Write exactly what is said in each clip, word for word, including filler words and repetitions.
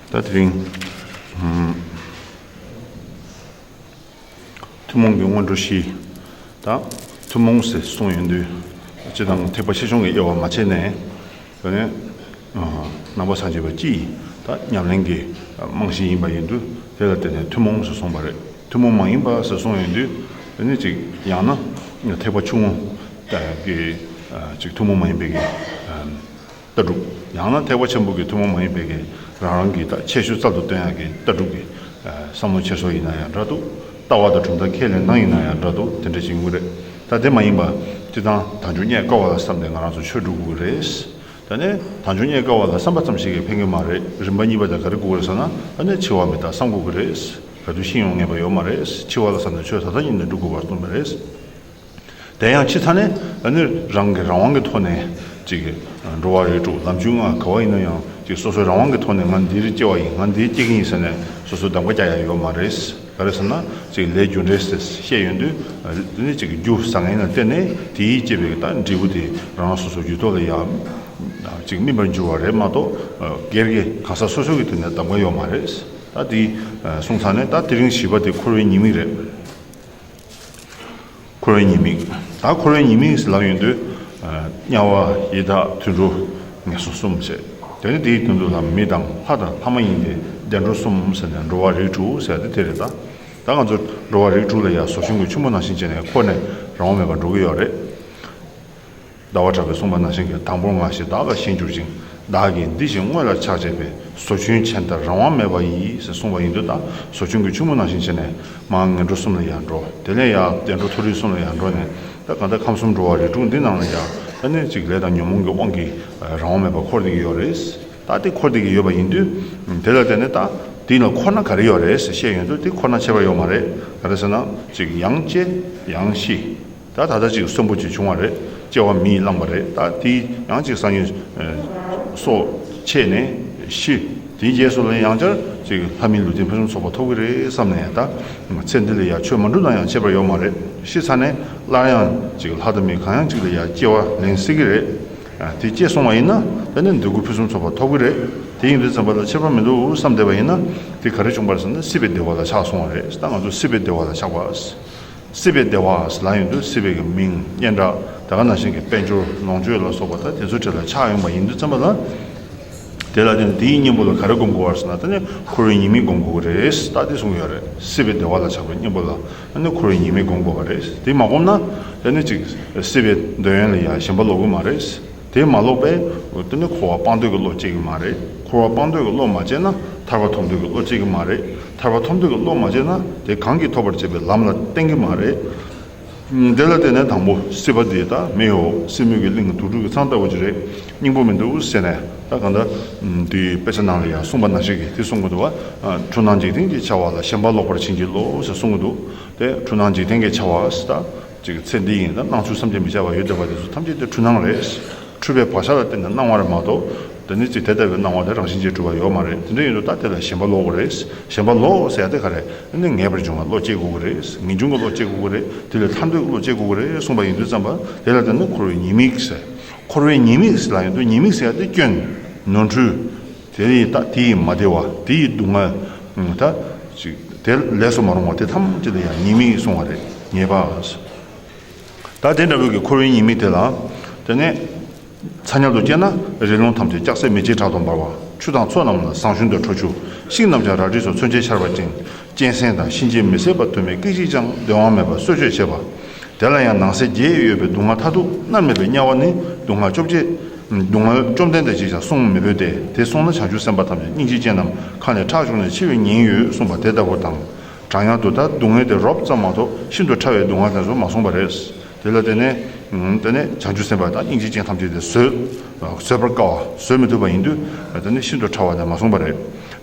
ད་དེ་རིང་ཨམ། ཐུན་མོང་གི་སྔོན་འགྲོ་བཞི། ད་ཐུན་མོང་ཟེར་གསུངས་ཡོང་དུས་སྤྱིར་བཏང་ཐེག་པ་ཆེ་ཆུང་གི་དབྱེ་བ་མ་ཕྱེ་ནས། དེ་ནས་ནང་པ་སངས་རྒྱས་པ་སྤྱི་ཡི་ད་ཉམས་ལེན་གྱི་རྨང་གཞི་ཡིན་པ་ཡིན་དུས། དེ་ལ་བརྟེན་ནས་ཐུན་མོང་ཟེར་གསུངས་པ་རེད། ཐུན་མོང་མ་ཡིན་པ་ཟེར་གསུངས་ཡོང་དུས། དེ་ནི་ཅིག་ཡང་ན་ཐེག་པ་ཆུང་ངུ་གི་ཅིག་ཐུན་མོང་མ་ཡིན་པའི་གི་ལྟ་གྲུབ། ཡང་ན་ཐེག་པ་ཆེན་པོ་གི་ཐུན་མོང་མ་ཡིན་པའི་གི་རང་རང་གི་ད་ཁྱད་ཆོས་གསར་དུ་སྟོན་ཡག་གི་ལྟ་གྲུབ་ཀྱི་བསམ་བློ་འཁྱེར་སོ་ཡིན་ན་ཡང་འདྲ་འདུག། ལྟ་བ་དང་གྲུབ་མཐའ་ཁས་ལེན་སྟངས་ཡིན་ན་ཡང་འདྲ་འདུག། དེ་འདྲ་ཅིག་ཡིན་གྱི་རེད། ད་དེ་མ་ཡིན་པ་སྤྱིར་བཏང་དལ་འབྱོར་རྙེད་དཀའ་བ་ལ་བསམ་སྟེ་ང་རང་ཚོ་ཆོས་སྒྲུབ་དགོས་ཀྱི་རེད། ད་ནི་དལ་འབྱོར་རྙེད་དཀའ་བ་ལ་བསམ་པ་ཙམ་ཞིག་གིས་ཕན་གྱི་མ་རེད། རིམ་པ་གཉིས་པ་དེ་ག་རེ་དགོས་ཀྱི་རེད་ཟེར་ན། ད་ནི་འཆི་བ་མི་རྟག་བསམ་དགོས་ཀྱི་རེད། ག་དུས་ཤི་ཡོང་ངེས་པ་ཡོད་མ་རེད། འཆི་བ་ལ་བསམ་ནས་ཆོས་ད་ལྟ་ཉིད་ནས་སྒྲུབ་དགོས་པར་སྟོན་པ་རེད། དེ་ཡང་ཕྱི་ཚ་ནས་ཨ་ནི་རང་གི་རང་དབང་གི་ཐོག་ནས་ཅིག་འགྲོ་བ་རིགས་དྲུག་ལམ་རྒྱུས་ལྔ་ག་བ་ཡིན་ན་ཡང་ཅིག་སོ་སོའི་རང་དབང་གི་ཐོག་ནས་ང་འདིར་སྐྱེ་བ་ཡིན། ང་འདིར་སྐྱེ་གི་ཡིན་ཟེར་ནས་སོ་སོའི་གདམ་ཀ་རྒྱག་ཡ་ཡོད་མ་རེད། ག་རེ་ཟེར་ན་ཅིག་ལས་རྒྱུ་འབྲས་ཟེར་བཤད་ཡོང་དུས། དེ་ནི་ཅིག་རྒྱུ་བཟང་ངན་ལ་བརྟེན་ནས་དེའི་སྐྱེས་པའི་ད་འབྲས་བུ་དེ་རང་སོ་སོའི་རྒྱུད་ཐོག་ལ་ཡང་ཅིག་སྨིན་པར་འགྱུར་བ་རེད་མ་གཏོགས། སྒེར་གྱི་གང་ཟག་སོ་སོ་གི་དེ་ནས་གདམ་ཀ་ཡོད་མ་རེད། ད་དེ་སོང་ཙང་ནས་ད་དེ་རིང་བཞི་པ་དེ་འཁོར་བའི་ཉེས་དམིགས་རེད། འཁོར་བའི་ཉེས་དམིགས། ད་འཁོར་བའི་ཉེས་དམིགས་ལབ་ཡོང་དུས། དམྱལ་བ་ཡི་དྭགས་དུད་འགྲོ་ངན་སོང་གསུམ་བྱས། དེ་ནི་དེའི་དོན་དུ་ལ་མི་དང་ལྷ་དང་ལྷ་མ་ཡིན་ཏེ་བདེ་འགྲོ་གསུམ་ཟེར་ནས་འགྲོ་བ་རིགས་དྲུག་ཟེར་ཏེ་དེ་རེད་ད། ད་ང་ཚོ་འགྲོ་བ་རིགས་དྲུག་ལ་ཡང་ཟོ་ཆུན་གྱི་ཆུན་པོ་ནང་བཞིན་བྱས་ནས་འཁོར་ནས་རང་དབང་མེད་པར་འགྲོ་གི་ཡོད་རེད། ཟླ་བ་གྲགས་པས་གསུངས་པ་ནང་བཞིན་གྱི། དང་པོར་སྔར་བཞིན་བདག་ལ་ཞེན་གྱུར་ཅིང་། བདག་གིས་འདི་བཞིན་དངོས་ལ་ཆགས་བྱས་པས། ཟོ་ཆུན་ཆེན་ལྟར་རང་དབང་མེད་པ་ཡིས་ཟེར་གསུངས་པ་ཡིན་དུས། ད་ཟོ་ཆུན་གྱི་ཆུན་པོ་ནང་བཞིན་བྱས་ནས་མར་ངན་འགྲོ་གསུམ་ལ་ཡང་འགྲོ། དེ་ལས་ཡང་བདེ་འགྲོ་མཐོ་རིས་གསུམ་ལ་ཡང་འགྲོ་ནས། ད་གང་ལྟར་ཁམས་གསུམ་འགྲོ་བ་རིགས་དྲུག་འདི་ནང་ལ་ཡང་ད་ནི་ཅིག་ལས་དང་ཉོན་མོངས་ཀྱི་དབང་གིས་རང་དབང་མེད་པར་འཁོར་བསྡད་ཀྱི་ཡོད་རེད། ད་དེ་འཁོར་བསྡད་ཀྱི་ཡོད་པ་ཡིན་དུས། དེ་ལ་བརྟེན་ནས་ད་དེ་ལ་འཁོར་ན་ག་རེ་ཡོད་རེད་ཟེར་བཤད་ཡོང་དུས། དེ་འཁོར་ན་ཁྱད་པར་ཡོད་མ་རེད། ག་རེ་ཟེར་ན་ཅིག་ཡང་སྐྱེ་ཡང་ཤི། ད་ད་ལྟ་ཅིག་གསོན་པོ་ཅིག་བྱུང་བ་རེད། སྐྱེ་བ་མི་ཡིས་བླངས་པ་རེད། ད་དེ་ཡང་ཅིག་སང་ཉིན་སྲོག་ཆད་ནས་ཤི། དེའི་རྗེས་སུ་ལ་ཡང་བསྐྱར་ཅིག་ལྷ་མིའི་ལུས་རྟེན་ཕུན་སུམ་ཚོགས་པ་ཐོབ་ཀྱི་རེད་བསམ་ནས། ད་ཚེ་འདི་ལ་ཡང་ཆོས་མ་སྒྲུབ་ན་ཡང་ཁྱད་པར་ཡོད་མ་རེད། ཤི་ཚར་ནས་སླར་ཡང་ཅིག་ལྷ་དང་མི་གང་ཡང་ཅིག་ལ་ཡང་སྐྱེ་བ་ལེན་སྲིད་ཀྱི་རེད། དེ་སྐྱེས་སོང་བ་ཡིན་ན་ད་ནི་འདོད་རྒུ་ཕུན་སུམ་ཚོགས་པ་ཐོབ་ཀྱི་རེད། དེ་ཡིན་དུས་ཙམ་པ་ལ་ཁྱད་པར་མི་འདུག་བསམ་བསྡད་པ་ཡིན་ན། དེ་ག་རེ་བྱུང་བ་རེད་ཟེར་ན། སྲིད་པའི་བདེ་བ་ལ་ཆགས་སོང་བ་རེད། ད་ང་ཚོ་སྲིད་པའི་བདེ་བ་ལ་ཆགས་པ། སྲིད་པའི་བདེ་བ་ལབ་ཡོང་དུས་སྲིད་པའི་གི་མིང་སྙན་གྲགས། ད་ག་ནང་བཞིན་གྱི་དཔལ་འབྱོར་ལོངས་སྤྱོད་ལ་སོགས་པ་ད་དེ་ཚོ་གྲས་ལ་ཆགས་ཡོང་བ་ཡིན་དུས་ཙམ་པ་ལ། དེ་ལ་བརྟེན་དེའི་གཉེན་པོ་ལ་ག་རེ་སྒོམ་དགོས་པ་རེད་ཟེར་ན། ད་ནི་འཁོར་བའི་ཉེས་དམིགས་སྒོམ་དགོས་ཀྱི་རེད། ད་དེ་གསུངས་ཡོད་རེད། སྲིད་པའི་བདེ་བ་ལ་ཆགས་པའི་གཉེན་པོ་ལ་ད་ནི་འཁོར་བའི་ཉེས་དམིགས་སྒོམ་དགོས་པ་རེད། དེ་མ་སྒོམ་ན་ད་ནི་ཅིག་སྲིད་པའི་འདོད་ཡོན་ལ་ཡང་ཞེན་པ་ལོག་གི་མ་རེད། དེ་མ་ལོག་པས་དེ་ནི་འཁོར་བ་སྤང་འདོད་ཀྱི་བློ་སྐྱེ་གི་མ་རེད། འཁོར་བ་སྤང་འདོད་ཀྱི་བློ་མ་སྐྱེས་ན་ཐར་པ་ཐོབ་འདོད་ཀྱི་བློ་སྐྱེ་གི་མ་རེད། ཐར་པ་ཐོབ་འདོད་ཀྱི་བློ་མ་སྐྱེས་ན་དེ་གང་གིས་ཐོབ་པར་བྱེད་པའི་ལམ་ལ་བརྟེན་གི་མ་རེད། དེ་ལ་བརྟེན་ནས་དང་པོ་སྲིད་པ་འདི་ད་མི་འོ་སྲིད་མོད་ཀྱི་གླིང་དུག་སྦྲུལ་གྱི་ཚང་ལྟ་བུ་ཅིག་རེད། སྙིང་པོ་མི་འདུག་ཟེར་ནས། ད་གང་ལྟར་འདིའི་དཔེ་ཆ་ནང་ལ་ཡང་གསུངས་པ་ནང་བཞིན་གྱི་དེ་གསུང་གི་འདུག་བ། འཁྲུལ་སྣང་འཇིག་རྟེན་གྱི་བྱ་བ་ལ། ཞེན་པ་ལོག་པར་བྱིན་གྱིས་རློབས་ཟེར་གསུང་གི་འདུག། དེ་འཁྲུལ་སྣང་འཇིག་རྟེན་གྱི་བྱ་བ་ཟེར་ད། ཅིག་ཚེ་འདི་ཡིན་ད་སྣང་ཚུལ་བསམ་གྱིས་མི་ཁྱབ་པ་ཡོད་བསྡད་པ་དེ་ཚོ་ཐམས་ཅད་དེ་འཁྲུལ་སྣང་རེད། འཁྲུལ་པའི་བག་ཆགས་ལ་བརྟེན་ནས་སྣང་བ་རེད་མ་གཏོགས། དེ་ནི་ཅིག་དེ་ལྟ་བུའི་སྣང་བ་དེ་རང་བཞིན་གྱིས་གྲུབ་པ་ཡོད་མ་རེད། དེ་འདྲ་ཡིན་དུས་ད་དེ་ལ་ཞེན་པ་ལོག་དགོས་རེད། ཞེན་པ་ལོག་ཟེར་ཡ་དེ་ག་རེད། ཨ་ནི་ངེས་པར་འབྱུང་བའི་བློ་སྐྱེ་དགོས་ཀྱི་རེད། ངེས་འབྱུང་གི་བློ་སྐྱེ་དགོས་ཀྱི་རེད། དེ་ལས་ཐར་འདོད་ཀྱི་བློ་སྐྱེ་དགོས་ཀྱི་རེད་གསུངས་པ་ཡིན་དུས་ཙམ་པ། དེ་ལ་བརྟེན་ནས་འཁོར་བའི་ཉེས་དམིགས་ཟེར། འཁོར་བའི་ཉེས་དམིགས་ཟེར་ལབ་ཡོང་དུས་ཉེས་དམིགས་ཟེར་ཡ་དེ་སྐྱོན། ནོར་འཁྲུལ། དེ་ཡི་ད་དེ་ཡི་མ་བདེ་བ། དེ་ཡི་སྡུག་བསྔལ། ད་ཅིག་དེ་ལས་སུ་མ་རུང་བ་དེ་ཐམས་ཅད་ལ་ཡང་ཉེས་དམིགས་གསུངས་པ་རེད། ཉེས་པ། ད་དེ་འདྲ་བོའི་གི་འཁོར་བའི་ཉེས་དམིགས་དེ་ལ། དེ་ནས། ཚ་དམྱལ་དུ་སྐྱེས་ན་རི་ཀླུང་ཐམས་ཅད་ལྕགས་སྲེག་མེ་ལྕེའི་ཁྲག་ཏུ་འབར་བ། ཆུ་དང་མཚོ་རྣམས་ལ་ཟངས་ཞུན་དུ་ཁྲོ་ཆུ། ཤིང་རྣམས་ཀྱང་རལ་གྲིས་སུ་མཚོན་ཆའི་ཆར་པ་ཅན། གཅན་གཟན་དང་གཤིན་རྗེའི་མི་བཟད་པ་དུ་མས་སྐད་ཅིག་ཀྱང་བདེ་བ་མེད་པར་གསོད་གཅོད་བྱེད་པ། དེ་ལ་ཡང་ནང་གསེས་བརྒྱད་ཡོད་པའི་སྡུག་བསྔལ་མཐར་ཐུག་མནར་མེད་པའི་དམྱལ་བ་ནི་སྡུག་བསྔལ་བཅོ་བརྒྱད། སྡུག་བསྔལ་བཅོམ་ལྡན་འདས་ཀྱིས་ཀྱང་གསུངས་མི་ཕོད་དེ། དེ་གསུངས་ན་བྱང་ཆུབ་སེམས་དཔའ་ཐམས་ཅད་སྙིང་རྗེ་ཅན་རྣམས་ཁ་ནས་ཁྲག་སྦྱོར་ནས་འཆི་བའི་ཉེན་ཡོད་གསུངས་པ་དེ་ལྟ་བུ་དང་། གྲང་དམྱལ་དུ་ད་སྡུག་བསྔལ་དེ་རོབ་ཙམ་མ་གཏོགས་ཤིན་ཏུ་ཕྲ་བའི་སྡུག་བསྔལ་དེ་ཚོ་མ་གསུངས་པ་རེད། དེ་ལ་བརྟེན་ནས། དེ་ནས་བྱང་ཆུབ་སེམས་དཔའ་དང་སྙིང་རྗེ་ཅན་ཐམས་ཅད་དེ་བཟོད། བཟོད་པར་དཀའ་བ། བཟོད་མི་ཐུབ་པ་ཡིན་དུས། དེ་ནི་ཤིན་ཏུ་ཕྲ་བ་དེ་མ་གསུངས་པ་རེད།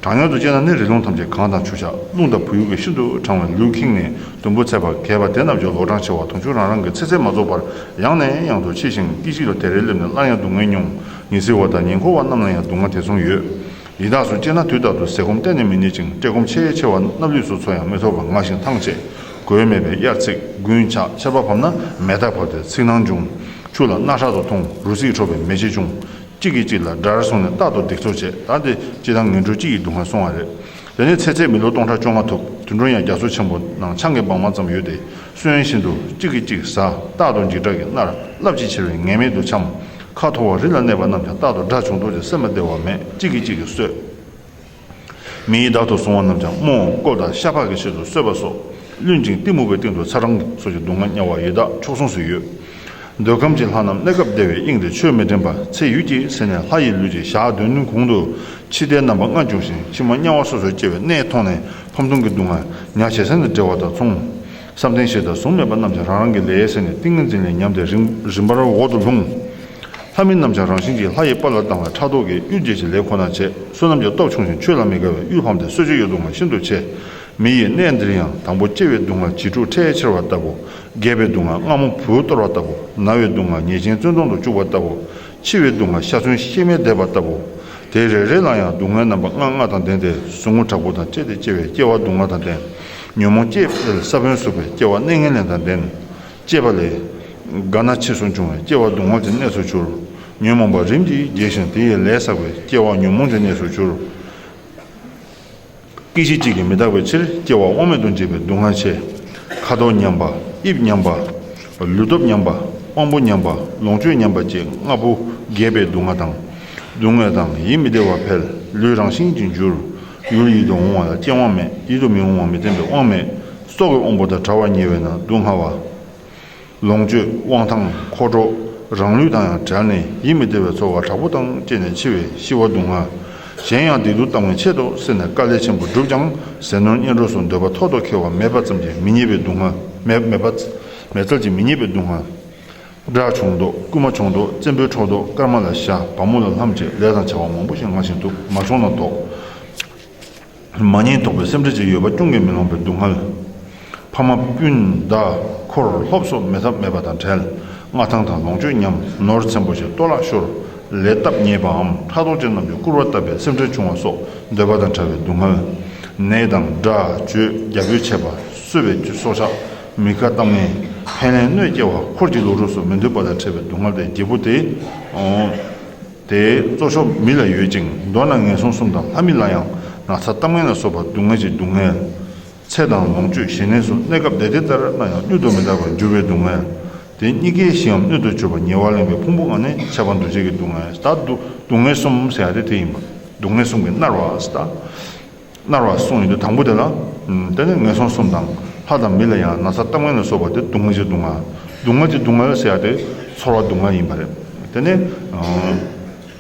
གྲང་དམྱལ་དུ་སྐྱེས་ན་ནི་རི་ཀླུང་ཐམས་ཅད་གངས་དང་ཆུ་བྱ་རླུང་དང་བུ་ཡུག་གིས་ཤིན་ཏུ་གྲང་བས་ལུས་ཁེངས་ནས་དུམ་བུ་ཚད་པ་གས་པ་དེ་རྣམས་ཀྱང་ལོག་གྲང་ཆེ་བ་དུང་ཕྱུར་རང་རང་གི་ཚེ་ཚད་མ་རྫོགས་པར་ཡང་ནས་ཡང་དུ་འཆི་ཞིང་སྐྱེ་འཆི་ལ་དེ་རེ་སླེབས་ནས་སླར་ཡང་སྡུག་བསྔལ་མྱོང་། ཉི་ཚེ་བ་དང་ཉེ་འཁོར་བ་རྣམས་ལ་ཡང་སྡུག་བསྔལ་དེ་མཚུངས་ཡོད། ཡི་དྭགས་སུ་སྐྱེས་ན་དུས་རྟག་ཏུ་ཟས་སྐོམ་གཏན་ནས་མི་རྙེད་ཅིང་བཀྲེས་སྐོམ་ཆེས་ཆེ་བ་སྣབས་ལུད་སོགས་འཚོ་ཡང་མི་ཐོབ་པར་ངལ་ཞིང་ཐང་ཆད། གོས་མེད་པས་དབྱར་ཚིག་དགུན་ཆག་ཆར་པ་བབས་ན་མེ་སྟག་བབས་ཏེ་ཚིགས་ནང་འབྱུང་། ཆུ་ལ་སྣ་ཧྲག་ཏུ་འཐུང་། རུ་སིལ་འཕྲོག་པའི་མེ་ལྕེ་འབྱུང་། གཅིག་གིས་གཅིག་ལ་དགྲར་བཟུང་ནས་རྟག་ཏུ་སྡིག་འཚོ་བྱེད། ད་དེ་སྤྱིར་བཏང་ངན་འགྲོ་གཅིག་གི་སྡུག་བསྔལ་གསུངས་པ་རེད། དེ་ནས་ཚེ་ཚད་མི་ལོ་སྟོང་ཕྲག་བཅོ་ལྔ་ཐུབ། དུད་འགྲོ་ཡང་རྒྱ་མཚོ་ཆེན་པོ་ནང་ཆང་གི་སྦྲང་མ་ཙམ་ཡོད་དེ། གསོན་བཞིན་དུ་གཅིག་གིས་གཅིག་ཟ། རྟག་ཏུ་འཇིགས་སྐྲག་གིས་མནར། རླབས་ཀྱིས་འཁྱེར་བས་ངེས་མེད་དུ་འཁྱམས། ཁ་འཐོར་བ་རི་ལ་གནས་པ་རྣམས་ཀྱང་རྟག་ཏུ་དགྲ་བྱུང་དོགས་ཀྱིས་སེམས་ལ་བདེ་བ་མེད། གཅིག་གིས་གཅིག་གིས་གསོད། མི་ཡི་བདག་ཏུ་བཟུང་བ་རྣམས་ཀྱང་རྨོངས་བཀོལ་དང་ཤ་ཕག་གི་ཆེད་དུ་གསོད་པ་སོགས་བླུན་ཅིང་གཏི་མུག་པའི་སྟེང་དུ་ཚ་གྲང་སོགས་ཀྱི་སྡུག་བསྔལ་དམྱལ་བ་ཡི་དྭགས་ཕྱོགས་གསུམ་སུ་ཡོད། འདོད་ཁམས་ཀྱི་ལྷ་རྣམས་གནས་སྐབས་བདེ་བའི་དབྱིངས་དེ་ཆོས་མི་དྲན་པར་ཚེ་ཡུད་ཀྱིས་ཟད་ནས་ལྷ་ཡི་ལུས་ཀྱི་ཞག་བདུན་གུང་དུ་འཆི་ལྟས་རྣམ་པ་ལྔ་འབྱུང་ཞིང་། ཕྱི་མ་དམྱལ་བ་སོ་སོར་སྐྱེ་བའི་གནས་མཐོང་ནས་ཕམ་ལྟུང་གི་སྡུག་བསྔལ་ཉག་བྱེད་ས་ནས་བྲེལ་བ་དང་མཚུངས། བསམ་གཏན་བཞི་དང་གཟུགས་མེད་པ་རྣམས་ཀྱང་རང་རང་གི་ལས་ཟད་ནས་ཏིང་ངེ་འཛིན་ལས་ཉམས་ཏེ་རིམ་རིམ་པར་འོག་ཏུ་ལྷུང་། ལྷ་མིན་རྣམས་ཀྱང་རང་བཞིན་གྱིས་ལྷ་ཡི་དཔལ་ལ་སྡང་བའི་ཕྲག་དོག་གིས་གཡུལ་འགྱེད་ཀྱི་ལས་ཁོ་ན་བྱེད། བསོད་ནམས་ཀྱི་སྟོབས་ཆུང་ཞིང་ཆོས་ལ་མི་དགའ་བས་གཡུལ་ཕམ་སྟེ་གསོད་བྱེད་ཀྱི་སྡུག་བསྔལ་ཤིན་ཏུ་ཆེ། མི་ཡི་གནས་འདིར་ཡང་དང་པོ་སྐྱེ་བའི་སྡུག་བསྔལ་བྱི་ཕྲུག་ཁྲལ་ཆེར་བ་ལྟ་བུ། རྒས་པའི་སྡུག་བསྔལ་རྔ་མོང་བུ་གཏོར་བ་ལྟ་བུ། ན་བའི་སྡུག་བསྔལ་ཉེས་ཅན་བཙོན་དོང་དུ་བཅུག་པ་ལྟ་བུ། འཆི་བའི་སྡུག་བསྔལ་ཤ་ཚུན་གཤེད་མས་འདེད་པ་ལྟ་བུ། དེ་རེ་རེ་ལ་ཡང་སྡུག་བསྔལ་རྣམ་པ་ལྔ་ལྔ་དང་ལྡན་ཏེ། ཟུག་རྔུ་དྲག་པོ་དང་བཅས་ཏེ་སྐྱེ་བའི་སྐྱེ་བ་སྡུག་བསྔལ་དང་ལྡན། ཉོན་མོངས་སྐྱེས་པའི་ས་བོན་ཟུག་པའི་སྐྱེ་བ་གནས་ངན་ལེན་དང་ལྡན། སྐྱེས་པ་ལས་རྒ་ན་འཆི་སོགས་འབྱུང་བའི་སྐྱེ་བ་སྡུག་བསྔལ་གྱི་གནས་སུ་གྱུར། ཉོན་མོངས་པ་རིམ་གྱིས་རྒྱས་ཤིང་དེ་ཡི་ལས་བསགས་པའི་སྐྱེ་བ་ཉོན་མོངས་ཀྱི་གནས་སུ་གྱུར། སྐད་ཅིག་གཅིག་གིས་མི་རྟག་པའི་ཕྱིར་སྐྱེ་བ་དབང་མེད་དུ་འབྱེད་པའི་སྡུག་བསྔལ་ཆེ། ཁ་དོག་ཉམས་པ། དབྱིབས་ཉམས་པ། ལུས་སྟོབས་ཉམས་པ། དབང་པོ་ཉམས་པ། ལོངས་སྤྱོད་ཉམས་པ་བཅས་ལྔ་པོ་རྒས་པའི་སྡུག་བསྔལ་དང་། སྡུག་བསྔལ་དང་ཡིད་མི་བདེ་བ་འཕེལ། ལུས་རང་བཞིན་གྱིས་འགྱུར། ཡུལ་ཡིད་དུ་འོང་བ་ལ་སྐྱེ་དབང་མེད། ཡིད་དུ་མི་འོང་བ་མི་བརྟན་པའི་དབང་མེད། སྲོག་གི་དབང་པོ་དང་བྲལ་བར་ཉེ་བས་ན་སྡུག་བསྔལ་བ། ལོངས་སྤྱོད་དབང་ཐང་འཁོར་གྲོགས་རང་ལུས་དང་ཡང་བྲལ་ནས་ཡིད་མི་བདེ་བའི་ཚོར་བ་དྲག་པོ་དང་བཅས་ནས་འཆི་བས་ཤི་བ་སྡུག་བསྔལ། གཞན་ཡང་སྡིག་སྡུག་གཏམ་ངན་ཆེད་དུ་སེམས་ནས་དཀའ་ལས་ཆེན་པོ་བསྒྲུབས་ཀྱང་ཟས་ནོར་གཉེན་གྲོགས་སོགས་འདོད་པ་ཐོག་ཏུ་འཁེལ་བ་མེད་པ་ཙམ་གྱིས་མི་རྙེད་པའི་སྡུག་བསྔལ། མེད་མེད་པ་མེད་ཚད་ཀྱིས་མི་རྙེད་པའི་སྡུག་བསྔལ། དགྲ་བྱུང་དོགས། རྐུན་མ་བྱུང་དོགས། བཙན་པོའི་ཕྲག་དོག། སྐར་མ་ལ་ཞྭ། བ་མོ་ལ་ལྷམ་བཅས་ལས་དང་བྱ་བ་མང་པོ་ཞིག་སྔར་བཞིན་སྡུག་མ་བྱུང་ན་དོགས། མ་ཉེས་དོགས་པའི་སེམས་ཁྲལ་ཅིག་ཡོད་པ་ཅུང་གིས་མི་ལོང་བའི་སྡུག་བསྔལ། ཕ་མ་སྤུན་ཟླ་འཁོར་སློབ་སོགས་མེད་ཐབས་མེད་པ་དང་བྲལ། མངའ་ཐང་དང་ལོངས་སྤྱོད་ཉམས། ནོར་ཚན་པོ་ཞིག་གཏོར་བརླག་ཤོར། ལས་སྟབས་ཉེས་པའམ་ཕྲག་དོག་ཅན་རྣམས་ཀྱིས་སྐུར་བ་བཏབ་པའི་སེམས་ཁྲལ་བྱུང་བ་སོགས་འདོད་པ་དང་བྲལ་བའི་སྡུག་བསྔལ། ནད་དང་དགྲ་བཅོས་རྒྱ་བོས་ཆད་པ། གསོད་པའི་སྲོག་ཆགས་མི་ཁ་གཏམ་ངན། ཕན་ལས་གནོད་སྐྱེལ་བ། འཁོར་གྱི་ལུས་རོ་སོགས་མི་འདོད་པ་དང་བྲལ་བའི་སྡུག་བསྔལ་ཏེ་བརྒྱད་པོ་སྟེ། དེ་གཙོ་ཆོག་མི་ལ་ཡོད་ཅིང་། མདོར་ན་ངན་སོང་གསུམ་དང་ལྷ་མི་ལ་ཡང་ན་ཚ་གཏམ་ངན་ལ་སོགས་པ་སྡུག་བསྔལ་གྱི་སྡུག་བསྔལ། ཚེ་དང་ལོངས་སྤྱོད་ཞི་གནས་སུ་གནས་སྐབས་བདེ་བདེ་ལྟར་སྣང་ཡང་མྱུར་དུ་མི་རྟག་པར་འགྱུར་བའི་སྡུག་བསྔལ། དེ་གཉིས་ཀའི་གཞིའམ་སྣོད་དུ་གྱུར་པ་ཉེ་བར་ལེན་པའི་ཕུང་པོ་ལྔ་ནི་ཁྱབ་པ་འདུ་བྱེད་ཀྱི་སྡུག་བསྔལ། ད་སྡུག་སྡུག་བསྔལ་གསུམ་ཟེར་ཡ་དེ་དེ་ཡིན་པ། སྡུག་བསྔལ་གསུམ་གྱིས་མནར་བ་ཟེར་ད། མནར་བ་གསུངས་ཡོད་དུས་དང་པོ་དེ་ལ། དེ་ནི་ངན་སོང་གསུམ་དང་ལྷ་དང་མི་ལ་ཡང་ན་ཚ་གཏམ་ངན་ལ་སོགས་པ་དེ་སྡུག་བསྔལ་གྱི་སྡུག་བསྔལ། སྡུག་བསྔལ་གྱི་སྡུག་བསྔལ་ཟེར་ཡ་དེ་ཚོར་བ་སྡུག་བསྔལ་ཡིན་པ་རེད། དེ་ནི།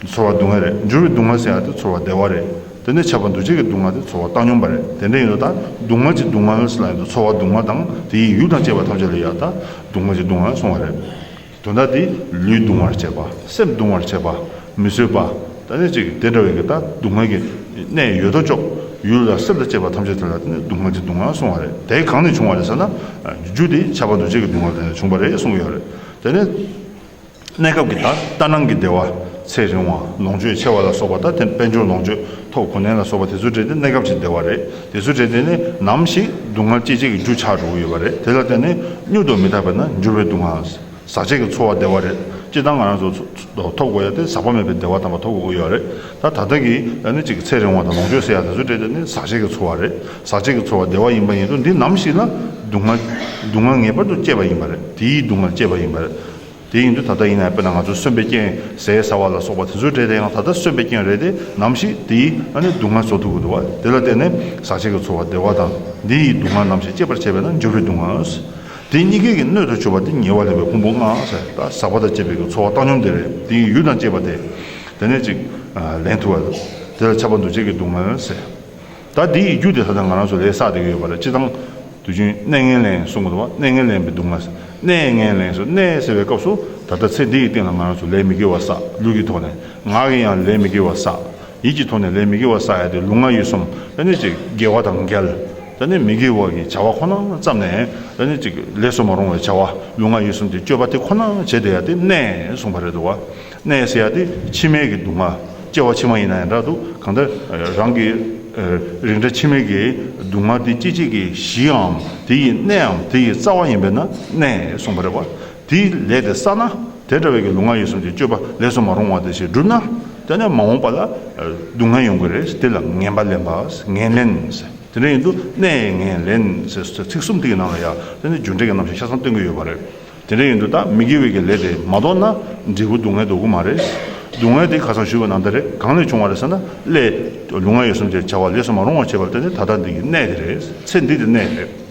ཚོར་བ་སྡུག་བསྔལ་རེད། འགྱུར་བའི་སྡུག་བསྔལ་ཟེར་ཡ་དེ་ཚོར་བ་བདེ་བ་རེད། དེ་ནས་ཁྱབ་པ་འདུ་བྱེད་ཀྱི་སྡུག་བསྔལ་དེ་ཚོར་བ་བཏང་སྙོམས་པ་རེད། དེ་འདྲ་ཡིན་དུས་ད་སྡུག་བསྔལ་གྱི་སྡུག་བསྔལ་ཟེར་ལ་ཡིན་དུས་ཚོར་བ་སྡུག་བསྔལ་དང་དེའི་ཡུལ་དང་བཅས་པ་ཐམས་ཅད་ལ་ཡ་ད་སྡུག་བསྔལ་གྱི་སྡུག་བསྔལ་གསུངས་པ་རེད། དོན་དག་དེ་ལུས་གདུང་བར་བྱེད་པ། སེམས་གདུང་བར་བྱེད་པ། མི་བཟོད་པ། ད་ནི་ཅིག་དེ་འདྲ་བའི་གི་ད་སྡུག་བསྔལ་གྱི་གནས་ཡོད་དོ་ཅོག་ཡུལ་ལ་སེམས་དང་བཅས་པ་ཐམས་ཅད་དེ་ལ་དེ་ནི་སྡུག་བསྔལ་གྱི་སྡུག་བསྔལ་གསུངས་པ་རེད། དེ་གང་ནས་བྱུང་བ་རེད་ཟེར་ན། རྒྱུ་དེ་ཁྱབ་པ་འདུ་བྱེད་ཀྱི་སྡུག་བསྔལ་དེ་ནས་བྱུང་བ་རེད་གསུངས་ཡོད་རེད། དེ་ནས། གནས་སྐབས་ཀྱི་ད་ལྟ་སྣང་གི་བདེ་བ། ཚེ་རིང་བ། ལོངས་སྤྱོད་ཆེ་བ་ལ་སོགས་པ། ད་དེ་དཔལ་འབྱོར་ལོངས་སྤྱོད་ཐོབ་གོ་གནས་ལ་སོགས་པ་དེ་ཚོའི་གྲས་དེ་གནས་སྐབས་ཀྱི་བདེ་བ་རེད། དེ་ཚོའི་གྲས་དེ་ནི་ནམ་ཞིག་སྡུག་བསྔལ་སྐྱེད་བྱེད་ཀྱི་རྒྱུ་ཆགས་འགྲོ་གི་ཡོད་པ་རེད། དེ་ལ་བརྟེན་ནས་མྱུར་དུ་མི་རྟག་པས་ན་འགྱུར་བའི་སྡུག་བསྔལ། ཟག་བཅས་ཀྱི་ཚོར་བ་བདེ་བ་རེད། སྤྱིར་བཏང་ང་རང་ཚོ་ཐོབ་དགོས་ཡ་དེ་ཟག་པ་མེད་པའི་བདེ་བ་དམ་པ་ཐོབ་དགོས་ཀྱི་ཡོད་རེད། ད་ད་ལྟ་གི་ད་ནི་ཅིག་ཚེ་རིང་བ་དང་ལོངས་སྤྱོད་ཟེར་ཡ་དེ་ཚོའི་གྲས་དེ་ནི་ཟག་བཅས་ཀྱི་ཚོར་བ་རེད། ཟག་བཅས་ཀྱི་ཚོར་བ་བདེ་བ་ཡིན་པ་ཡིན་དུས་འདི་ནམ་ཞིག་ན་སྡུག་བསྔལ་སྡུག་བསྔལ་ངེས་པར་དུ་སྐྱེས་པ་ཡིན་པ་རེད། དེའི་སྡུག་བསྔལ་སྐྱེས་པ་ཡིན་པ་རེད། དེ་ཡིན་དུས་ད་ལྟ་ཡིན་ན་དཔེར་ན་ང་ཚོ་གསོན་པའི་རྐྱེན་ཟས་ཟ་བ་ལ་སོགས་པ་དེ་ཚོའི་གྲས་དེ་ཡང་ད་ལྟ་གསོན་པའི་རྐྱེན་རེད་དེ། ནམ་ཞིག་དེའི་ཨ་ནི་སྡུག་བསྔལ་བཟོ་ཐུབ་ཀྱི་འདུག་བ། དེ་ལ་བརྟེན་ནས་ཟག་བཅས་ཀྱི་ཚོར་བ་བདེ་བ་དང་འདི་ཡི་སྡུག་བསྔལ་ནམ་ཞིག་སྐྱེས་པར་བྱེད་པས་ན་འགྱུར་བའི་སྡུག་བསྔལ། དེ་གཉིས་ཀའི་གི་སྣོད་དུ་གྱུར་པ་དེ་ཉེ་བར་ལེན་པའི་ཕུང་པོ་ལྔ་ཟེར། ད་ཟག་པ་དང་བཅས་པའི་གི་ཚོར་བ་བཏང་སྙོམས་དེ་རེད། དེའི་ཡུལ་དང་བཅས་པ་དེ་དེ་ནས་ཅིག་ལེན་ཐུབ་པ། དེ་ལ་ཁྱབ་པ་འདུ་བྱེད་ཀྱི་སྡུག་བསྔལ་ཟེར། ད་འདིའི་རྒྱུ་དེ་ད་ལྟ་ང་རང་ཚོ་ལས་བསགས་བསྡད་ཀྱི་ཡོད་པ་རེད། སྤྱིར་བཏང་དུས་རྒྱུན་གནས་ངན་ལེན་གསུང་གི་འདུག་བ། གནས་ངན་ལེན་པའི་སྡུག་བསྔལ། གནས་ངན་ལེན་སོགས་གནས་ཟེར་བའི་སྐབས་སུ་ད་ལྟ་ཚེ་འདི་ཡི་སྟེང་ལ་ང་རང་ཚོ་ལས་མི་དགེ་བ་བསགས། ལུས་ཀྱི་ཐོག་ནས། ངག་གིས་ཡང་ལས་མི་དགེ་བ་བསགས། ཡིད་ཀྱི་ཐོག་ནས་ལས་མི་དགེ་བ་བསགས་ཡ་དེ་ལུས་ངག་ཡིད་གསུམ་ད་ནི་ཅིག་དགེ་བ་དང་འགལ། ད་ནི་མི་དགེ་བ་གི་བྱ་བ་ཁོ་ན་བརྩམས་ནས་ད་ནི་ཅིག་ལས་སུ་མ་རུང་བའི་བྱ་བ། ལུས་ངག་ཡིད་གསུམ་གྱི་སྤྱོད་པ་དེ་ཁོ་ན་བྱེད་བསྡད་ཡ་དེ་གནས་གསུངས་པ་རེད་འདུག་བ། གནས་ཟེར་ཡ་དེ་ཕྱི་མའི་གི་སྡུག་བསྔལ། སྐྱེ་བ་ཕྱི་མ་ཡིན་ན་ཡང་འདྲ་འདུག་གང་ལྟར་རང་གི་རིགས་འདྲ་ཕྱི་མའི་གི་སྡུག་བསྔལ་དེ་སྐྱེད་བྱེད་ཀྱི་གཞིའམ་དེ་ཡི་གནས་འམ་དེ་ཡི་རྩ་བ་ཡིན་པས་ན་གནས་གསུངས་པ་རེད་བ། དེའི་ལས་དེ་བསགས་ན་ དེ་འདྲ་བའི་གི་ལུས་ངག་ཡིད་གསུམ་གྱི་སྤྱོད་པ་ལས་སུ་མ་རུང་བ་དེ་ཞིག་བསྒྲུབས་ན། དེ་ནས་མ་འོངས་པ་ལ་སྡུག་བསྔལ་ཡོང་གི་རེད། དེ་ལ་ངན་པ་ལེན་པ། ངན་ལེན་ཟེར། དེ་འདྲ་ཡིན་དུས་གནས་ངན་ལེན་ཟེར་ཚིག་གསུམ་དེ་གི་ནང་ལ་ཡང་དེ་ནི་རྒྱུ་འབྲས་ཀྱི་རྣམ་གཞག་ཆ་ཚང་སྟོན་གྱི་ཡོད་པ་རེད། དེ་འདྲ་ཡིན་དུས་ད་མི་དགེ་བའི་གི་ལས་དེ་མ་བཟློག་ན་འབྲས་བུ་སྡུག་བསྔལ་འདོགས་ཀྱི་མ་རེད། སྡུག་བསྔལ་དེ་ཁ་སང་ཞུས་པ་ནང་ལྟར་རེད། གང་ལས་བྱུང་བ་རེད་ཟེར་ན། ལས་ལུས་ངག་ཡིད་གསུམ་གྱི་བྱ་བ་ལས་སུ་མ་རུང་བ་བྱས་པ་ལ་བརྟེན་ནས་ད་ལྟ་འདི་གི་གནས་དེ་རེད། ཚེ་འདི་དེ་གནས་རེད།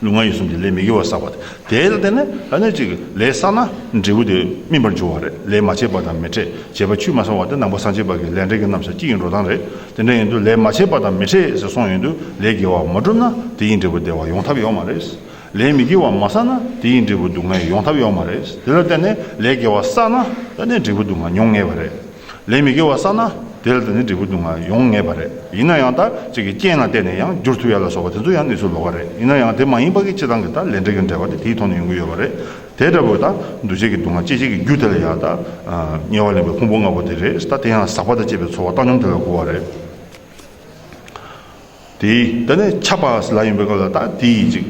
ལུས་ངག་ཡིད་གསུམ་གྱི་ལས་མི་དགེ་བ་བསགས་པ་དེ་ལ་བརྟེན་ནས་ད་ནི་ཅིག་ལས་བསགས་ན་འབྲས་བུ་དེ་སྨིན་པར་འགྱུར་བ་རེད། ལས་མ་བྱས་པ་དང་མི་འཕྲད། བྱས་པ་ཆུད་མ་སོང་བ་དེ་ནང་པ་སངས་རྒྱས་པ་གི་ལས་འབྲས་ཀྱི་རྣམ་གཞག་སྤྱི་ཡི་འགྲོ་སྟངས་རེད། དེ་འདྲ་ཡིན་དུས་ལས་མ་བྱས་པ་དང་མི་འཕྲད་ཟེར་གསུངས་ཡོང་དུས་ལས་དགེ་བ་མ་བསྒྲུབས་ན་དེ་ཡི་འབྲས་བུ་བདེ་བ་ཡོང་ཐབས་ཡོད་མ་རེད། ལས་མི་དགེ་བ་མ་བསགས་ན་དེ་ཡི་འབྲས་བུ་སྡུག་བསྔལ་ཡོང་ཐབས་ཡོད་མ་རེད། དེ་ལ་བརྟེན་ནས་ལས་དགེ་བ་བསགས་ན་ད་ནི་འབྲས་བུ་སྡུག་བསྔལ་མྱོང་ངེས་པ་རེད། ལས་མི་དགེ་བ་བསགས་ན་དེ་ལ་དེ་ནི་འབྲས་བུ་སྡུག་བསྔལ་ཡོང་ངེས་པ་རེད། ཡིན་ན་ཡང་ད་ཅིག་གི་རྐྱེན་ལ་བརྟེན་ནས་ཡང་འགྱུར་ཐུབ་ཡ་ལ་སོགས་པ་དེ་ཚོ་ཡང་གནས་ཚུལ་ལོགས་ཀ་རེད། ཡིན་ན་ཡང་དེ་མ་ཡིན་པ་གི་སྤྱི་བཏང་གི་ད་ལས་འབྲས་ཀྱི་འབྲེལ་བ་དེ་དེའི་ཐོག་ནས་ཡོང་གི་ཡོད་པ་རེད། དེ་འདྲ་བོ་ད་འདུ་བྱེད་ཀྱི་སྡུག་བསྔལ་སྐྱེ་བྱེད་ཀྱི་རྒྱུ་དེ་ལ་ཡང་ད་དམྱལ་བ་ལེན་པའི་ཕུང་པོ་ལྔ་པོ་དེ་རེད། ད་དེ་ཡང་ཟག་པ་དང་བཅས་པའི་ཚོར་བ་བཏང་སྙོམས་དེ་ལ་གོ་བ་རེད། དེ་ད་ནི་ཁྱབ་པ་ལ་ཡིན་པའི་སྐབས་ལ་ད་དེ་ཡི་ཅིག་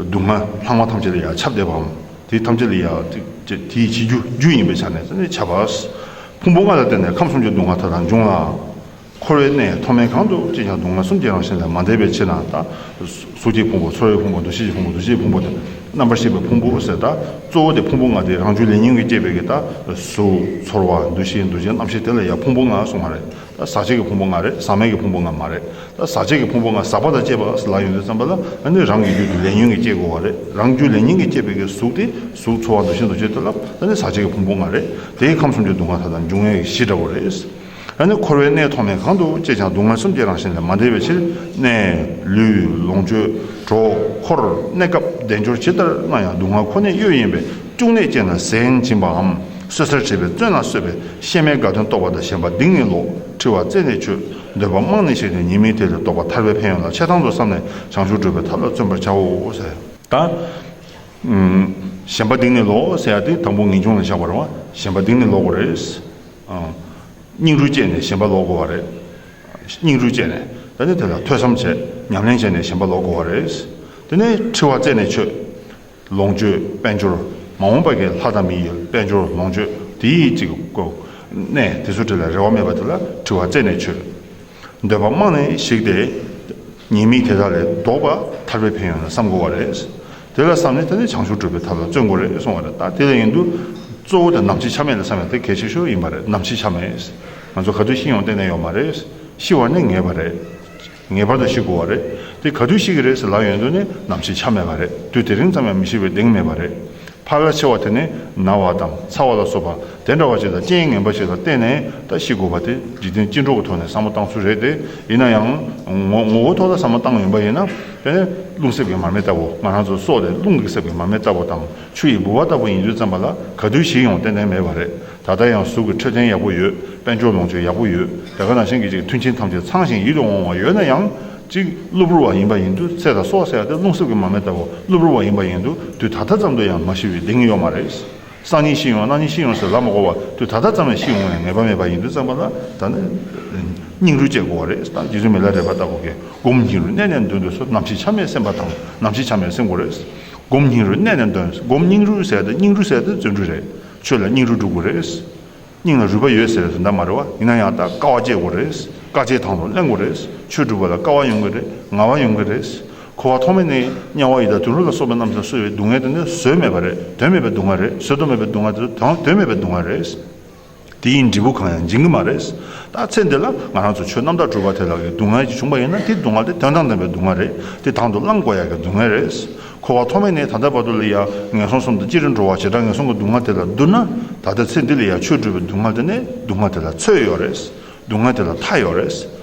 སྡུག་བསྔལ་ལྷག་མ་ཐམས་ཅད་ལ་ཡང་ཁྱབ་བསྡད་པའམ། དེ་ཐམས་ཅད་ལ་ཡང་དེ་དེ་ཡི་བྱེད་རྒྱུ་རྒྱུ་ཡིན་པའི་ཆ་ནས་ད་ནི་ཁྱབ་པ། ཕུང་པོ་ལྔ་ལ་བརྟེན་ནས་ཁམས་གསུམ་གྱི་སྡུག་བསྔལ་མཐའ་དག་འབྱུང་ལ། འཁོར་བའི་གནས་མཐོ་དམན་གང་དུ་སྐྱེས་ཀྱང་སྡུག་བསྔལ་གསུམ་གྱི་རང་བཞིན་ལས་མ་འདས་པའི་ཕྱིར་ན། ད་གཟུགས་ཀྱི་ཕུང་པོ། ཚོར་བའི་ཕུང་པོ། འདུ་ཤེས་ཀྱི་ཕུང་པོ། འདུ་བྱེད་ཀྱི་ཕུང་པོ་དང་རྣམ་པར་ཤེས་པའི་ཕུང་པོ་ཟེར། ད་གཙོ་བོ་དེ་ཕུང་པོ་ལྔ་དེ་རང་རྒྱུ་ལས་ཉོན་གྱིས་བསྐྱེད་པའི་གི་ད་གཟུགས། ཚོར་བ། འདུ་ཤེས། འདུ་བྱེད། རྣམ་ཤེས་དེ་ལ་ཡང་ཕུང་པོ་ལྔ་གསུངས་པ་རེད། ད་ཟག་བཅས་ཀྱི་ཕུང་པོ་ལྔ་རེད། ཟག་མེད་ཀྱི་ཕུང་པོ་ལྔ་མ་རེད། ད་ཟག་བཅས་ཀྱི་ཕུང་པོ་ལྔ་ཟག་པ་དང་བཅས་པ་ལ་ཡོང་དུས་ཙམ་པ་ལ་ཨ་ནི་རང་གི་རྒྱུ་དེ་ལས་ཉོན་གྱིས་བསྐྱེད་དགོས་པ་རེད། རང་རྒྱུ་ལས་ཉོན་གྱིས་བསྐྱེད་པའི་གི་གཟུགས་དེ་གཟུགས། ཚོར་བ། འདུ་ཤེས། འདུ་བྱེད་དེ་ལ་ཨ་ནི་ཟག་བཅས་ཀྱི་ཕུང་པོ་ལྔ་རེད། དེའི་ཁམས་གསུམ་གྱི་སྡུག་བསྔལ་མཐའ་དག་འབྱུང་ཡས་ཀྱི་གཞི་འདྲ་བོ་རེད། ཨ་ནི་འཁོར་བའི་གནས་མཐོ་དམན་གང་དུ་སྐྱེས་ཀྱང་སྡུག་བསྔལ་གསུམ་གྱི་རང་བཞིན་ལས་མ་འདས་པའི་ཕྱིར། གནས། ལུས། ལོངས་སྤྱོད། གྲོགས། འཁོར། གནས་སྐབས་བདེ་འབྱོར་ཇི་ལྟར་སྣང་ཡང་སྡུག་བསྔལ་ཁོ་ནས་གཡོས་ཡིན་པས་བཅུག་ནས་སྤྱན་ལ་གཟན་བྱིན་པའམ། གསོད་སར་བྱེད་པའི་བཙོན་ལ་གསོད་པས་གཤེད་མའི་དགའ་སྟོན་རྟོགས་པ་དང་ཞེན་པ་གཏིང་ནས་ལོག། འཁྲི་བ་རྩད་ནས་ཆོད། འདོད་པ་རྨང་ནས་ཞིག་སྟེ་ཉེས་དམིགས་དེ་ལས་ལྡོག་པ་ཐར་པའི་ཕན་ཡོན་ལ་ཆེ་ཐང་དུ་བསམས་ནས་བྱང་ཆུབ་སྒྲུབ་པའི་ཐབས་ལ་བརྩོན་པར་བྱའོ་ཟེར། ད་ཞེན་པ་གཏིང་ནས་ལོག་ཟེར་ཡ་དེ་དང་པོ་ངེས་འབྱུང་ལ་བཞག་པ་རེད་བ། ཞེན་པ་གཏིང་ནས་ལོག་དགོས་རེད། སྙིང་རུས་བསྐྱེད་ནས་ཞེན་པ་ལོག་དགོས་པ་རེད། སྙིང་རུས་བསྐྱེད་ནས་ད་ནི་དེ་ལ་ཐོས་བསམ་བྱས། ཉམས་ལེན་བྱས་ནས་ཞེན་པ་ལོག་དགོས་པ་རེད། དེ་ནས་འཁྲི་བ་རྩད་ནས་ཆོད། ལོངས་སྤྱོད། དཔལ་འབྱོར། མ་འོངས་པ་གི་ལྷ་དང་མི་ཡི་དཔལ་འབྱོར། ལོངས་སྤྱོད་དེ་ཡི་ཅིག་གོ་གནས་དེ་ཚོ་དེ་ལ་རེ་བ་མེད་པ་དེ་ལ་འཁྲི་བ་རྩད་ནས་ཆོད། འདོད་པ་རྨང་ནས་ཞིག་སྟེ། ཉེས་དམིགས་དེ་དག་ལས་ལྡོག་པ་ཐར་པའི་ཕན་ཡོན་ལ་བསམ་དགོས་པ་རེད། དེ་ལ་བསམས་ནས་དེ་ནས་བྱང་ཆུབ་སྒྲུབ་པའི་ཐབས་ལ་བརྩོན་དགོས་རེད་གསུང་བ་རེད། ད་དེ་ལ་ཡིན་དུས་གཙོ་བོ་དེ་ནམ་འཆི་ཆ་མེད་ལ་བསམ་ཡ་དེ་གལ་ཆེ་ཤོས་ཡིན་པ་རེད། ནམ་འཆི་ཆ་མེད། ང་ཚོ་ག་དུས་ཤི་ཡོང་གཏན་ནས་ཡོད་མ་རེད། ཤི་བ་ནི་ངེས་པ་རེད། ངེས་པར་དུ་ཤི་དགོས་པ་རེད། དེ་ག་དུས་ཤི་གི་རེད་ཟེར་ལབ་ཡོང་དུས་ནི་ནམ་འཆི་ཆ་མེད་པ་རེད། དུས་དེ་རིང་ཙམ་ཡང་མི་ཤི་བའི་གདེང་མེད་པ་རེད། ཕལ་ཆེ་བ་དེ་ནི་ན་བ་དང་ཚ་བ་ལ་སོགས་པ་དེ་འདྲ་བ་ཞིག་དང་རྐྱེན་ངན་པ་ཞིག་ལ་བརྟེན་ནས་ད་ཤི་དགོས་པ་དེ་འཇིག་རྟེན་སྤྱི་འགྲོ་གི་ཐོག་ནས་བསམ་བློ་བཏང་ཚུལ་རེད་དེ། ཡིན་ན་ཡང་ངོ་ངོ་བོ་ཐོག་ལ་བསམ་བློ་བཏང་ཡོང་པ་ཡིན་ན། དེ་ནི་རླུང་གསེབ་ཀྱི་མར་མེ་ལྟ་བུ། ང་རང་ཚོ་སྲོག་དེ་རླུང་གི་གསེབ་ཀྱི་མར་མེ་ལྟ་བུ་དང་ཆུ་ཡི་ལྦུ་བ་ལྟ་བུ་ཡིན་དུས་ཙམ་པ་ལ་ག་དུས་ཤི་ཡོང་ཏན་ཏན་མེད་པ་རེད། ད་ལྟ་ཡང་གཟུགས་ཀྱི་འཕྲོད་བསྟེན་ཡག་པོ་ཡོད། དཔལ་འབྱོར་ལོངས་སྤྱོད་ཡག་པོ་ཡོད། དེ་ག་ནང་བཞིན་གྱི་ཅིག་མཐུན་རྐྱེན་ཐམས་ཅད་ཚང་ཞིང་ཡིད་དུ་འོང་བ་ཡོད་ན་ཡང་། ཅིག་གློ་བུར་བ་ཡིན་པ་ཡིན་དུས། ཚེ་དང་སྲོག་ཟེར་ཡ་དེ་རླུང་གསེབ་ཀྱི་མར་མེ་ལྟ་བུ། གློ་བུར་བ་ཡིན་པ་ཡིན་དུས་དུས་ད་ལྟ་ཙམ་དུ་ཡང་མ་ཤི་བའི་གདེང་ཡོད་མ་རེད། སང་ཉིན་ཤི་ཡོང་། གནངས་ཉིན་ཤི་ཡོང་ཟེར་ལབ་མ་དགོས་པ། དུས་ད་ལྟ་ཙམ་ཡང་ཤི་ཡོང་བའི་ངེས་པ་མེད་པ་ཡིན་དུས་ཙམ་པ་ལ་ད་ནི་སྙིང་རུས་བསྐྱེད་དགོས་པ་རེད། ད་རྗེ་བཙུན་མི་ལ་རས་པ་ལྟ་བུ་གིས་སྒོམ་སྙིང་རུས་གནད་ནས་འདོན་དུས་སུ་ནམ་འཆི་ཆ་མེད་སེམས་པ་དང་། ནམ་འཆི་ཆ་མེད་སེམས་དགོས་རེད། སྒོམ་སྙིང་རུས་གནད་ནས་འདོན། སྒོམ་སྙིང་རུས་ཟེར་ཏེ། སྙིང་རུས་ཟེར་ཏེ་བརྩོན་འགྲུས་རེད། ཆོས་ལ་སྙིང་རུས་སྒྲུབ་དགོས་རེད། སྙིང་ལ་རུས་པ་ཡོད་ཟེར་བའི་དོན་དག་མ་རེད་བ། ཡིན་ན་ཡང་ད་དཀའ་བ་སྤྱད་དགོས་རེད། དཀའ་སྤྱད་དང་དུ་ལེན་དགོས་རེད། ཆོས་སྒྲུབ་པ་ལ་དཀའ་བ་ཡོང་གི་རེད། ངལ་བ་ཡོང་གི་རེད། འཁོར་བ་ཐོག་མེད་ནས་དམྱལ་བ་ཡི་དྭགས་དུད་འགྲོ་ལ་སོགས་པའི་རྣམས་སུ་གསོད་པའི་སྡུག་བསྔལ་དེ་ནི་བཟོད་མེད་པ་རེད། དོན་མེད་པའི་སྡུག་བསྔལ་རེད། བཟོད་དུ་མེད་པའི་སྡུག་བསྔལ་དེ་དོན་དོན་མེད་པའི་སྡུག་བསྔལ་རེད། དེ་ཡི་འབྲས་བུ་གང་ཡང་འབྱིན་གྱི་མ་རེད། ད་ཚེ་འདི་ལ་ང་རང་ཚོ་ཆོས་རྣམ་དག་སྒྲུབ་པ་དེ་ལ་གི་སྡུག་བསྔལ་ཅིག་བྱུང་པ་ཡིན་ན། དེ་སྡུག་བསྔལ་དེ་དོན་དང་ལྡན་པའི་སྡུག་བསྔལ་རེད། དེ་དང་དུ་བླང་དགོས་ཡ་གི་སྡུག་བསྔལ་རེད། འཁོར་བ་ཐོག་མེད་ནས་ད་ལྟ་བར་དུ་ལ་ཡ་ངན་སོང་གསུམ་དང་སྤྱིར་འགྲོ་བ་བྱེ་བྲག་ངན་སོང་གི་སྡུག་བསྔལ་དེ་ལ་བསྡུར་ན། ད་ལྟ་ཚེ་འདི་ལ་ཡ་ཆོས་སྒྲུབ་པའི་སྡུག་བསྔལ་དེ་ནི་སྡུག་བསྔལ་དེ་ལ་ཚོད་ཡོད་རེད། སྡུག་བསྔལ་དེ་ལ་མཐའ་ཡོད་རེད།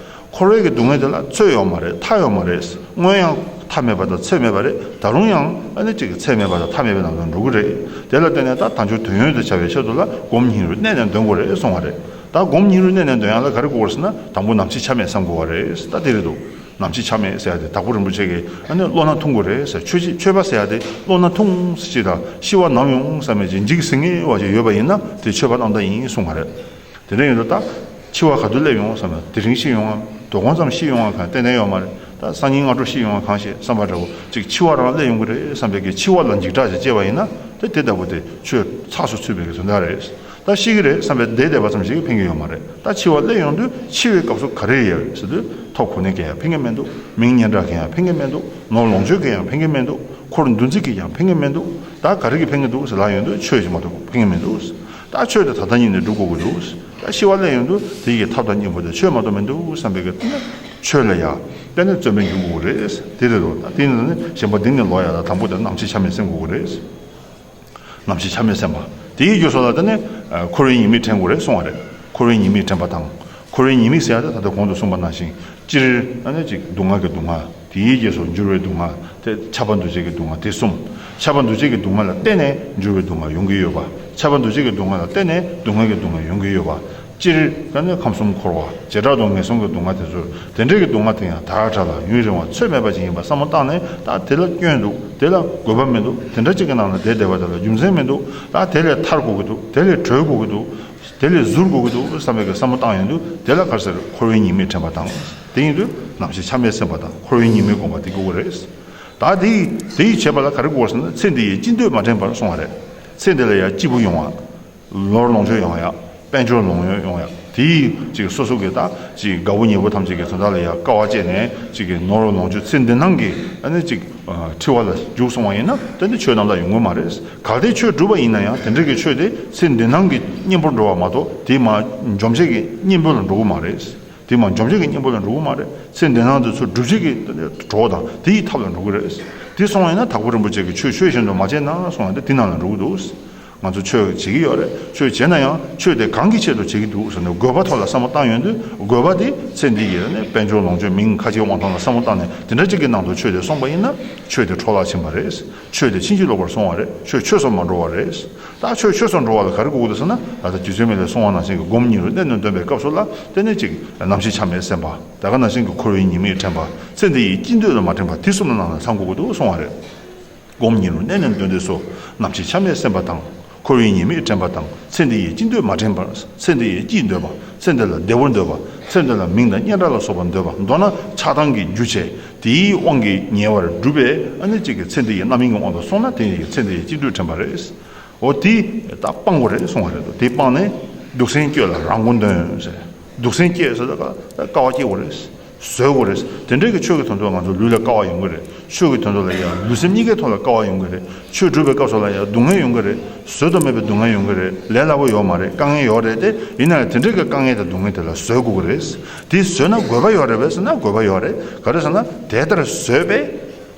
འཁོར་བའི་གི་སྡུག་བསྔལ་དེ་ལ་ཚོད་ཡོད་མ་རེད། མཐའ་ཡོད་མ་རེད། སྔོན་ཡང་མཐའ་མེད་པ་དང་ཚད་མེད་པ་རེད། ད་རུང་ཡང་ཨ་ནི་ཅིག་གི་ཚད་མེད་པ་དང་མཐའ་མེད་པའི་ནང་དུ་འགྲོ་གི་རེད། དེ་ལ་བརྟེན་ནས་ད་དལ་འབྱོར་དོན་ཡོད་དུ་བྱ་བའི་ཆེད་དུ་ལ་སྒོམ་སྙིང་རུས་གནད་ནས་འདོན་དགོས་རེད་གསུང་བ་རེད། ད་སྒོམ་སྙིང་རུས་གནད་ནས་འདོན་ཡ་ལ་ག་རེ་དགོས་རེད་ཟེར་ན། དང་པོ་ནམ་འཆི་ཆ་མེད་བསམ་དགོས་པ་རེད། ད་དེ་རེད་འདུག་ནམ་འཆི་ཆ་མེད་ཟེར་ཡ་དེ་དྭགས་པོ་རིན་པོ་ཆེ་གིས་ཨ་ནི་བློ་སྣ་ཐུང་དགོས་རེད་ཟེར། ཆོས་ཆོས་པ་ཟེར་ཡ་དེ་བློ་སྣ་ཐུང་ཟེར་ཅིག་དང་། ཤི་བ་ནམ་ཡོང་བསམ་མེད་ཅིག་འཇིགས་ཟིན་ངེས་བ་ཅིག་ཡོད་པ་ཡིན་ན་དེ་ཆོས་པ་རྣམ་དག་ཡིན་གསུང་བ་རེད། དེ་འདྲ་ཡིན་དུས་ད་འཆི་བ་ག་དུས་སླེབས་ཡོང་བསམ་ན། དེ་རིང་ཤི་ཡོང་ང་། དོ་དགོང་ཙམ་ཤི་ཡོང་ང་གང་ཏན་ཏན་ཡོད་མ་རེད། ད་སང་ཉིན་སྔ་དྲོ་ཤི་ཡོང་ང་གང་ཤེས་བསམ་པ་འདྲ་བོ་ཅིག་འཆི་བ་རང་སླེབས་ཡོང་གི་རེད་བསམ་པའི་གི་འཆི་བ་ལ་འཇིགས་སྐྲག་ཅིག་སྐྱེས་པ་ཡིན་ན། ད་དེ་ལྟ་བུ་དེ་ཆོས་ཚགས་སུ་ཚུད་པའི་གི་དོན་དག་རེད། ད་ཤི་གི་རེད་བསམ་པའི་བསྡད་བསྡད་པ་ཙམ་ཞིག་གིས་ཕན་གྱི་ཡོད་མ་རེད། ད་འཆི་བ་སླེབས་ཡོང་དུས་འཆི་བའི་སྐབས་སུ་ག་རེ་ཡོད་ཟེར་དུས་ཐོབ་གོ་གནས་སྐལ་ཡང་ཕན་གྱི་མི་འདུག་མིང་སྙན་གྲགས་སྐལ་ཡང་ཕན་གྱི་མི་འདུག་ནོར་ལོངས་སྤྱོད་སྐལ་ཡང་ཕན་གྱི་མི་འདུག་འཁོར་འདུ་འཛི་སྐལ་ཡང་ཕན་གྱི་མི་འདུག་ད་ག་རེ་གིས་ཕན་གྱི་འདུག་ཟེར་ལབ་ཡོང་དུས་ཆོས་ཀྱིས་མ་གཏོགས་ཕན་གྱི་མི་འདུག་ད་ཆོས་དེ་ད་ལྟ་ཉིད་ནས་སྒྲུབ་དགོས་ཀྱི་འདུག་ད་ཤི་བ་སླེབས་ཡོང་དུས་དེ་ཡི་ཐབས་དང་གཉེན་པོ་དེ་ཆོས་མ་གཏོགས་མི་འདུག་བསམ་པའི་གི་ཆོས་ལ་ཡང་དཔེ་ནི་བརྩོན་པས་འཇུག་དགོས་ཀྱི་རེད། དེ་རེད་དོ། ད་དེ་ནི་གཞན་པ་འདི་ནས་ལོག་ཡ་ལ་དང་པོ་དེ་ནམ་འཆི་ཆ་མེད་སེམས་དགོས་ཀྱི་རེད། ནམ་འཆི་ཆ་མེད་སེམས་པ། དེའི་རྗེས་སུ་ལ་དེ་ནི་འཁོར་བའི་ཉེས་དམིགས་དྲན་དགོས་རེད་གསུང་བ་རེད། འཁོར་བའི་ཉེས་དམིགས་དྲན་པ་དང་། འཁོར་བའི་ཉེས་དམིགས་ཟེར་ཡ་དེ་ད་ལྟ་གོང་དུ་གསུངས་པ་ནང་བཞིན་སྤྱིར་ཨ་ནི་ཅིག་སྡུག་བསྔལ་གྱི་སྡུག་བསྔལ། དེའི་རྗེས་སུ་འགྱུར་བའི་སྡུག་བསྔལ། དེ་ཁྱབ་པ་འདུ་བྱེད་ཀྱི་སྡུག་བསྔལ་དེ་གསུམ། ཁྱབ་པ་འདུ་བྱེད་ཀྱི་སྡུག་བསྔལ་ལ་བརྟེན་ནས་འགྱུར་བའི་སྡུག་བསྔལ་ཡོང་གི་ཡོད་པ། ཁྱབ་པ་འདུ་བྱེད་ཀྱི་སྡུག་བསྔལ་ལ་བརྟེན་ནས་སྡུག་བསྔལ་གྱི་སྡུག་བསྔལ་ཡོང་གི་ཡོད་པ། སྤྱིར་ཨ་ནི་ཁམས་གསུམ་འཁོར་བ་བྱེ་བྲག་ཏུ་ངན་སོང་གི་སྡུག་བསྔལ་དེ་ཚོ་དེ་འདྲའི་གི་སྡུག་བསྔལ་དེ་ཡང་དར་དྲག་ལ་ཡུན་རིང་བ་ཚོད་མེད་པ་ཅིག་ཡིན་པ་བསམ་བློ་བཏང་ནས། ད་དེ་ལ་སྐྱོན་འདུག་དེ་ལ་དགོས་པ་མི་འདུག་དེ་འདྲ་ཅིག་གི་ནང་ལ་བསྡད་བསྡད་པ་དེ་ལ་རྒྱུ་མཚན་མི་འདུག་ད་དེ་ལས་ཐར་དགོས་ཀྱི་འདུག་དེ་ལས་གྲོལ་དགོས་ཀྱི་འདུག་དེ་ལས་ཟུར་དགོས་ཀྱི་འདུག་བསམ་པའི་གི་བསམ་བློ་བཏང་ཡོང་དུས་དེ་ལ་ག་རེ་ཟེར། འཁོར་བའི་ཉེས་དམིགས་དྲན་པ་དང་། དེ་ཡིན་དུས་ནམ་འཆི་ཆ་མེད་སེམས་པ་དང་འཁོར་བའི་ཉེས་དམིགས་སྒོམ་པ་དེ་དགོས་ཀྱི་རེད། ད་དེ་དེ་ཡི་བྱེད་པ་ལ་ག་རེ་དགོས་ཟེར་ན། ཚེ་འདི་ཡི་སྐྱིད་འདོད་མ་དྲན་པར་གསུང་བ་རེད། ཚེ་འདི་ལ་ཡང་སྐྱིད་པོ་ཡོང་བ། ནོར་ལོངས་སྤྱོད་ཡོང་ཡ། དཔལ་འབྱོར་ལོངས་སྤྱོད་ཡོང་ཡ། དེ་ཡིས་ཅིག་སོ་སོ་གི་ད་ཅིག་དགའ་བོ་ཉེ་བོ་ཐམས་ཅད་ཀྱི་དོན་དག་ལ་ཡ་དཀའ་བ་སྤྱད་ནས་ཅིག་གི་ནོར་ལོངས་སྤྱོད་ཚེ་འདི་སྣང་གི་ཨ་ནི་ཅིག་ཨ་འཁྲི་བ་ལ་འཇུག་སོང་བ་ཡིན་ན། དེ་ནི་ཆོས་རྣམ་དག་ཡོང་གི་མ་རེད། གལ་ཏེ་ཆོས་སྒྲུབ་པ་ཡིན་ན་ཡང་དེ་འདྲ་གི་ཆོས་དེ་ཚེ་འདི་སྣང་གི་གཉེན་པོར་འགྲོ་བ་མ་གཏོགས་དེ་མ་འཇོམས་བྱེད་ཀྱི་གཉེན་པོ་ལ་འགྲོ་གི་མ་རེད། དེ་མ་འཇོམས་བྱེད་ཀྱི་གཉེན་པོ་ལ་འགྲོ་གི་མ་རེད། ཚེ་འདི་སྣང་དེ་ཚོ་སྒྲུབ་བྱེད་ཀྱི་གྲོགས་དང་དེ་ཡི་ཐབས་ལ་འགྲོ་གི་རེད། དེ་སོང་བ་ཡིན་ན་དྭགས་པོ་རིན་པོ་ཆེ་གིས་ཆོས་ཆོས་བཞིན་དུ་མ་བྱས་ན་གསུངས་པ་དེ་དེ་ནང་ལ་འགྲོ་གི་འདུག་ང་ཚོ་ཆོས་བྱེད་ཀྱི་ཡོད་རེད། ཆོས་བྱས་ན་ཡང་ཆོས་དེ་གང་གི་ཆེད་དུ་བྱེད་ཀྱི་འདུག་ཟེར་ནས་དགོས་པ་ཐོག་ལ་བསམ་བློ་བཏང་ཡོང་དུས། དགོས་པ་དེ་ཚེ་འདི་ཡི་ནི་དཔལ་འབྱོར་ལོངས་སྤྱོད་མིང་ཁ་ཆེའི་དབང་ཐང་ལ་བསམ་བློ་བཏང་ནས་དེ་འདྲ་ཅིག་གི་ནང་དུ་ཆོས་དེ་སོང་པ་ཡིན་ན་ཆོས་དེ་འཕྲོ་བརླག་ཕྱིན་པ་རེད། ཆོས་དེ་ཕྱིན་ཅི་ལོག་པར་སོང་བ་རེད། ཆོས་ཆོས་སུ་མ་འགྲོ་བ་རེད། ད་ཆོས་ཆོས་སུ་འགྲོ་བ་ལ་ག་རེ་དགོས་ཀྱི་འདུག་ཟེར་ན། ད་ལྟ་རྗེ་བཙུན་མི་ལས་གསུངས་པ་ནང་བཞིན་གྱི་སྒོམ་ཉིད་རུ་གནད་དུ་འདོན་པའི་སྐབས་སུ་ལ་དེ་ནི་ཅིག་ནམ་འཆི་ཆ་མེད་སེམས་པ། ད་ག་ནང་བཞིན་གྱི་འཁོར་བའི་ཉེས་དམིགས་དྲན་པ། ཚེ་འདི་ཡི་སྐྱིད་འདོད་ལ་མ་དྲན་པ། དེ་གསུམ་ལ་ནང་ལ་ཚང་དགོས་ཀྱི་འདུག་གསུང་བ་རེད། སྒོམ་ཉིད་རུ་གནད་ནས་འདོན་དུས་སུ། ནམ་འཆི་ཆ་མེད་སེམས་པ་དང་། འཁོར་བའི་ཉེས་དམིགས་དྲན་པ་དང་། ཚེ་འདི་ཡི་སྐྱིད་འདོད་མ་དྲན་པར། ཚེ་འདི་ཡི་སྐྱིད་འདོད་པ། ཚེ་འདི་ལ་བདེ་བོ་འདོད་པ། ཚེ་འདི་ལ་མིང་དང་སྙན་གྲགས་ལ་སོགས་པ་འདོད་པ། མདོར་ན་ཆགས་སྡང་གི་རྒྱུ་བྱས། དེའི་དབང་གིས་ཉེ་བར་སྒྲུབ་པས་ཨ་ནི་གཅིག་གི་ཚེ་འདི་ཡི་རྣམ་སྨིན་གྱི་དབང་དུ་སོང་ན་དེ་ཡི་ཚེ་འདི་ཡི་སྐྱིད་འདོད་དྲན་པ་རེད། འོ་དེ་ད་སྤང་དགོས་རེད་གསུང་བ་རེད་དོ། དེ་སྤངས་ནས་སྡུག་བསྲན་སྐྱོབ་ལ་རང་མགོ་འདོན་ཟེར། སྡུག་བསྲན་སྐྱོབ་ཟེར་ད་ག་ད་དཀའ་བ་སྐྱེ་དགོས་རེད། བཟོད་དགོས་རེད། དེ་འདྲའི་གི་ཆོས་ཀྱི་དོན་དུ་ང་ཚོ་ལུས་ལ་དཀའ་བ་ཡོང་གི་རེད། ཆོས་ཀྱི་དོན་དུ་ལ་ཡང་ལུས་སེམས་གཉིས་ཀའི་ཐོག་ལ་དཀའ་བ་ཡོང་གི་རེད། ཆོས་སྒྲུབ་པའི་སྐབས་སུ་ལ་ཡང་སྡུག་བསྔལ་ཡོང་གི་རེད། བཟོད་དུ་མེད་པའི་སྡུག་བསྔལ་ཡོང་གི་རེད། ལས་སླ་པོ་ཡོད་མ་རེད། དཀའ་ངལ་ཡོད་རེད་དེ། ཡིན་ན་ཡང་དེ་འདྲའི་གི་དཀའ་ངལ་དང་སྡུག་བསྔལ་དེ་ལ་བཟོད་དགོས་ཀྱི་རེད། དེ་བཟོད་ན་དགོས་པ་ཡོད་རེད་པས་ཟེར་ན་དགོས་པ་ཡོད་རེད། ག་རེ་ཟེར་ན་དེ་ལྟར་བཟོད་པས།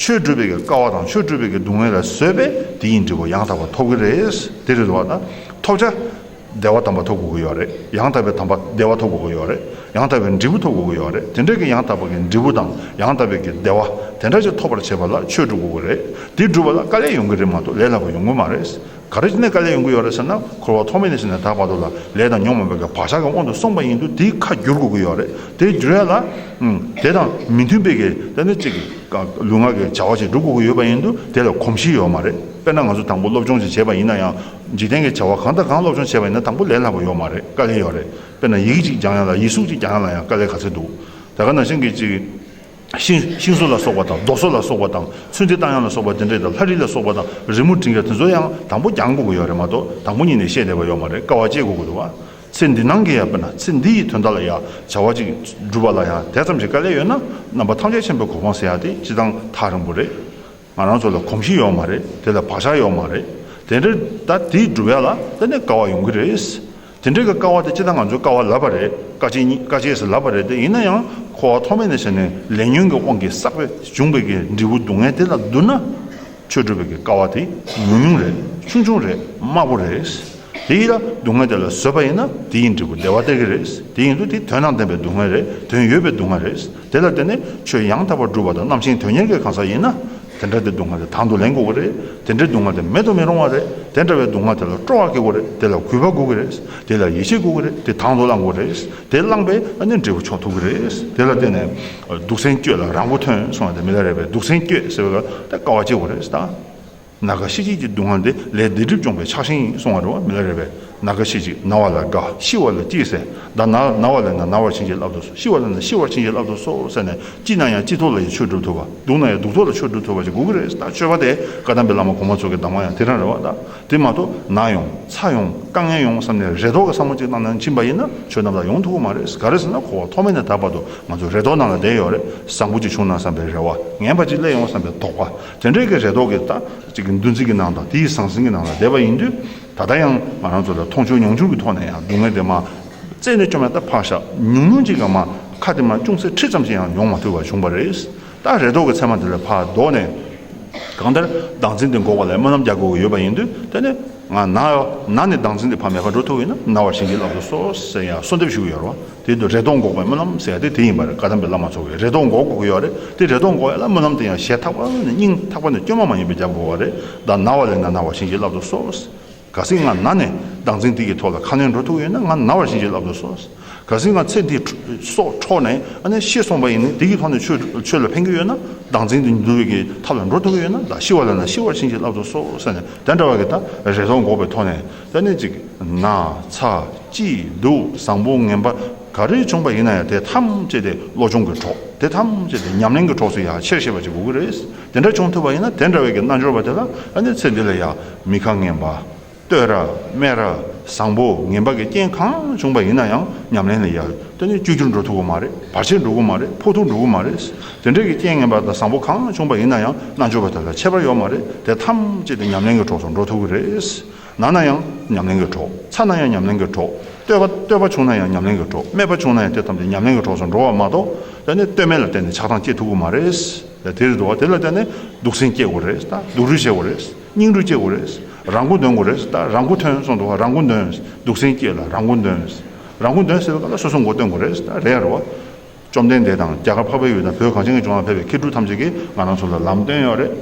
ཆོས་སྒྲུབ་པའི་གི་དཀའ་བ་དང་ཆོས་སྒྲུབ་པའི་གི་སྡུག་བསྔལ་ལ་བཟོད་པས་དེ་ཡི་འབྲས་བུ་ཡང་དག་པ་ཐོབ་ཀྱི་རེད། དེ་རེད་བ། ད་ཐོབ་བྱ། བདེ་བ་དམ་པ་ཐོབ་དགོས་ཀྱི་ཡོད་རེད། ཡང་དག་པའི་དམ་པ་བདེ་བ་ཐོབ་དགོས་ཀྱི་ཡོད་རེད། ཡང་དག་པའི་འབྲས་བུ་ཐོབ་དགོས་ཀྱི་ཡོད་རེད། དེ་འདྲའི་གི་ཡང་དག་པ་གི་འབྲས་བུ་དང་ཡང་དག་པའི་གི་བདེ་བ་དེ་འདྲ་ཅིག་ཐོབ་པར་བྱེད་པ་ལ་ཆོས་སྒྲུབ་དགོས་ཀྱི་རེད། དེ་སྒྲུབ་པ་ལ་དཀའ་ལས་ཡོང་གི་རེད་མ་གཏོགས་ལས་སླ་པོ་ཡོང་གི་མ་རེད། ག་རེ་བྱས་ནས་དཀའ་ལས་ཡོང་གི་ཡོད་རེད་ཟེར་ན། འཁོར་བ་ཐོག་མེད་ནས་བྱས་ནས་ད་བར་དུ་ལ་ལས་དང་ཉོན་མོངས་པའི་གི་བག་ཆགས་ཀྱི་དབང་དུ་སོང་པ་ཡིན་དུས་དེ་ཁ་བསྒྱུར་དགོས་ཀྱི་ཡོད་རེད། དེ་བསྒྱུར་ཡ་ལ། ཨང་། དེ་དང་མི་མཐུན་པའི་གི་དེ་ནི་གཅིག་གི་ལུས་ངག་གི་བྱ་བ་ཅིག་སྒྲུབ་དགོས་ཀྱི་ཡོད་པ་ཡིན་དུས་དེ་ལ་གོམས་གཤིས་ཡོད་མ་རེད། དཔེར་ན་ང་ཚོ་དང་པོ་སློབ་སྦྱོང་ཅིག་བྱས་པ་ཡིན་ན་ཡང་། འཇིག་རྟེན་གྱི་བྱ་བ་གང་དང་གང་སློབ་སྦྱོང་བྱས་པ་ཡིན་ན་དང་པོ་ལས་སླ་པོ་ཡོད་མ་རེད། དཀའ་ལས་ཡོད་རེད། དཔེར་ན་ཡི་གེ་གཅིག་སྦྱང་ཡ་ལ་ཡིག་གཟུགས་གཅིག་སྦྱང་ཡ་ལ་ཡང་དཀའ་ལས་ག་ཚོད་འདུག་ད་ག་ནང་བཞིན་གྱི་གཅིག་ཤིང་ཤིང་བཟོ་ལ་སོགས་པ་དང་རྡོ་བཟོ་ལ་སོགས་པ་དང་ཚོན་རྩི་བཏང་ཡ་ལ་སོགས་པ་དེ་འདྲས་དང་ལྷ་རིས་ལ་སོགས་པ་དང་རི་མོ་འབྲི་མཁན་དེ་ཚོ་ཡང་དང་པོ་སྦྱང་དགོས་ཀྱི་ཡོད་རེད་མ་གཏོགས་དང་པོ་ཉིད་ནས་ཤེས་བསྡད་པ་ཡོད་མ་རེད། དཀའ་བ་སྤྱད་དགོས་ཀྱི་འདུག་བ། ཚེ་འདི་སྣང་གི་ཡ་དཔེར་ན་ཚེ་འདི་ཡི་དོན་དག་ལ་ཡ་བྱ་བ་ཅིག་སྒྲུབ་པ་ལ་ཡ་དེ་ཙམ་ཞིག་དཀའ་ལས་ཡོད་ན་རྣམ་པ་ཐམས་ཅད་མཁྱེན་པའི་གོ་འཕང་ཟེར་ཡ་དེ་སྤྱིར་བཏང་ཐག་རིང་པོ་རེད། ང་རང་ཚོ་ལ་གོམས་གཤིས་ཡོད་མ་རེད། དེ་ལ་བག་ཆགས་ཡོད་མ་རེད། དེ་འདྲ་ད་དེ་སྒྲུབ་ཡ་ལ་ད་ནི་དཀའ་བ་ཡོང་གི་རེད། དེ་འདྲའི་གི་དཀའ་བ་དེ་སྤྱིར་བཏང་ང་ཚོས་དཀའ་བ་ལབ་པ་རེད། དཀའ་སྤྱད་གཉིས་དཀའ་སྤྱད་ཟེར་ལབ་པ་རེད་དེ། ཡིན་ན་ཡང་འཁོར་བ་ཐོག་མེད་ནས་བྱས་ནས་ལས་ཉོན་གྱི་དབང་གིས་བསགས་པའི་བྱུང་བའི་གི་འབྲས་བུ་སྡུག་བསྔལ་དེ་ལ་བསྡུར་ན། ཆོས་སྒྲུབ་པའི་གི་དཀའ་བ་དེ་ཉུང་ཉུང་རེད། ཆུང་ཆུང་རེད། དམའ་པོ་རེད། དེ་ཡི་ལ་སྡུག་བསྔལ་དེ་ལ་བཟོད་པ་ཡིན་ན་དེ་ཡི་འབྲས་བུ་བདེ་བ་སྟེར་གི་རེད། དེ་ཡིན་དུས་དེ་དོན་དང་ལྡན་པའི་སྡུག་བསྔལ་རེད། དོན་ཡོད་པའི་སྡུག་བསྔལ་རེད། དེ་ལ་བརྟེན་ནས་ཆོས་ཡང་དག་པར་སྒྲུབ་པ་དང་རྣམ་མཁྱེན་དོན་གཉེར་གྱི་གང་ཟག་ཡིན་ན། དེ་འདྲ་དེ་སྡུག་བསྔལ་དེ་དང་དུ་ལེན་དགོས་ཀྱི་རེད། དེ་འདྲའི་སྡུག་བསྔལ་དེ་མེད་དུ་མི་རུང་བ་རེད། དེ་འདྲ་བའི་སྡུག་བསྔལ་དེ་ལ་སྤྲོ་བ་སྐྱེ་དགོས་རེད། དེ་ལ་གུས་པ་དགོས་ཀྱི་རེད། དེ་ལ་ཡིད་ཆེས་དགོས་ཀྱི་རེད། དེ་དང་དུ་བླང་དགོས་རེད། དེ་བླངས་པས་ཨ་ནི་འབྲས་བུ་མཆོག་ཐོབ་ཀྱི་རེད། དེ་ལ་བརྟེན་ནས་སྡུག་བསྲན་སྐྱོབ་ལ་རང་མགོ་ཐོན་གསུང་བ་དེ་མི་ལ་རས་པས་སྡུག་བསྲན་སྐྱོབ་ཟེར་བའི་སྐབས་དེ་དཀའ་བ་སྤྱད་དགོས་རེད་ད། ན་རྒ་ཤི་བྱེད་ཀྱི་སྡུག་བསྔལ་འདི་ལས་སྡིག་སྒྲིབ་སྦྱོང་བའི་ཆགས་ཞེན་ཡིན་གསུང་བ་རེད་བ། མི་ལ་རས་པས། ན་དགའ་ཤི་ཅིག་ན་བ་ལ་དགའ། ཤི་བ་ལ་སྐྱིད་ཟེར། ད་ན་ན་བ་ལས་ན་ན་བར་བྱིན་གྱིས་བརླབ་ཏུ་གསོལ། ཤི་བ་ལས་ན་ཤི་བར་བྱིན་གྱིས་བརླབ་ཏུ་གསོལ་ཟེར་ནས། སྐྱིད་ན་ཡང་སྐྱིད་ཐོག་ལ་ཡང་ཆོས་སྒྲུབ་ཐུབ་པ། སྡུག་ན་ཡང་སྡུག་ཐོག་ལ་ཆོས་སྒྲུབ་ཐུབ་པ་ཅིག་དགོས་ཀྱི་རེད། ད་སྤྱོད་པ་དེ་བཀའ་གདམས་པའི་བླ་མ་གོང་མ་ཚོ་གི་གདམས་ངག་ཡང་དེ་རང་རེད་བ། ད་དེ་མ་གཏོགས་ན་ཡོང་ཚ་ཡོང་དཀའ་ངལ་ཡོང་བསམ་ནས་རེ་དོགས་ཀྱི་བསམ་བློ་ཅིག་བཏང་ནས་ཕྱིན་པ་ཡིན་ན་ཆོས་རྣམས་ལ་ཡོང་ཐུབ་ཀྱི་མ་རེད། ག་རེ་ཟེར་ན་འཁོར་བ་ཐོག་མེད་ནས་ད་བར་དུ་ང་ཚོ་རེ་དོགས་ནང་ལ་བསྡད་ཡོད་རེད། བཟང་པོ་ཅིག་བྱུང་ན་བསམ་པའི་རེ་བ། ངན་པ་ཅིག་སླེབས་ཡོང་བསམ་པའི་དོགས་པ། དེ་འདྲའི་གི་རེ་དོགས་ཀྱི་ད་ཅིག་གི་འདུ་འཛི་གི་ནང་དང་དེའི་ཟང་ཟིང་གི་ནང་ལ་བསྡད་པ་ཡིན་དུས། ད་ལྟ་ཡང་ང་རང་ཚོ་ལ་མཐོང་ཆུང་མྱོང་ཆུང་གི་ཐོག་ནས་ཡང་སྡུག་བསྔལ་དེ་མ་རྩད་ནས་བཅོམ་ཡང་ད་ཕར་བཞག་ཉུང་ཉུང་ཅིག་ག་མ་ཁ་དེ་མ་ཅུང་ཟད་ཁྲི་ཙམ་ཞིག་ཡང་མྱོང་མ་ཐུབ་པ་བྱུང་བ་རེད། ད་རེ་དོགས་ཀྱི་མཚན་མ་དེ་ལས་ཕར་ལྡོག་ནས། གང་ལྟར་བདག་འཛིན་དེ་འགོག་པ་ལ་སྨོན་ལམ་རྒྱག་དགོས་ཀྱི་ཡོད་པ་ཡིན་དུས། དེ་ནས་ང་ན་ཡོ་ན་ནས་བདག་འཛིན་དེ་ཕར་མེད་པར་འགྲོ་ཐུབ་ཡོད་ན་ན་བར་བྱིན་གྱིས་བརླབ་ཏུ་གསོལ་ཟེར་ཡང་གསོལ་འདེབས་ཞུ་གི་ཡོད་རེད་བ། དེ་དུས་རེ་དོགས་འགོག་པའི་སྨོན་ལམ་ཟེར་ཡ་དེ་དེ་ཡིན་པ་རེད། བཀའ་གདམས་པའི་བླ་མ་ཚོ་གིས་རེ་དོགས་འགོག་དགོས་ཀྱི་ཡོད་རེད། དེ་རེ་དོགས་འགོག་ཡ་ལ་སྨོན་ལམ་དེ་ཡང་ཞེ་ཐག་པ་ནས་སྙིང་ཐག་པ་ནས་སྐྱོན་མ་མ་ཡིན་པའི་རྒྱབ་དགོས་པ་རེད། ད་ན་བ་ལས་ན་ན་བར་བྱིན་གྱིས་བརླབ་ཏུ་གསོལ། གལ་སྲིད་ང་ན་ནས་བདག་འཛིན་དེ་གི་ཐོག་ལ་ཁ་སྣོན་འགྲོ་ཐུབ་ཡོད་ན་ང་ན་བར་བྱིན་གྱིས་བརླབ་ཏུ་གསོལ། གལ་སྲིད་ང་ཚེ་འདི་སྲོག་འཕྲོག་ནས་ཨ་ནི་ཤི་སོང་བ་ཡིན་ན་དེ་གི་ཐོག་ནས་ཆོས་ཆོས་ལ་ཕན་གྱི་ཡོད་ན། བདག་འཛིན་དེ་འདུལ་བའི་གི་ཐབས་ལ་འགྲོ་ཐུབ་ཀྱི་ཡོད་ན། ད་ཤི་བ་ལས་ན་ཤི་བར་བྱིན་གྱིས་བརླབ་ཏུ་གསོལ་ཟེར་ནས་དེ་འདྲ་བ་གི་ད་རེ་དོགས་འགོག་པའི་ཐོག་ནས་ད་ནི་ཅིག་ན་ཚ་སྐྱིད་སྡུག་བཟང་པོ་ངན་པ་ག་རེ་བྱུང་བ་ཡིན་ན་ཡང་དེ་ཐམས་ཅད་དེ་བློ་སྦྱོང་གི་གྲོགས། དེ་ཐམས་ཅད་དེ་ཉམས་ལེན་གྱི་གྲོགས་སུ་ཡང་ཆེར་བཤད་པ་ཅིག་དགོས་ཀྱི་རེད། དེ་འདྲ་བྱུང་ཐུབ་པ་ཡིན་ན་དེ་འདྲ་བའི་གི་རྣལ་འབྱོར་པ་དེ་ལ་ཨ་ནི་ཚེ་འདི་ལ་ཡང་མི་ཁ་ངན་པ། གཏོད་ར་སྨད་ར་བཟང་པོ་ངན་པ་གི་རྐྱེན་གང་བྱུང་བ་ཡིན་ན་ཡང་ཉམས་ལེན་ལ་ཡ་དེ་ནི་བཅོས་བསྒྱུར་འགྲོ་ཐུབ་ཀྱི་མ་རེད། བར་ཆད་འགྲོ་གི་མ་རེད། ཕོག་ཐུག་འགྲོ་གི་མ་རེད། དེ་འདྲའི་གི་རྐྱེན་ངན་པ་དང་བཟང་པོ་གང་བྱུང་བ་ཡིན་ན་ཡང་རྣལ་འབྱོར་པ་དེ་ལ་ཁྱད་པར་ཡོད་མ་རེད། དེ་ཐམས་ཅད་དེ་ཉམས་ལེན་གྱི་གྲོགས་སུ་འགྲོ་ཐུབ་ཀྱི་རེད། ན་ན་ཡང་ཉམས་ལེན་གྱི་གྲོགས། ཚ་ན་ཡང་ཉམས་ལེན་གྱི་གྲོགས། གཏོད་པ་གཏོད་པ་བྱུང་ན་ཡང་ཉམས་ལེན་གྱི་གྲོགས། སྨད་པ་བྱུང་ན་ཡང་དེ་ཐམས་ཅད་ཉམས་ལེན་གྱི་གྲོགས་སུ་འགྲོ་བ་མ་གཏོགས་དེ་ནི་གཏོད་མེད་ལ་བརྟེན་ནས་ཆགས་སྡང་སྐྱེ་ཐུབ་ཀྱི་མ་རེད། དེ་རེད་འདུག་བ། དེ་ལ་བརྟེན་ནས་སྡུག་སྲན་སྐྱེ་དགོས་རེད། ད་སྡུག་རུས་བྱེད་དགོས་རེད། སྙིང་རུས་སྐྱེ་དགོས་རེད། རང་མགོ་འདོན་དགོས་རེད། ད་རང་མགོ་ཐོན་གསུངས་འདུག་བ། རང་མགོ་འདོན། སྡུག་སྲན་སྐྱེ་ལ་རང་མགོ་འདོན། རང་མགོ་འདོན་ཟེར་བའི་སྐབས་ལ་སོ་སོ་མགོ་སྟོན་དགོས་རེད། ད་རེད་རེད་བ། བཅོམ་ལྡན་འདས་དང་རྒྱ་གར་འཕགས་པའི་ཡུལ་དང་བོད་གངས་ཅན་གྱི་ལྗོངས་ལ་ཕེབས་པའི་མཁས་གྲུབ་ཐམས་ཅད་ཀྱིས་ང་རང་ཚོ་ལ་ལམ་སྟོན་ཡོད་རེད།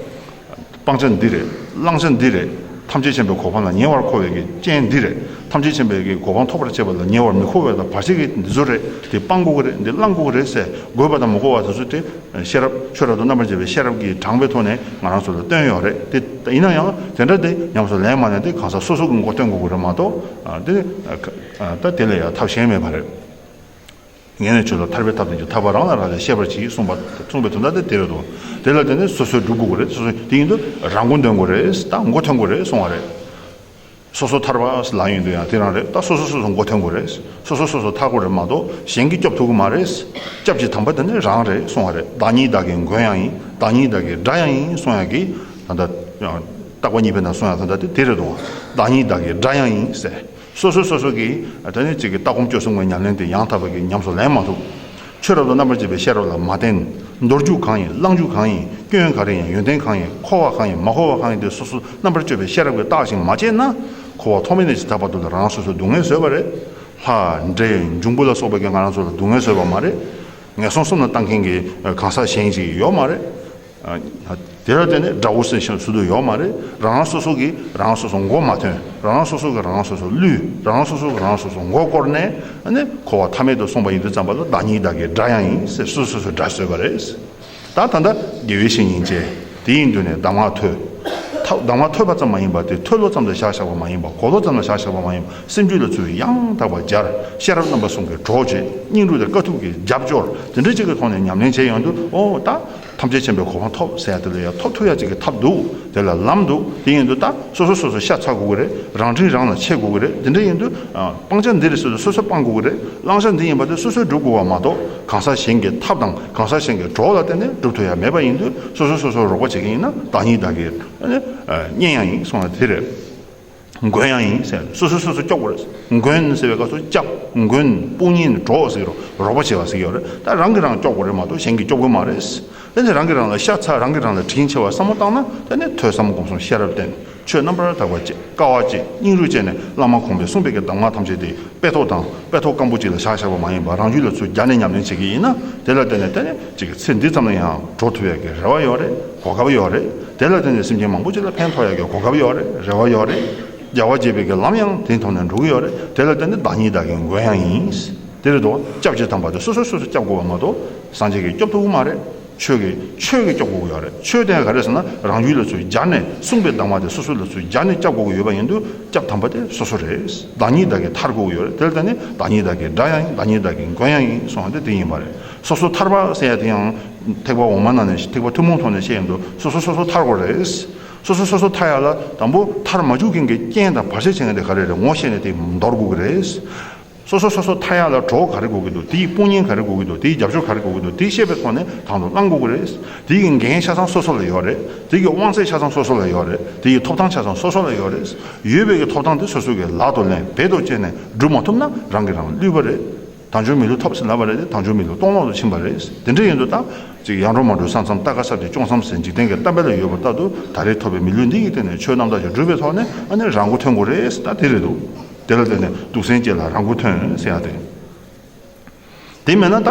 སྤང་བྱ་འདི་རེད། བླང་བྱ་འདི་རེད། ཐམས་ཅད་མཁྱེན་པའི་གོ་འཕང་ལ་ཉེ་བར་མཁོ་བའི་གི་རྐྱེན་འདི་རེད། ཐམས་ཅད་མཁྱེན་པའི་གི་གོ་འཕང་ཐོབ་པར་བྱེད་པ་ལ་ཉེ་བར་མི་མཁོ་བའི་དང་བར་ཆད་ཀྱི་འདི་ཚོ་རེད། འདི་སྤང་དགོས་ཀྱི་རེད། འདི་བླང་དགོས་ཀྱི་རེད་ཟེར། དགོས་པ་དང་མི་དགོས་པ་དེ་ཚོ་དེ་ཤེས་རབ་ཆོས་རབ་ཏུ་རྣམ་པར་འབྱེད་པའི་ཤེས་རབ་ཀྱིས་དྲངས་པའི་ཐོག་ནས་ང་རང་ཚོ་ལ་སྟོན་ཡོད་རེད། དེ་ཡིན་ན་ཡང་དེ་འདྲ་དེ་ཉམས་སུ་ལེན་མ་ལེན་དེ་གང་ཟག་སོ་སོ་གི་མགོ་སྟོན་དགོས་ཀྱི་རེད་མ་གཏོགས། ཨ་དེ་ཨ་ད་དེ་ལ་ཡང་ཐབས་གཞན་མེད་པ་རེད། ངས་ནི་ཁྱོད་ལ་ཐར་པའི་ཐབས་དང་ཐབས་པ་རང་ལ་རག་ལས་ཤེས་པར་གྱིས་གསུངས་པ་གསུངས་པའི་དོན་དག་དེ་དེ་རེད་དོ། དེ་ལ་བརྟེན་ནས་སོ་སོས་སྒྲུབ་དགོས་ཀྱི་རེད། སོ་སོས་དེ་ཡིན་དུས་རང་མགོ་འདོན་དགོས་རེད། ད་མགོ་ཐོན་དགོས་རེད་གསུང་བ་རེད། སོ་སོ་ཐར་པ་ལ་ཡིན་དུས་ཡང་དེ་རང་རེད། ད་སོ་སོ་སོ་སོ་མགོ་ཐོན་དགོས་རེད། སོ་སོ་སོ་སོ་ཐར་དགོས་རེད་མ་གཏོགས་གཞན་གྱིས་སྐྱོབ་ཐུབ་ཀྱི་མ་རེད། སྐྱབས་ཀྱི་དམ་པ་དེ་ནི་རང་རེད་གསུང་བ་རེད། བདག་ཉིད་བདག་གི་མགོན་ཡང་ཡིན། བདག་ཉིད་བདག་གི་དགྲ་ཡང་ཡིན་གསུང་ཡག་གི་ད་ལྟ་བརྟག་པ་གཉིས་པའི་ནང་གསུང་ཡག་ད་ལྟ་དེ་དེ་རེད་དོ། བདག་ཉིད་བདག་གི་དགྲ་ཡང་ཡིན་ཟེར། སོ་སོ་སོ་སོ་གིས་ད་ནི་གཅིག་གི་ལྟ་སྒོམ་སྤྱོད་གསུམ་གྱི་ཉམས་ལེན་དེ་ཡང་དག་པ་གི་ཉམས་སུ་ལེན་མ་ཐུབ། ཆོས་རབ་ཏུ་རྣམ་པར་འབྱེད་པའི་ཤེས་རབ་ལ་མ་བརྟེན། མདོ་རྒྱུད་གང་ཡིན། བླང་རྒྱུད་གང་ཡིན། སྐྱོན་ག་རེ་ཡིན། ཡོན་ཏན་གང་ཡིན། མཁོ་བ་གང་ཡིན། མ་མཁོ་བ་གང་ཡིན་དེ་སོ་སོ་རྣམ་པར་དཔྱོད་པའི་ཤེས་རབ་ཀྱིས་བརྟག་ཅིང་མ་དཔྱད་ན། འཁོར་བ་ཐོག་མེད་ནས་ཇི་ལྟ་བར་དུ་ལ་རང་སོ་སོས་སྡུག་བསྔལ་བཟོས་པ་རེད། ལྷ་འདྲེ་འབྱུང་པོ་ལ་སོགས་པ་གིས་ང་རང་ཚོ་ལ་སྡུག་བསྔལ་བཟོས་པ་མ་རེད། ངན་སོང་གསུམ་ལ་བཏང་མཁན་གྱི་གང་ཟག་གཞན་ཅིག་ཡོད་མ་རེད། དེ་ལ་བརྟེན་ནས་དགྲ་བོ་ཟེར་ཞིག་ཟེར་དུ་ཡོད་མ་རེད། རང་རང་སོ་སོ་གིས་རང་རང་སོ་སོ་མགོ་མ་ཐོན། རང་རང་སོ་སོ་གིས་རང་རང་སོ་སོ་བསླུས། རང་རང་སོ་སོ་གིས་རང་རང་སོ་སོ་མགོ་བསྐོར་ནས་ཨ་ནི་འཁོར་བ་མཐའ་མེད་དུ་སོང་བ་ཡིན་དུས་ཙམ་པ་ལ་བདག་ཉིད་བདག་གི་དགྲ་ཡང་ཡིན་ཟེར་སོ་སོ་སོ་དགྲ་བཟོས་པ་རེད། ད་ད་ལྟ་དགེ་བའི་བཤེས་གཉེན་བཅས་དེ་ཡིན་དུས་ནས་གདམས་ངག་ཐོས། ཐ་གདམས་ངག་ཐོས་པ་ཙམ་མ་ཡིན་པར་དེ་ཐོས་ལོ་ཙམ་ལ་བཞག་བཞག་པ་མ་ཡིན་པར་གོ་ལོ་ཙམ་ལ་བཞག་བཞག་པ་མ་ཡིན་པར་སེམས་རྒྱུད་ལ་ཚུར་ཡང་དག་པར་སྦྱར། ཤེས་རབ་རྣམ་པ་གསུམ་གྱི་གྲོགས་བྱེད། སྙིང་རུས་དང་དཀའ་ཐུབ་ཀྱི་རྒྱབ་སྐྱོར་དེ་འདྲ་ཅིག་གི་ཐོག་ནས་ཉམས་ལེན་བྱས་ཡོང་དུས། ཨོ་ད་ཐམས་ཅད་མཁྱེན་པའི་གོ་འཕང་ཐོབ་ཟེར་ཡ་དེ་ལ་ཡང་ཐོབ་ཐུབ་ཡ་ཅིག་གི་ཐབས་འདུག་དེ་ལ་ལམ་འདུག་དེ་ཡིན་དུས་ད་སོ་སོ་སོ་སོ་ཤ་ཚ་དགོས་ཀྱི་རེད། རང་འཁྲིས་རང་ལ་ཆད་དགོས་ཀྱི་རེད། དེ་འདྲ་ཡིན་དུས་ཨ་སྤང་བྱ་འདི་རེད་ཟེར་དུས་སོ་སོས་སྤང་དགོས་ཀྱི་རེད། བླང་བྱ་འདི་ཡིན་པ་དེ་སོ་སོས་སྒྲུབ་དགོས་པ་མ་གཏོགས་གང་ཟག་གཞན་གྱི་ཐབས་དང་གང་ཟག་གཞན་གྱི་གྲོགས་ལ་བརྟེན་ནས་སྒྲུབ་ཐུབ་ཡ་མེད་པ་ཡིན་དུས། སོ་སོས་སོ་སོར་རོགས་པ་བྱེད་ཀྱི་ཡིན་ན་བདག་ཉིད་བདག་གི་ཨ་ནི་ཨ་གཉེན་ཡང་ཡིན་གསུངས་པ་དེ་རེད། མགོན་ཡང་ཡིན་ཟེར། སོ་སོས་སོ་སོ་སྐྱོབ་དགོས་རེད། མགོན་ཟེར་བའི་སྐབས་སུ་སྐྱབས། མགོན་དཔུང་གཉེན་གྲོགས་ཟེར་གྱི་རོ། རོགས་པ་བྱེད་པ་ཟེར་གྱི་ཡོད་རེད། ད་རང་གིས་རང་སྐྱོབ་དགོས་རེད་མ་གཏོགས་གཞན་གྱིས་སྐྱོབ་གི་མ་རེད། དེ་ནས་རང་གིས་རང་ལ་ཤ་ཚ། རང་གིས་རང་ལ་དྲིན་ཆེ་བ་བསམ་བློ་བཏང་ན། དེ་ནས་ཐོས་བསམ་སྒོམ་གསུམ་ཤེས་རབ་བསྟེན། ཆོས་རྣམ་པར་དག་པ་བྱེད། དཀའ་བ་སྤྱད། སྙིང་རུས་བྱས་ནས་བླ་མ་གོང་མའི་གསུངས་པའི་གི་གདམས་ངག་ཐམས་ཅད་དེ་དཔེ་ཐོག་དང་དཔེ་ཐོག་སྐམ་པོ་ཅིག་ལ་བཞག་བཞག་པ་མ་ཡིན་པར་རང་རྒྱུད་ལ་ཚུར་སྦྱར་ནས་ཉམས་ལེན་བྱེད་ཀྱི་ཡིན་ན། དེ་ལ་བརྟེན་ནས་དེ་ནས་ཅིག་ཚེ་འདི་ཙམ་ལ་ཡང་འགྲོ་ཐུབ་ཡག་གི་རེ་བ་ཡོད་རེད། གོ་སྐབས་ཡོད་རེད། དེ་ལ་བརྟེན་ནས་སེམས་ཅན་མང་པོ་ཅིག་ལ་ཕན་ཐོགས་ཡག་གི་གོ་སྐབས་ཡོད་རེད། རེ་བ་ཡོད་རེད། རྒྱལ་བ་དགྱེས་པའི་གི་ལམ་ཡང་དེའི་ཐོག་ནས་འགྲོ་གི་ཡོད་རེད། དེ་ལ་བརྟེན་ནས་བདག་ཉིད་བདག་གི་མགོན་ཡང་ཡིན། དེ་རེད་དོ། སྐྱབས་ཀྱི་དམ་པ་དེ་སོ་སོས་སོ་སོ་སྐྱབས་དགོས་པ་མ་གཏོགས་སངས་རྒྱས་ཀྱིས་སྐྱོབ་ཐུབ་ཀྱི་མ་རེད། ཆོས་ཀྱི་ཆོས་ཀྱིས་སྐྱོབ་དགོས་ཀྱི་ཡོད་རེད། ཆོས་དེ་ག་རེ་ཟེར་ན། རང་རྒྱུད་ལ་ཚུར་སྦྱར་ནས། གསུངས་པའི་གདམས་ངག་དེ་སོ་སོ་ལ་ཚུར་སྦྱར་ནས་སྐྱོབ་དགོས་ཀྱི་ཡོད་པ་ཡིན་དུས། སྐྱོབ་དམ་པ་དེ་སོ་སོ་རེད། བདག་ཉིད་བདག་གིས་ཐར་དགོས་ཀྱི་ཡོད་རེད། དེ་ལ་བརྟེན་ནས་བདག་ཉིད་བདག་གི་དགྲ་ཡང་ཡིན། བདག་ཉིད་བདག་གི་མགོན་ཡང་ཡིན་གསུངས་པ་དེ་དེ་ཡིན་པ་རེད། སོ་སོ་ཐར་པ་ཟེར་ཡ་དེ་ཡང་ཐེག་པ་འོག་མ་ནང་ནས། ཐེག་པ་ཐུན་མོང་ཐོག་ནས་བཤད་ཡོང་དུས། སོ་སོ་སོ་སོ་ཐར་དགོས་རེད། སོ་སོ་སོ་སོ་ཐར་ཡ་ལ། དང་པོ་ཐར་མ་བཅུག་མཁན་གྱི་རྐྱེན་དང་བར་ཆད་བྱེད་མཁན་དེ་ག་རེ་རེད། ངོ་ཤེས་ནས་དེ་འདོར་དགོས་ཀྱི་རེད། སོ་སོ་སོ་སོ་ཐར་ཡག་ལ་གྲོགས་ག་རེ་དགོས་ཀྱི་འདུག་དེའི་དཔུང་གཉེན་ག་རེ་དགོས་ཀྱི་འདུག་དེའི་རྒྱབ་སྐྱོར་ག་རེ་དགོས་ཀྱི་འདུག་དེ་ཤེས་པའི་ཐོག་ནས་དང་དུ་བླང་དགོས་ཀྱི་རེད། དེའི་འགན་ཆ་ཚང་སོ་སོ་ལ་ཡོད་རེད། དེའི་དབང་ཚད་ཆ་ཚང་སོ་སོ་ལ་ཡོད་རེད། དེའི་ཐོབ་ཐང་ཆ་ཚང་སོ་སོ་ལ་ཡོད་རེད། ཡོད་པའི་གི་ཐོབ་ཐང་དེ་སོ་སོ་གི་ལག་ཏུ་ལེན། བེད་དུ་སྤྱད་ནས་སྒྲུབ་མ་ཐུབ་ན། རང་གིས་རང་བསླུས་པ་རེད། དལ་འབྱོར་མི་ལུས་ཐོབ་ཟེར་ལབ་པ་རེད་དེ། དལ་འབྱོར་མི་ལུས་སྟོང་ལོག་ཏུ་ཕྱིན་པ་རེད། དེ་འདྲ་ཡིན་དུས་ད་ཅིག་ཡར་འགྲོ་མར་འགྲོ་ས་མཚམས། ལྟ་ག་ས་དེ་སྐྱོང་མཚམས་ཟེར། འཇིག་རྟེན་གྱི་གཏམ་དཔེ་ལ་ཡོད་པ་ལྟར་དུ། ད་རེས་ཐོབ་པའི་མི་ལུས་འདི་ཡི་སྟེང་ནས་ཆོས་རྣམ་དག་ཅིག་སྒྲུབ་པའི་ཐོག་ནས། ཨ་ནི་རང་མགོ་ཐོན་དགོས་རེད་ཟེར། ད་དེ་རེད་འདུག་དེ་ལ་བརྟེན་ནས་སྡུག་བསྔལ་སྐྱེ་ལ་རང་མགོ་ཐོན་ཟེར་ཡ་དེ། དེ་མེད་ན་ད་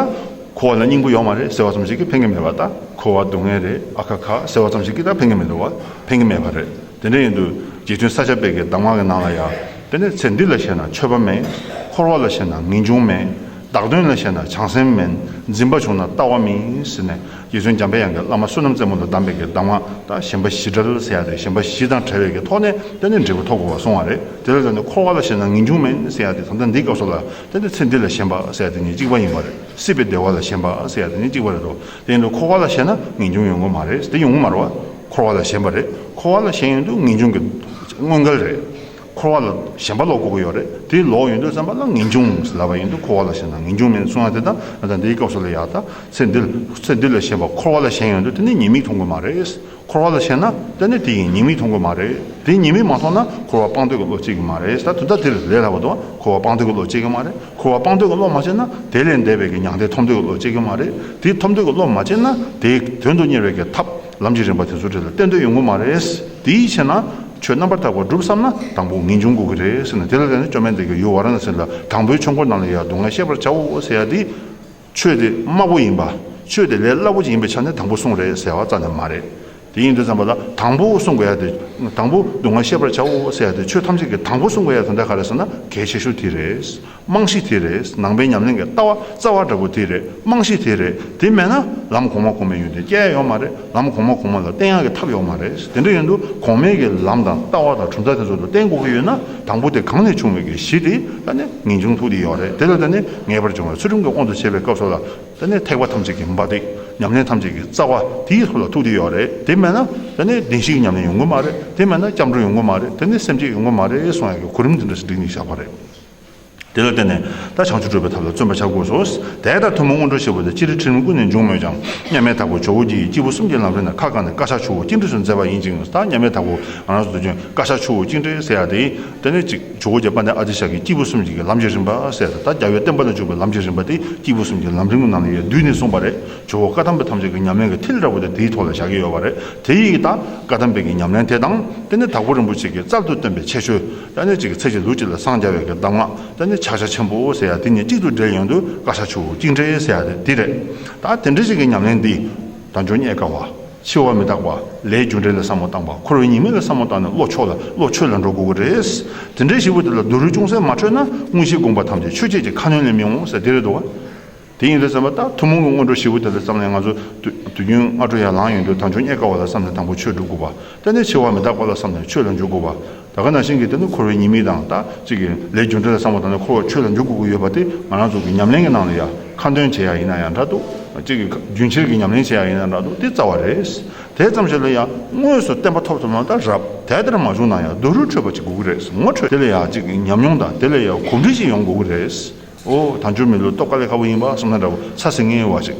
འཁོར་བ་ལ་སྙིང་པོ་ཡོད་མ་རེད་ཟེར་བ་ཙམ་ཞིག་གིས་ཕན་གྱི་མེད་པ། ད་འཁོར་བ་སྡུག་བསྔལ་རེད། ཨ་ཁ་ཁ་ཟེར་བ་ཙམ་ཞིག་གིས་ད་ཕན་གྱི་མི་འདུག་བ། ཕན་གྱི་མེད་པ་རེད། དེ་འདྲ་ཡིན་དུས་རྗེ་བཙུན་ས་སྐྱ་པའི་གི་གདམས་ངག་གི་ནང་ལ་ཡང་། དེ་ནས་ཚེ་འདི་ལ་ཞེན་ན་ཆོས་པ་མེད། འཁོར་བ་ལ་ཞེན་ན་ངེས་འབྱུང་མེད། བདག་དོན་ལ་ཞེན་ན་བྱང་སེམས་མེད། འཛིན་པ་བྱུང་ན་ལྟ་བ་མིན་ཟེར་ནས། རྗེ་བཙུན་འཇམ་པའི་དབྱངས་ཀྱིས་བླ་མ་བསོད་ནམས་རྩེ་མོ་ལ་གདམས་པའི་གི་གདམས་ངག་ད་ཞེན་པ་ཞི་བྲལ་ཟེར་ཡ་དེ། ཞེན་པ་ཞི་དང་བྲལ་བའི་གི་ཐོག་ནས་དེ་ནས་འབྲས་བུ་ཐོབ་དགོས་པ་གསུངས་པ་རེད། དེ་ལ་བརྟེན་ནས་འཁོར་བ་ལ་ཞེན་ན་ངེས་འབྱུང་མེད་ཟེར་ཡ་དེ། ད་ལྟ་འདིའི་སྐབས་སུ་ལ་དེ་ནས་ཚེ་འདི་ལ་ཞེན་པ་ཟེར་ཡ་དེ་གཉིས་གཅིག་པ་ཡིན་པ་རེད། སྲིད་པའི་བདེ་བ་ལ་ཞེན་པ་ཟེར་ཡ་དེ་གཉིས་གཅིག་པ་རེད་དོ། དེ་ཡིན་དུས་འཁོར་བ་ལ་ཞེན་ན་ངེས་འབྱུང་ཡོང་གི་མ་རེད། དེ་ཡོང་གི་མ་རེད་བ། འཁོར་བ་ལ་ཞེན་པ་རེད། འཁོར་བ་ལ་ཞེན་ཡོང་དུས་ངེས་འབྱུང་གི་དངོས་འགལ་རེད། འཁོར་བ་ལ་ཞེན་པ་ལོག་དགོས་ཀྱི་ཡོད་རེད། དེ་ལོག་ཡོང་དུས་ཙམ་པ་ལ་ངེས་འབྱུང་ལབ་པ་ཡིན་དུས། འཁོར་བ་ལ་ཞེན་ན་ངེས་འབྱུང་མེད་གསུང་ཡ་དེ་དང་། ད་ལྟ་འདིའི་སྐབས་སུ་ལ་ཡ། ད་ཚེ་འདི་ཚེ་འདི་ལ་ཞེན་པ། འཁོར་བ་ལ་ཞེན་ཡོང་དུས་དེ་ནི་ཉེས་དམིགས་མཐོང་གི་མ་རེད། འཁོར་བ་ལ་ཞེན་ན་དེ་ནི་དེ་ཡི་ཉེས་དམིགས་མཐོང་གི་མ་རེད། དེའི་ཉེས་དམིགས་མ་མཐོང་ན་འཁོར་བ་སྤང་འདོད་ཀྱི་བློ་སྐྱེ་གི་མ་རེད། ད་དོན་དག་དེ་ལས་སླ་བ་དང་། འཁོར་བ་སྤང་འདོད་ཀྱི་བློ་སྐྱེ་གི་མ་རེད། འཁོར་བ་སྤང་འདོད་ཀྱི་བློ་མ་སྐྱེས་ན་དེ་ལས་འདས་པའི་གི་མྱང་འདས་ཐོབ་འདོད་ཀྱི་བློ་སྐྱེ་གི་མ་རེད། དེ་ཐོབ་འདོད་ཀྱི་བློ་མ་སྐྱེས་ན་དེའི་དོན་དུ་གཉེར་བའི་གི་ཐབས། ལམ་གྱི་རིམ་པ་དེ་ཚོ་དེ་ལ་བསྟེན་འདོད་ཡོང་གི་མ་རེད། དེའི་ཕྱིར་ན་ཆོས་རྣམ་པར་དག་པ་སྒྲུབ་བསམ་ན་དང་པོ་ངེས་འབྱུང་དགོས་ཀྱི་རེད་ཟེར་ནས། དེ་ལ་བརྟེན་ནས་བཅོམ་ལྡན་འདས་ཀྱིས་ཡུལ་ཝཱ་ར་ཎ་སི་ལ་དང་པོའི་ཆོས་འཁོར་ནང་ལ་ཡང་སྡུག་བསྔལ་ཤེས་པར་བྱའོ་ཟེར་ཡ་དེ། ཆོས་དེ་དམའ་པོ་ཡིན་པ། ཆོས་དེ་ལས་སླ་པོ་ཅིག་ཡིན་པའི་ཆ་ནས་དང་པོ་གསུངས་རེད་ཟེར་བ་རྩ་ནས་མ་རེད། དེ་ཡིན་དུས་ཙམ་པ་ལ་དང་པོ་གསུང་དགོས་ཡ་དེ། དང་པོ་སྡུག་བསྔལ་ཤེས་པར་བྱའོ་ཟེར་ཡ་དེ། ཆོས་ཐམས་ཅད་ཀྱི་དང་པོ་གསུང་དགོས་ཡ་དེ་འདྲ་ག་རེ་ཟེར་ན། གལ་ཆེ་ཤོས་དེ་རེད། རྨང་གཞི་དེ་རེད། ནང་པའི་ཉམས་ལེན་གྱི་ལྟ་བ་རྩ་བ་འདྲ་པོ་དེ་རེད། རྨང་གཞི་དེ་རེད། དེ་མེད་ན་ལམ་གོང་མ་གོང་མའི་ཡོན་ཏན་སྐྱེ་ཡ་ཡོད་མ་རེད། ལམ་གོང་མ་གོང་མ་ལ་བརྟེན་ཡ་གི་ཐབས་ཡོད་མ་རེད། དེ་འདྲ་ཡིན་དུས་གོང་མའི་གི་ལམ་དང་ལྟ་བ་དང་གྲུབ་མཐའ་དེ་ཚོ་ལ་བརྟེན་དགོས་ཀྱི་ཡོད་ན། དང་པོ་དེ་གང་ནས་བྱུང་བའི་གི་གཞི་དེ་ད་ནི་ངེས་འབྱུང་ཐུག་བསྡད་ཡོད་རེད། དེ་ལ་ད་ནི་ངེས་པར་འབྱུང་བའི་ཚུལ་ཁྲིམས་ཀྱི་དབང་དུ་བྱས་པའི་སྐབས་སུ་ལ། ད་ནི་ཐེག་པ་ཐམས་ཅད་ཀྱི་དཔའ་གཏད། ཉམས་ལེན་ཐམས་ཅད་ཀྱི་རྩ་བ་དེའི་ཐོག་ལ་ཐུག་བསྡད་ཡོད་རེད། དེ་མེད་ན་ད་ནི་བདེན་བཞིའི་ཉམས་ལེན་ཡོང་གི་མ་རེད། དེ་མེད་ན་སྐྱབས་འགྲོ་ཡོང་གི་མ་རེད། དེ་ནི་སེམས་བསྐྱེད་ཡོང་གི་མ་རེད་གསུང་ཡ་གི་གོ་རིམ་དེ་འདྲ་ཞིག་བསྒྲིགས་ནས་བཞག་པ་རེད། དེ་ལ་བརྟེན་ནས་ད་བྱང་ཆུབ་སྒྲུབ་པའི་ཐབས་ལ་བརྩོན་པར་བྱ་དགོས་སོ། དེ་ལྟར་ཐུན་མོང་དངོས་གྲུབ་ཞེས་པ་དེ། སྤྱིར་ཁྲིད་རིམ་ཀུན་ནས་འབྱུང་མོད་ཀྱང་། མཉམ་མེད་དྭགས་པོ་ཇོ་བོ་རྗེ་ཡིས། སྐྱེས་བུ་གསུམ་གྱི་ལམ་རིམ་ནི། ཁ་བཀག་ནས་བཀའ་ཕྱག་ཆུ་བོ་སྐྱིལ་ཀྲུང་དུ་མཛད་པ་ཡིན་ཅིང་། ད་མཉམ་མེད་དྭགས་པོ་ང་རང་ཚོ་དུས་རྒྱུན་བཀའ་ཕྱག་ཆུ་བོ་སྐྱིལ་ཀྲུང་ཟེར་ཡ་དེ། དེ་ནི་གཅིག་ཇོ་བོ་རྗེ་དཔལ་ལྡན་ཨ་ཏི་ཤ་གི་སྐྱེས་བུ་གསུམ་གྱི་ལམ་གྱི་རིམ་པ་ཟེར། ད་རྒྱལ་བའི་བསྟན་པ་ལ་འཇུག་པའི་ལམ་གྱི་རིམ་པ་དེ་སྐྱེས་བུ་གསུམ་གྱི་ལམ་རིམ་གྱི་ནང་ལ་ཡང་བསྡུས་ནས་གསུངས་པ་རེད། ཇོ་བོ་བཀའ་གདམས་པ་ཐམས་ཅད་ཀྱི་ཉམས་ལེན་གྱི་མཐིལ་འདྲ་བོ་དེ་དེའི་ཐོག་ལ་བཞག་གི་ཡོད་པ་རེད། དེ་ཡིས་ད་བཀའ་གདམས་པའི་གི་ཉམས་ལེན་དེ་དང་། དེ་ནི་དྭགས་པོ་རིན་པོ་ཆེ་གིས་རྩལ་དུ་བཏོན་པའི་ཁྱད་ཆོས། ད་ནི་གཅིག་གི་ཚེ་གཅིག་ལུས་གཅིག་ལ་སངས་རྒྱ་བའི་གི་གདམས་ངག་ད་ནི་ཕྱག་རྒྱ་ཆེན་པོ་ཟེར་ཡ་དེ་གཉིས་གཅིག་ཏུ་འདྲེས་ཡོང་དུས་བཀའ་ཕྱག་ཆུ་བོ་སྐྱིལ་ཀྲུང་ཟེར་ཡ་དེ་དེ་རེད། ད་དེ་འདྲ་ཞིག་གི་ཉམས་ལེན་འདི། དལ་འབྱོར་རྙེད་དཀའ་བ། འཆི་བ་མི་རྟག་པ། ལས་རྒྱུ་འབྲས་ལ་བསམ་བློ་བཏང་བ། འཁོར་བའི་ཉེས་དམིགས་ལ་བསམ་བློ་བཏང་ནས་བློ་ཆོས་ལ་བློ་ཆོས་ལ་འགྲོ་དགོས་ཀྱི་རེད། དེ་འདྲའི་ཞིག་པོ་དེ་ལ་རྡོ་རུས་ཅུང་ཟད་མ་འཕྲོད་ན། དངོས་གཞིའི་དགོངས་པ་ཐམས་ཅད་ཆོས་བཅས་ཀྱི་ཁ་གནོན་ལས་མི་འོང་ཟེར་དེ་རེད་འདུག་བ། དེ་ཡིན་དུས་ཙམ་པ་ད་ཐུན་མོང་གི་སྔོན་འགྲོ་བཞི་པོ་དེ་ལ་བསམ་ནས་ང་ཚོ་དུས་དུས་རྒྱུན་སྔ་དྲོ་ཡར་ལངས་ཡོང་དུས་དལ་འབྱོར་རྙེད་དཀའ་བ་ལ་བསམ་ནས་དང་པོ་ཆོས་སྒྲུབ་དགོས་པ། དེ་ནས་འཆི་བ་མི་རྟག་པ་ལ་བསམ་ནས་ཆོས་ལ་འཇུག་དགོས་པ། ད་ག་ནང་བཞིན་གྱི་དེ་ནི་འཁོར་བའི་ཉེས་དམིགས་དང་། ད་གཅིག་གི་ལས་རྒྱུ་འབྲས་ལ་བསམ་བློ་བཏང་ནས་འཁོར་བ་ཆོས་ལ་འཇུག་དགོས་ཀྱི་ཡོད་པ་དེ། ང་རང་ཚོ་གི་ཉམས་ལེན་གྱི་ནང་ལ་ཡང་ཁ་འདོན་བྱེད་ཡ་ཡིན་ན་ཡང་འདྲ་འདུག་གཅིག་གི་རྒྱུན་ཆད་ཀྱི་ཉམས་ལེན་བྱེད་ཡ་ཡིན་ན་འདྲ་འདུག་དེ་རྩ་བ་རེད། དེ་ཙམ་ཞིག་ལ་ཡང་དངོས་སུ་བསྟན་པ་ཐོབ་ཐུབ་ན་ད་རབ། དེ་ལྟར་མ་བྱུང་ན་ཡང་རྡོ་རུས་འཕྲོད་པ་ཅིག་དགོས་ཀྱི་རེད། ངོ་འཕྲོད། དེ་ལ་ཡང་གཅིག་གི་ཉམས་མྱོང་དང་། དེ་ལ་ཡང་གོམས་འདྲིས་ཅིག་ཡོང་དགོས་ཀྱི་རེད། ཨོ། དལ་འབྱོར་མི་ལུས་སྟོབས་དཀའ་ལས་ཁག་པོ་ཡིན་པ་བསམ་ན་འདྲ་བོ། ཚ་ཟེར་མཁན་ཡོད་པ་ཅིག་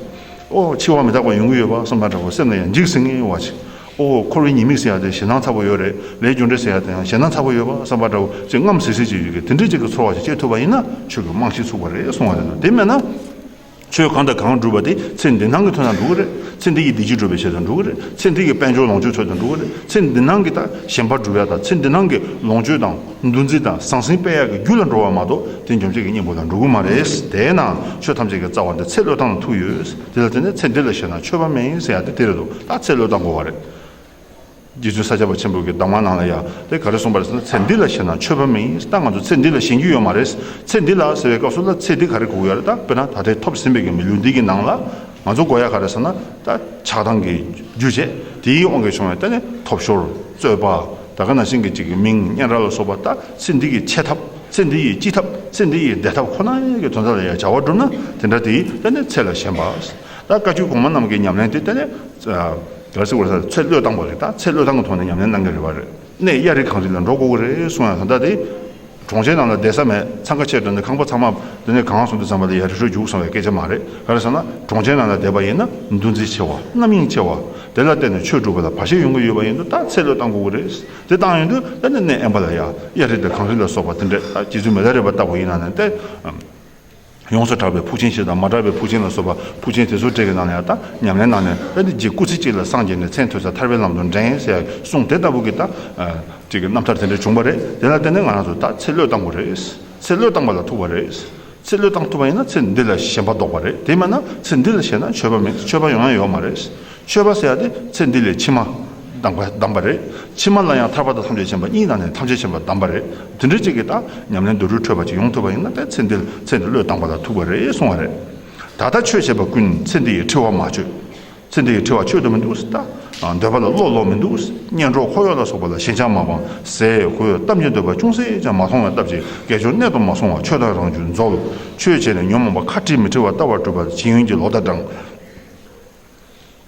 ཨོ། འཆི་བ་མི་རྟག་པ་ཡོང་གི་ཡོད་པ་བསམ་ན་འདྲ་བོ། སེམས་ལ་ཡང་འཇིགས་ཟེར་མཁན་ཡོད་པ་ཅིག་ཨོ། འཁོར་བའི་ཉེས་དམིགས་ཟེར་ཡ་དེ་ཞེད་སྣང་ཚ་པོ་ཡོད་རེད། ལས་རྒྱུ་འབྲས་ཟེར་ཡ་དེ་ཡང་ཞེད་སྣང་ཚ་པོ་ཡོད་པ་བསམ་པ་འདྲ་བོ་ཅིག་རྔམ་སིག་སིག་ཅིག་ཡོད་གི། དེ་འདྲའི་ཅིག་གི་ཚོར་བ་ཞིག་སྐྱེ་ཐུབ་པ་ཡིན་ན་ཆོས་ཀྱི་རྨང་གཞི་ཚུགས་པ་རེད་གསུང་བ་རེད། དེ་མེད་ན། ཆོས་གང་དང་གང་སྒྲུབ་པ་དེ་ཚེ་འདི་སྣང་གི་དོན་དག་འགྲུབ་ཀྱི་རེད། ཚེ་འདི་ཡི་བདེ་སྐྱིད་སྒྲུབ་པའི་ཆེད་དུ་འགྲུབ་ཀྱི་རེད། ཚེ་འདི་ཡི་དཔལ་འབྱོར་ལོངས་སྤྱོད་ཆེད་དུ་འགྲུབ་ཀྱི་རེད། ཚེ་འདི་སྣང་གི་ད་ཞེན་པ་སྒྲུབ་ཡ་དང་། ཚེ་འདི་སྣང་གི་ལོངས་སྤྱོད་དང་འདུ་འཛི་དང་ཟང་ཟིང་སྤེལ་ཡ་གི་རྒྱུ་ལ་འགྲོ་བ་མ་གཏོགས། དེ་འཇོམས་བྱེད་ཀྱི་གཉེན་པོ་ལ་འགྲོ་གི་མ་རེད། དེས་ན་ཆོས་ཐམས་ཅད་ཀྱི་རྩ་བ་འདི་ཚེ་བློས་བཏང་ལ་ཐུག་ཡོད། དེ་ལ་བརྟེན་ནས་ཚེ་འདི་ལ་ཞེན་ན་ཆོས་པ་མིན་ཟེར་ཡ་དེ་དེ་རེད་འདུག་ད་ཚེ་བློས་བཏང་དགོས་པ་རེད། རྗེ་བཙུན་ས་སྐྱ་པ་ཆེན་པོ་གི་གདམས་ངག་ནང་ལ་ཡང་དེ་ག་རེ་གསུངས་པ་རེད་ཟེར་ན། ཚེ་འདི་ལ་ཞེན་ན་ཆོས་པ་མིན། ད་ང་ཚོ་ཚེ་འདི་ལ་ཞེན་རྒྱུ་ཡོད་མ་རེད། ཚེ་འདི་ལ་ཟེར་བའི་སྐབས་སུ་ལ་ཚེ་འདི་ག་རེ་གོ་གི་ཡོད་རེད། ད་དཔེར་ན་ད་ལྟའི་ཐོབ་ཟིན་པའི་གི་མི་ལུས་འདི་གི་ནང་ལ། ང་ཚོ་དགོས་ཡ་ག་རེ་ཟེར་ན། ད་ཆགས་སྡང་གི་རྒྱུ་བྱས། དེའི་དབང་གིས་བྱུང་བའི་ད་ནི་ཐོབ་ཤོར། རྩོད་པ། ད་ག་ནང་བཞིན་གྱི་ཅིག་གི་མིང་སྙན་གྲགས་ལ་སོགས་པ། ད་ཚེ་འདི་གི་ཆེ་ཐབས། ཚེ་འདི་ཡི་སྐྱིད་ཐབས། ཚེ་འདི་ཡི་བདེ་ཐབས་ཁོ་ན་གི་དོན་དག་ལ་ཡང་བྱ་བ་བསྒྲུབས་ན། དེ་འདྲ་དེ་ད་ནི་ཚེ་ལ་ཞེན་པ། ད་བཀའ་བརྒྱུད་གོང་མ་རྣམས་ཀྱི་ཉམས་ལེན་དེ་ད་ནི་ག་རེ་ཟེར་དགོས་རེད་ཟེར་ན། ཚེ་བློས་བཏང་བ་རེད། ད་ཚེ་བློས་བཏང་གི་ཐོག་ནས་ཉམས་ལེན་གནང་གི་རེད་པ། རེད། གནས་གཡའ་རི་གངས་རི་ལ་འགྲོ་དགོས་ཀྱི་རེད་གསུང་ཡ། ད་ལྟ་དེ། གྲོང་ཁྱེར་ནང་ལ་བསྡད་ས་མེད། འཚང་ཁ་ཆེ་འགྲོ་ནས་ཁང་པ་ཚང་མ་དེ་ནས་གང་སོང་དུས་ཙམ་པ་ལ་ཡར་རི་ཁྲོད་རྒྱུགས་སོང་བའི་སྐད་ཆ་མ་རེད། ག་རེ་ཟེར་ན། གྲོང་ཁྱེར་ནང་ལ་བསྡད་པ་ཡིན་ན་འདུ་འཛི་ཆེ་བ། རྣམ་གཡེང་ཆེ་བ། དེ་ལ་བརྟེན་ནས་ཆོས་སྒྲུབ་པ་ལ་བར་ཆད་ཡོང་གི་ཡོད་པ་ཡིན་དུས། ད་ཚེ་བློས་བཏང་དགོས་ཀྱི་རེད། དེ་བཏང་ཡོང་དུས་ད་ནི་གནས་དབེན་པ་ལ་ཡ། གཡའ་རི་དང་གངས་རི་ལ་སོགས་པ་དེ་འདྲ། ད་རྗེ་བཙུན་མི་ལ་རས་པ་ལྟ་བུ་ཡིན་ན་ནི། ད་ཡོངས་སུ་གྲགས་པའི་ཕུག་ཆེན་ཞིག་དང་། མ་གྲགས་པའི་ཕུག་ཆེན་ལ་སོགས་པ་ཕུག་ཆེན་དེ་ཚོ་གྲས་ཀྱི་ནང་ལ་ཡང་ད་ཉམས་ལེན་གནང་ནས། ད་ནི་རྗེ་སྐུ་ཚེ་གཅིག་ལ་སངས་རྒྱས་ནས་མཚན་ཐོས་ས་ཐར་པའི་ལམ་དུ་འདྲེན་ཟེར་གསུངས། དེ་ལྟ་བུ་གི་ད་ཅིག་གི་རྣམ་ཐར་དེ་འདྲ་བྱུང་བ་རེད། དེ་ལ་བརྟེན་ནས་ང་རང་ཚོ་ད་ཚེ་བློས་བཏང་དགོས་རེད། ཚེ་བློས་བཏང་བ་ལ་ཐུག་པ་རེད། ཚེ་བློས་བཏང་ཐུབ་པ་ཡིན་ན་ཚེ་འདི་ལ་ཞེན་པ་ལྡོག་པ་རེད། དེ་མིན་ན་ཚེ་འདི་ལ་ཞེན་ན་ཆོས་པ་མེད། ཆོས་པ་ཡོང་ཡ་ཡོད་མ་རེད། ཆོས་པ་ཟེར་ཡ་དེ་ཚེ་འདི་ལས་ཕྱི་མ་བདམས་པ་བདམས་པ་རེད། ཕྱི་མ་ལ་ཡང་ཐར་པ་དང་ཐམས་ཅད་མཁྱེན་པ། གཉིས་ནང་ནས་ཐམས་ཅད་མཁྱེན་པ་བདམས་པ་རེད། དེ་འདྲ་ཅིག་གི་ད་ཉམས་ལེན་རྡོ་རུལ་འཕྲོད་པ་ཅིག་ཡོང་ཐུབ་པ་ཡིན་ན། ད་ཚེ་འདི་ཚེ་འདི་བློས་བཏང་བ་ལ་ཐུག་པ་རེད་གསུང་བ་རེད། ད་ལྟ་ཆོས་བྱེད་པ་ཀུན། ཚེ་འདི་ཡི་འཁྲི་བ་མ་ཆོད། ཚེ་འདི་ཡི་འཁྲི་བ་ཆོད་དུ་མི་འདུག། ད་འདོད་པ་ལ་བློ་ལོག་མི་འདུག། གཉེན་གྲོགས་འཁོར་གཡོག་ལ་སོགས་པ་ལ་ཞེན་ཆགས་མ་སྤངས། ཟས་གོས་གཏམ་གྱི་འདོད་པ་ཅུང་ཟད་ཀྱང་མ་མཐོང་བའི་སྟབས་ཀྱིས། དགེ་སྦྱོར་གནད་དུ་མ་སོང་བར་ཆོས་དང་རང་རྒྱུད་འཛོལ། ཆོས་བྱས་ནས་ཉོན་མོངས་པ་ཁ་བྲལ་མི་བྲལ་བ་ལྟ་བར་གྲུབ་པ་ཇི་ཡོན་གྱི་ལོ་ཟླ་བགྲང་།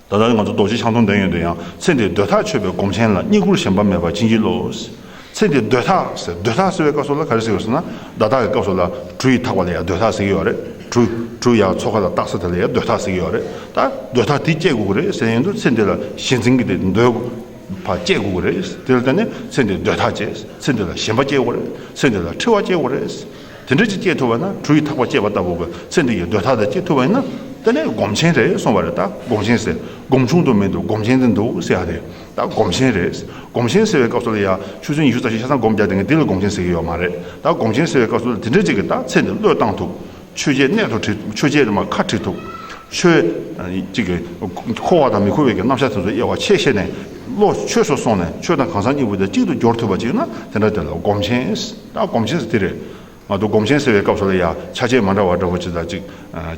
ད་ལྟ་ང་ཚོ་རྡོ་རྗེ་འཆང་ཐུང་འདོན་ཡོང་དུས་ཡང་། ཚེ་འདིར་འདོད་ཐག་ཆོད་པའི་སྒོམ་ཆེན་ལ། རྙེད་བཀུར་ཞེན་པ་མེད་པར་བྱིན་གྱིས་རློབས། ཚེ་འདིར་འདོད་ཐག་ཟེར། འདོད་ཐག་ཟེར་བའི་སྐབས་སུ་ལ་ག་རེ་ཟེར་དགོས་ཟེར་ན། ད་ལྟ་གི་སྐབས་སུ་ལ་གྲུ་ཡིས་འཐག་པ་ལ་ཡང་འདོད་ཐག་ཟེར་གྱི་ཡོད་རེད། གྲུ་གྲུ་ཡར་འཚོ་ཁ་ལ་བཏགས་ས་དེ་ལ་ཡང་འདོད་ཐག་ཟེར་གྱི་ཡོད་རེད། ད་འདོད་ཐག་དེ་བཅད་དགོས་ཀྱི་རེད་ཟེར་ཡོང་དུས། ཚེ་འདི་ལ་ཞེན་འཛིན་གྱི་དེ་འདོད་པ་བཅད་དགོས་ཀྱི་རེད། དེ་ལ་བརྟེན་ནས་ཚེ་འདིར་འདོད་ཐག་བཅད། ཚེ་འདི་ལ་ཞེན་པ་བཅད་དགོས་རེད། ཚེ་འདི་ལ་འཁྲི་བ་བཅད་དགོས་རེད། དེ་འདྲ་ཅིག་བཅད་ཐུབ་པ་ན། གྲུ་ཡིས་འཐག་པ་བཅད་པ་ལྟ་བུ་གི་ཚེ་འདི་ཡི་འདོད་ཐག་དེ་བཅད་ཐུབ་པ་ཡིན་ན། དེ་ནས་སྒོམ་ཆེན་རེད་གསུངས་པ་རེད། ད་སྒོམ་ཆེན་ཟེར། སྒོམ་ཆུང་དུ་མི་འདུག། སྒོམ་ཆེན་དུ་འདུག་ཟེར་ཡ་རེད། ད་སྒོམ་ཆེན་རེད། སྒོམ་ཆེན་ཟེར་བའི་སྐབས་སུ་ལ་ཡ། ཆུ་ཚོད་ཉི་ཤུ་རྩ་བཞི་ཆ་ཚང་སྒོམ་རྒྱག་བསྡད་མཁན་འདི་ལ་སྒོམ་ཆེན་ཟེར་གྱི་ཡོད་མ་རེད། ད་སྒོམ་ཆེན་ཟེར་བའི་སྐབས་སུ་ལ་དེ་འདྲ་ཅིག་གི་ད་ཚེ་འདི་བློས་བཏང་ཐུབ། ཆོས་བརྒྱད་གནད་དུ་དྲིལ། ཆོས་བརྒྱད་ལ་མ་ཁ་དྲིལ་ཐུབ། ཆོས་ཅིག་གི་འཁོར་བ་དང་མི་འཁོར་བའི་གི་རྣམ་གཞག་དེ་ཚོ་དབྱེ་བ་ཕྱེ་ཤེས་ནས། བློ་ཆོས་སུ་སོང་ནས་ཆོས་དང་གང་ཟག་གཉིས་པོ་དེ་གཅིག་ཏུ་སྦྱོར་ཐུབ་པ་ཅིག་ན། དེ་འདྲ་དེ་ལ་སྒོམ་ཆེན། ད་སྒོམ་ཆེན་ཟེར་དེ་རེད། ང་ཚོ་སྒོམ་ཆེན་ཟེར་བའི་སྐབས་སུ་ལ་ཡ། ཆ་བྱད་མ་འདྲ་བ་འདྲ་བོ་ཅིག་དང་ཅིག་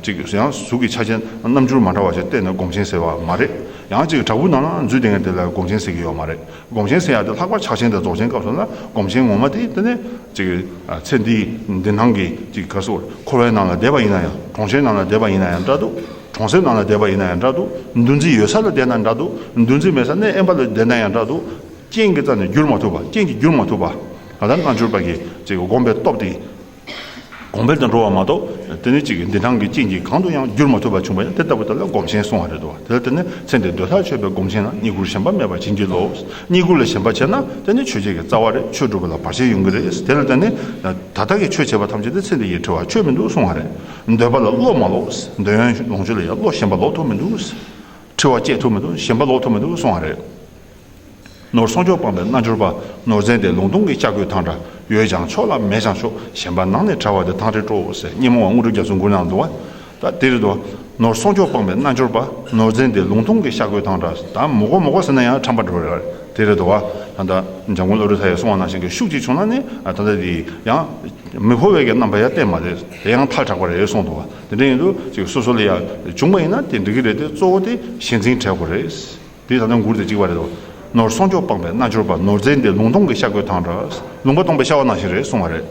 ཅིག་ཡང་གཟུགས་ཀྱི་ཆ་བྱད་རྣམ་འགྱུར་མ་འདྲ་བ་ཞིག་བསྟན་ནས་སྒོམ་ཆེན་ཟེར་བ་མ་རེད། ཡང་ཅིག་བྲག་ཕུག་ནང་ལ་འཛུལ་བསྡད་མཁན་དེ་ལ་སྒོམ་ཆེན་ཟེར་གྱི་ཡོད་མ་རེད། སྒོམ་ཆེན་ཟེར་ཡ་དེ་ལྷག་པར་ཕྱག་ཆེན་དང་རྫོགས་ཆེན་སྐབས་སུ་ལ། སྒོམ་ཆེན་ངོ་མ་དེ་དེ་ནས་ཅིག་ཚེ་འདིའི་འདི་སྣང་གི་ཅིག་ག་སོ། འཁོར་བའི་ནང་ལ་བསྡད་པ་ཡིན་ན་ཡང་། གྲོང་ཁྱེར་ནང་ལ་བསྡད་པ་ཡིན་ན་ཡང་འདྲ་འདུག། གྲོང་གསེབ་ནང་ལ་བསྡད་པ་ཡིན་ན་ཡང་འདྲ་འདུག། འདུ་འཛི་ཡོད་ས་ལ་བསྡད་ན་འདྲ་འདུག། འདུ་འཛི་མེད་ས་གནས་དབེན་པ་ལ་བསྡད་ན་ཡང་འདྲ་འདུག། རྐྱེན་གྱི་རྩ་ནས་བསྒྱུར་མ་ཐུབ་པ། རྐྱེན་གྱིས་བསྒྱུར་མ་ཐུབ་པ། ད་ལྟ་རྣལ་འབྱོར་པ་གིས་ཅིག་སྒོམ་པའི་སྟོབས་དེ་གོང་འཕེལ་དུ་འགྲོ་བ་མ་གཏོགས། དེ་ནི་ཅིག་འདི་སྣང་གི་རྐྱེན་གྱིས་གང་དུ་ཡང་བསྒྱུར་མ་ཐུབ་པ་བྱུང་བ་ཡང་། དེ་ལྟ་བུ་དེ་ལ་སྒོམ་ཆེན་གསུང་བ་རེད་དོ། དེ་ལ་བརྟེན་ནས་ཚེ་འདིར་འདོད་ཐག་ཆོད་པའི་སྒོམ་ཆེན་ལ། རྙེད་བཀུར་ཞེན་པ་མེད་པར་བྱིན་གྱིས་རློབས། རྙེད་བཀུར་ལ་ཞེན་པ་བྱས་ན་དེ་ནི་ཆོས་བརྒྱད་ཀྱི་རྩ་བ་རེད། ཆོས་སྒྲུབ་པ་ལ་བར་ཆད་ཡོང་གི་རེད། དེ་ལ་བརྟེན་ནས་ད་ལྟ་གི་ཆོས་བྱེད་པ་ཐམས་ཅད་དེ་ཚེ་འདི་ཡི་འཁྲི་བ་ཆོད་མི་འདུག་གསུང་བ་རེད། འདོད་པ་ལ་བློ་མ་ལོག། འདོད་ཡོན་ལོངས་སྤྱོད་ལ་ཡང་བློ་ཞེན་པ་ལོག་ཐུབ་མི་འདུག། འཁྲི་བ་བཅད་ཐུབ་མི་འདུག། ཞེན་པ་ལོག་ཐུབ་མི་འདུག་གསུང་བ་རེད། ནོར་སྲུང་སྐྱོབ་སྤངས་པའི་རྣལ་འབྱོར་པ། ནོར་འཛིན་དེ་ལུང་སྟོང་གི་ཤ་རྒོད་ཐང་འདྲ། ཡོད་ཀྱང་ཆོག་ལ་མེད་ཀྱང་ཆོག། ཞེན་པ་ནང་ནས་བྲལ་བ་དེ་ཐང་རེད་དྲོ་ཟེར། སྙེ་མོ་བ་དངོས་གྲུབ་རྒྱ་མཚོ་མགུར་ནང་འདུག་བ། ད་དེ་རེད་དོ། ནོར་སྲུང་སྐྱོབ་སྤངས་པའི་རྣལ་འབྱོར་པ། ནོར་འཛིན་དེ་ལུང་སྟོང་གི་ཤ་རྒོད་ཐང་འདྲ། ད་མི་དགོས་མི་དགོས་ཟེར་ན་ཡང་ཁྲམ་པ་འགྲོ་རེད། དེ་རེད་དོ་བ། ད་ལྟ་འཇམ་མགོན་བློ་གྲོས་ཚ་ཡིས་གསུངས་པ་ནང་བཞིན་གྱི་ཤུགས་ཅིག་བྱུང་ན་ནི། ད་ལྟ་དེ་ཡང་མི་འཕོ་བའི་གི་རྣམ་པ་ཡང་བསྟན་པ་རེད། དེ་ཡང་ཐལ་དྲགས་པ་རེད་གསུངས་འདུག་བ། དེ་འདྲ་ཡིན་དུས་ཅིག་སོ་སོ་ལ་ཡང་བྱུང་བ་ཡིན་ན་དེ་འགྲིག་གི་རེད་དེ། གཙོ་བོ་དེ་ཞེན་འཛིན་བྲལ་དགོས་རེད། དེ་ད་ལྟ་མགུར་དེ་གཅིག་པ་རེད་དོ། ནོར་སྲུང་སྐྱོབ་སྤངས་པའི་རྣལ་འབྱོར་པ། ནོར་འཛིན་དེ་ལུང་སྟོང་གི་ཤ་རྒོད་ཐང་འདྲ། ལུང་པ་སྟོང་པའི་ཤ་བ་ནང་བཞིན་རེད་གསུང་བ་རེད།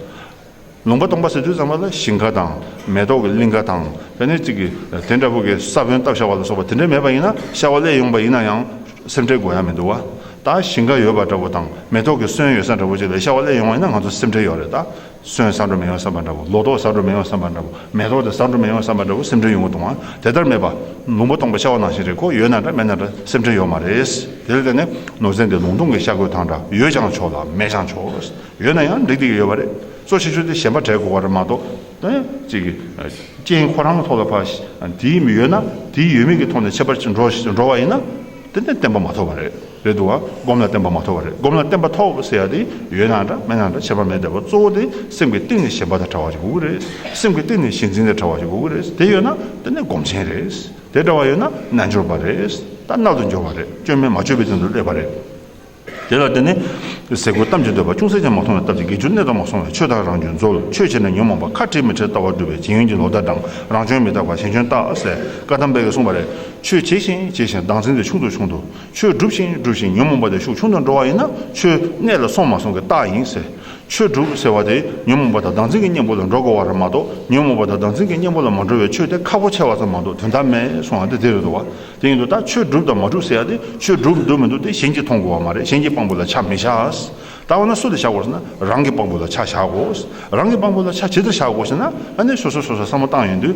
ལུང་པ་སྟོང་པ་ཟེར་དུས་ཙམ་པ་ལ་ཞིང་ཁ་དང་མེ་ཏོག་གི་གླིང་ག་དང་། དེ་ནས་ཅིག་གི་དེ་འདྲ་བོ་གི་ས་བོན་བཏབ་བཞག་པ་ལ་སོགས་པ་དེ་འདྲ་མེད་པ་ཡིན་ན། ཤ་བ་སླེབས་ཡོང་པ་ཡིན་ན་ཡང་སེམས་ཁྲལ་དགོས་ཡ་མི་འདུག་བ། ད་ཞིང་ཁ་ཡོད་པ་འདྲ་བོ་དང་མེ་ཏོག་གི་སོན་ཡོད་ས་འདྲ་བོ་ཅིག་ལ་ཤ་བ་སླེབས་ཡོང་བ་ཡིན་ན་ང་ཚོ་སེམས་ཁྲལ་ཡོད་རེད། ད་སོན་ཟ་འགྲོ་མི་ཡོང་བསམ་པ་འདྲ་བོ། ལོ་ཏོག་ཟ་འགྲོ་མི་ཡོང་བསམ་པ་འདྲ་བོ། མེ་ཏོག་དེ་ཟ་འགྲོ་མི་ཡོང་བསམ་པ་འདྲ་བོ་སེམས་ཁྲལ་ཡོང་གི་འདུག་བ། དེ་ལྟར་མེད་པ། ལུང་པ་སྟོང་པའི་ཤ་བ་ནང་བཞིན་རེད། ཁོ་ཡོད་ན་འདྲ་མེད་ན་འདྲ་སེམས་ཁྲལ་ཡོད་མ་རེད། དེ་ལ་བརྟེན་ནས་ནོར་འཛིན་དེ་ལུང་སྟོང་གི་ཤ་རྒོད་ཐང་འདྲ། ཡོད་ཀྱང་ཆོག་ལ་མེད་ཀྱང་ཆོག། ཡོད་ན་ཡང་འགྲིག་བསྡད་ཀྱི་ཡོད་པ་རེད། གཙོ་ཆེ་ཤོས་དེ་ཞེན་པ་བྲལ་དགོས་པ་རེད་མ་གཏོགས། ཨ་ཅིག་རྐྱེན་ཁོ་རང་ཐོག་ལ་ཕར་དེའི་མི་ཡོད་ན། དེའི་ཡོད་མེད་ཀྱི་ཐོག་ནས་ཁྱད་པར་འགྲོ་འགྲོ་བ་ཡིན་ན། དེ་ནས་བརྟན་པ་མ་ཐོབ་པ་རེད། རེད་འདུག་བ། སྒོམ་ལ་བརྟན་པ་མ་ཐོབ་པ་རེད། སྒོམ་ལ་བརྟན་པ་ཐོབ་ཟེར་ཡ་དེ་ཡོད་ན་འདྲ་མེད་ན་འདྲ་ཁྱད་པར་མེད་བསྡད་པ། གཙོ་བོ་དེ་སེམས་ཀྱི་གཏིང་ནས་ཞེན་པ་དང་བྲལ་བ་ཞིག་དགོས་ཀྱི་རེད། སེམས་ཀྱི་གཏིང་ནས་ཞེན་འཛིན་དང་བྲལ་བ་ཞིག་དགོས་ཀྱི་རེད། དེ་ཡོད་ན་དེ་ནས་སྒོམ་ཆེན་རེད། དེ་འདྲ་བ་ཡོད་ན་རྣལ་འབྱོར་པ་རེད། ད་རྣལ་དུ་འབྱོར་བ་རེད། སྐྱོན་མེད་མ་བཅོས་པའི་སྟེང་དུ་སླེབས་པ་རེད། དེ་ལ་བརྟེན་ནས་ཟས་གོས་ཐམས་ཅད་འདོད་པ་ཅུང་ཟད་ཀྱང་མ་མཐོང་བའི་སྟབས་ཀྱིས་དགེ་རྒྱུ་གནད་དུ་མ་སོང་བས་ཆོས་དག་རང་རྒྱུད་འཛོལ། ཆོས་བྱས་ནས་ཉོན་མོངས་པ་ཁ་བྲལ་མི་བྲལ་ལྟ་བ་སྒྲུབ་པའི་བྱེད་ཡུལ་གྱི་ལོག་ལྟ་དང་རང་བྱོན་མི་རྟག་པ་གཞན་བྱོན་རྟག་ཟེར་བཀའ་གདམས་པས་གསུངས་པ་རེད། ཆོས་བྱེད་བཞིན་བྱེད་བཞིན་བདག་འཛིན་དེ་ཆུང་དུ་ཆུང་དུ། ཆོས་སྒྲུབ་བཞིན་སྒྲུབ་བཞིན་ཉོན་མོངས་པ་དེ་ཤུགས་ཆུང་དུ་འགྲོ་བ་ཡིན་ན་ཆོས་གནད་ལ་སོང་མ་སོང་གི་རྟགས་ཡིན་ཟེར། ཆོས་སྒྲུབ་ཟེར་བ་དེ་ཉོན་མོངས་པ་དང་བདག་འཛིན་གྱི་གཉེན་པོ་ལ་འགྲོ་དགོས་པ་རེད་མ་གཏོགས་ཉོན་མོངས་པ་དང་བདག་འཛིན་གྱི་གཉེན་པོ་ལ་མ་འགྲོ་བའི་ཆོས་དེ་ཁག་པོ་ཆེ་བ་ཙམ་མ་གཏོགས་དོན་དག་མེད་གསུང་བ་དེ་དེ་རེད་འདུག་བ། དེ་ཡིན་དུས་ད་ཆོས་སྒྲུབ་དང་མ་སྒྲུབ་ཟེར་ཡ་དེ་ཆོས་སྒྲུབ་འདུག་མི་འདུག་དེ་གཞན་གྱིས་མཐོང་དགོས་པ་མ་རེད། གཞན་གྱི་དཔང་པོ་ལ་ཆ་མི་བཞག་ད་འོ་ན་སུ་ལ་བཞག་དགོས་ཟེར་ན་རང་གི་དཔང་པོ་ལ་ཆ་བཞག་དགོས། རང་གི་དཔང་པོ་ལ་ཆ་ཇི་ལྟར་བཞག་དགོས་ཟེར་ན་ཨ་ནི་སོ་སོ་སོ་སོ་བསམ་བློ་བཏང་ཡོང་དུས།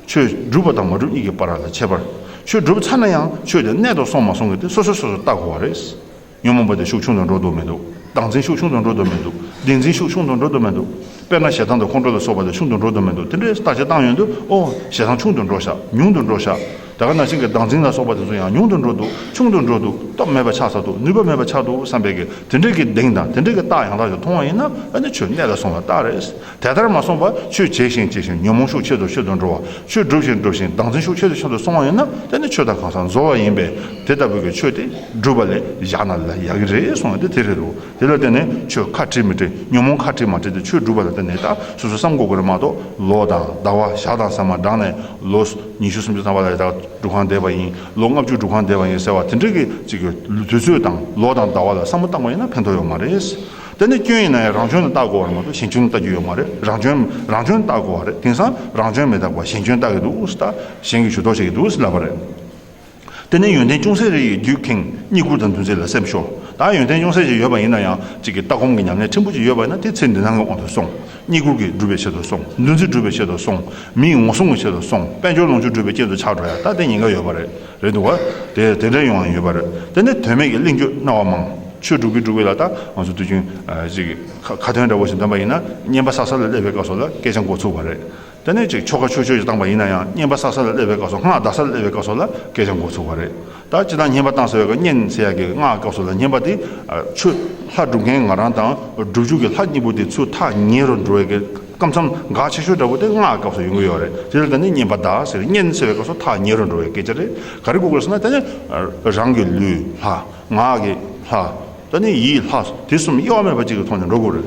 ཆོས་སྒྲུབ་པ་དང་མ་སྒྲུབ་གཉིས་ཀྱི་བར་ལ་ཁྱད་པར། ཆོས་སྒྲུབ་ཚར་ན་ཡང་ཆོས་དེ་གནད་དུ་སོང་མ་སོང་གི་དེ་སོ་སོ་སོ་སོ་བལྟ་དགོས་པ་རེད། ཉོན་མོངས་པ་དེ་ཤུགས་ཆུང་དུ་འགྲོ་འདུག་མི་འདུག་བདག་འཛིན་ཤུགས་ཆུང་དུ་འགྲོ་འདུག་མི་འདུག་བདེན་འཛིན་ཤུགས་ཆུང་དུ་འགྲོ་འདུག་མི་འདུག་དཔེར་ན་ཞེ་སྡང་དང་ཁོང་ཁྲོ་ལ་སོགས་པ་དེ་ཆུང་དུ་འགྲོ་འདུག་མི་འདུག་དེ་འདྲའི་བརྟག་དཔྱད་བཏང་ཡོང་དུས་ཨོ་ཞེ་སྡང་ཆུང་དུ་འགྲོ་ཤག་ཉུང་དུ་འགྲོ་ཤག་ད་ག་ནང་བཞིན་གྱི་བདག་འཛིན་ལ་སོགས་པ་དེ་ཚོ་ཡང་ཉུང་དུ་འགྲོ་འདུག་ཆུང་དུ་འགྲོ་འདུག་སྟོབས་མེད་པ་ཆགས་ཚར་འདུག་ནུས་པ་མེད་པ་ཆགས་འདུག་བསམ་པའི་གི་དེ་འདྲའི་གི་གདེང་དང་དེ་འདྲའི་གི་རྟགས་ཡང་དག་ཅིག་མཐོང་བ་ཡིན་ན་ཨ་ནི་ཆོས་གནད་ལ་སོང་བ་རྟགས་རེད། དེ་ལྟར་མ་སོང་བར་ཆོས་བྱེད་བཞིན་བྱེད་བཞིན་ཉོན་མོངས་ཤུགས་ཆེ་རུ་ཆེ་རུ་འགྲོ་བ། ཆོས་སྒྲུབ་བཞིན་སྒྲུབ་བཞིན་བདག་འཛིན་ཤུགས་ཆེ་རུ་ཆེ་རུ་སོང་བ་ཡིན་ན་དེ་ནི་ཆོས་དང་གང་ཟག་འཛོལ་བ་ཡིན་པས་དེ་ལྟ་བུའི་གི་ཆོས་དེ་སྒྲུབ་པ་ལས་བཞག་ན་ལ་ཡག་གི་རེད་གསུངས་ཏེ་དེ་རེད་འདུག་དེ་ལ་བརྟེན་ནས་ཆོས་ཁ་བྲལ་མི་བྲལ་ཉོན་མོངས་ཁ་བྲལ་མ་བྲལ་དེ་ཆོས་སྒྲུབ་པ་ལ་བརྟེན་ནས་ད་སོ་སོ་བསམ་དགོས་ཀྱི་རེད་མ་གཏོགས་ལོ་དང་ཟླ་བ་ཞག་དང་ཟ་མ་འགྲངས་ནས་ལོ་ཉི་ཤུ་སུམ་ཅུ་ཐམ་པ་ལ་ད་སྒྲུབ་ཁང་བསྡད་པ་ཡིན་ལོ་ལྔ་བཅུ་སྒྲུབ་ཁང་བསྡད་པ་ཡིན་ཟེར་བ་དེ་འདྲའི་གི་ཅིག་གི་དུས་ཚོད་དང་ལོ་དང་ཟླ་བ་ལ་བསམ་བློ་བཏང་བ་ཡིན་ན་ཕན་ཐོགས་ཡོད་མ་རེད། དེ་ནི་སྐྱོན་ཡིན་ན་ཡང་རང་སྐྱོན་ལ་བལྟ་དགོས་པ་རེད་མ་གཏོགས་གཞན་སྐྱོན་ལ་བལྟ་རྒྱུ་ཡོད་མ་རེད། རང་སྐྱོན་རང་སྐྱོན་ལ་བལྟ་དགོས་པ་རེད། དེང་སང་རང་སྐྱོན་མི་རྟག་པ་གཞན་སྐྱོན་ལྟ་གི་འདུག་ཟེར་ད་གཞན་གྱི་ཇུས་གཏོགས་བྱེད་ཀྱི་འདུག་ཟེར་ལབ་པ་རེད། དེ་ནས་ཡོན་ཏན་ཅུང་ཟད་རེ་ཡིས་རྒྱུད་ཁེངས་རྙེད་བཀུར་དང་འདུ་འཛི་ལ་སེམས་ཤོར། ད་ཡོན་ཏན་ཅུང་ཟད་ཅིག་ཡོད་པ་ཡིན་ན་ཡང་གཅིག་གི་ལྟ་སྒོམ་གྱི་ཉམས་ལེན་ཕྲན་བུ་ཅིག་ཡོད་པ་ཡིན་ན་དེ་ཚེ་འདི་སྣང་གི་དབང་དུ་སོང་། རྙེད་བཀུར་གྱིས་སྒྲུབ་པའི་ཆེད་དུ་སོང་། འདུ་འཛི་སྒྲུབ་པའི་ཆེད་དུ་སོང་། མིའི་ངོ་སྲུང་གི་ཆེད་དུ་སོང་། དཔལ་འབྱོར་ལོངས་སྤྱོད་སྒྲུབ་པའི་རྐྱེན་དུ་ཆགས་འགྲོ་ཡ་ད་དེ་ཉེན་ཁ་ཡོད་པ་རེད། རེད་འདུག་བ། དེ་དེ་འདྲའི་ཡོང་ཡ་ཡོད་པ་རེད། དེ་ནས་དོན་མེད་ཀྱི་གླེང་བརྗོད་རྣ་བ་མང་། ཆོས་སྒྲུབ་ཀྱི་སྒྲུབ་ཀྱི་ལ་ད་ང་ཚོ་དུས་རྒྱུན་ཨ་ཅིག་ཁ་ཁ་ཏོན་འདྲ་བོ་ཞིག་འདོན་པ་ཡིན་ན་བསྙེན་པ་བསགས་ས་ལ་སླེབས་པའི་སྐབས་སུ་ལ་སྐད་ཆ་འགོ་ཚུགས་པ་རེད། དེ་ནས་ཅིག་ཆོ་ག་ཆོས་སྤྱོད་ཅིག་བཏང་པ་ཡིན་ན་ཡང་བསྙེན་པ་བསགས་ས་ལ་སླེབས་པའི་སྐབས་སུ་སྔགས་བཟླ་ས་ལ་སླེབས་པའི་སྐབས་སུ་ལ་སྐད་ཆ་འགོ་ཚུགས་པ་རེད། ད་སྤྱིར་བཏང་བསྙེན་པ་བཏང་ཟེར་བའི་སྐབས་བསྙེན་ཟེར་ཡ་གི་སྔགས་སྐབས་སུ་ལ་བསྙེན་པ་དེ་ཆོས་ལྷ་སྒྲུབ་མཁན་ང་རང་དང་སྒྲུབ་བརྒྱུད་ཀྱི་ལྷ་གཉིས་པོ་དེ་ཚུར་ཐག་ཉེ་རུ་འགྲོ་བའི་གི་སྐབས་མཚམས་འགག་ཆེ་ཤོས་འདྲ་བོ་དེ་སྔགས་སྐབས་སུ་ཡོང་གི་ཡོད་རེད། དེ་ལ་ད་ནི་བསྙེན་པ་བཟླ་ཟེར་བསྙེན་ཟེར་བའི་སྐབས་སུ་ཐག་ཉེ་རུ་འགྲོ་བའི་སྐད་ཆ་རེད། ག་རེ་གོ་དགོས་ཟེར་ན་ད་ནི་རང་གི་ལུས་ལྷ། ངག་གི་ལྷ། ད་ནི་ཡིད་ལྷ་དེ་གསུམ་དབྱེ་བ་མེད་པ་གཅིག་གི་ཐོག་ནས་འགྲོ་དགོས་རེད།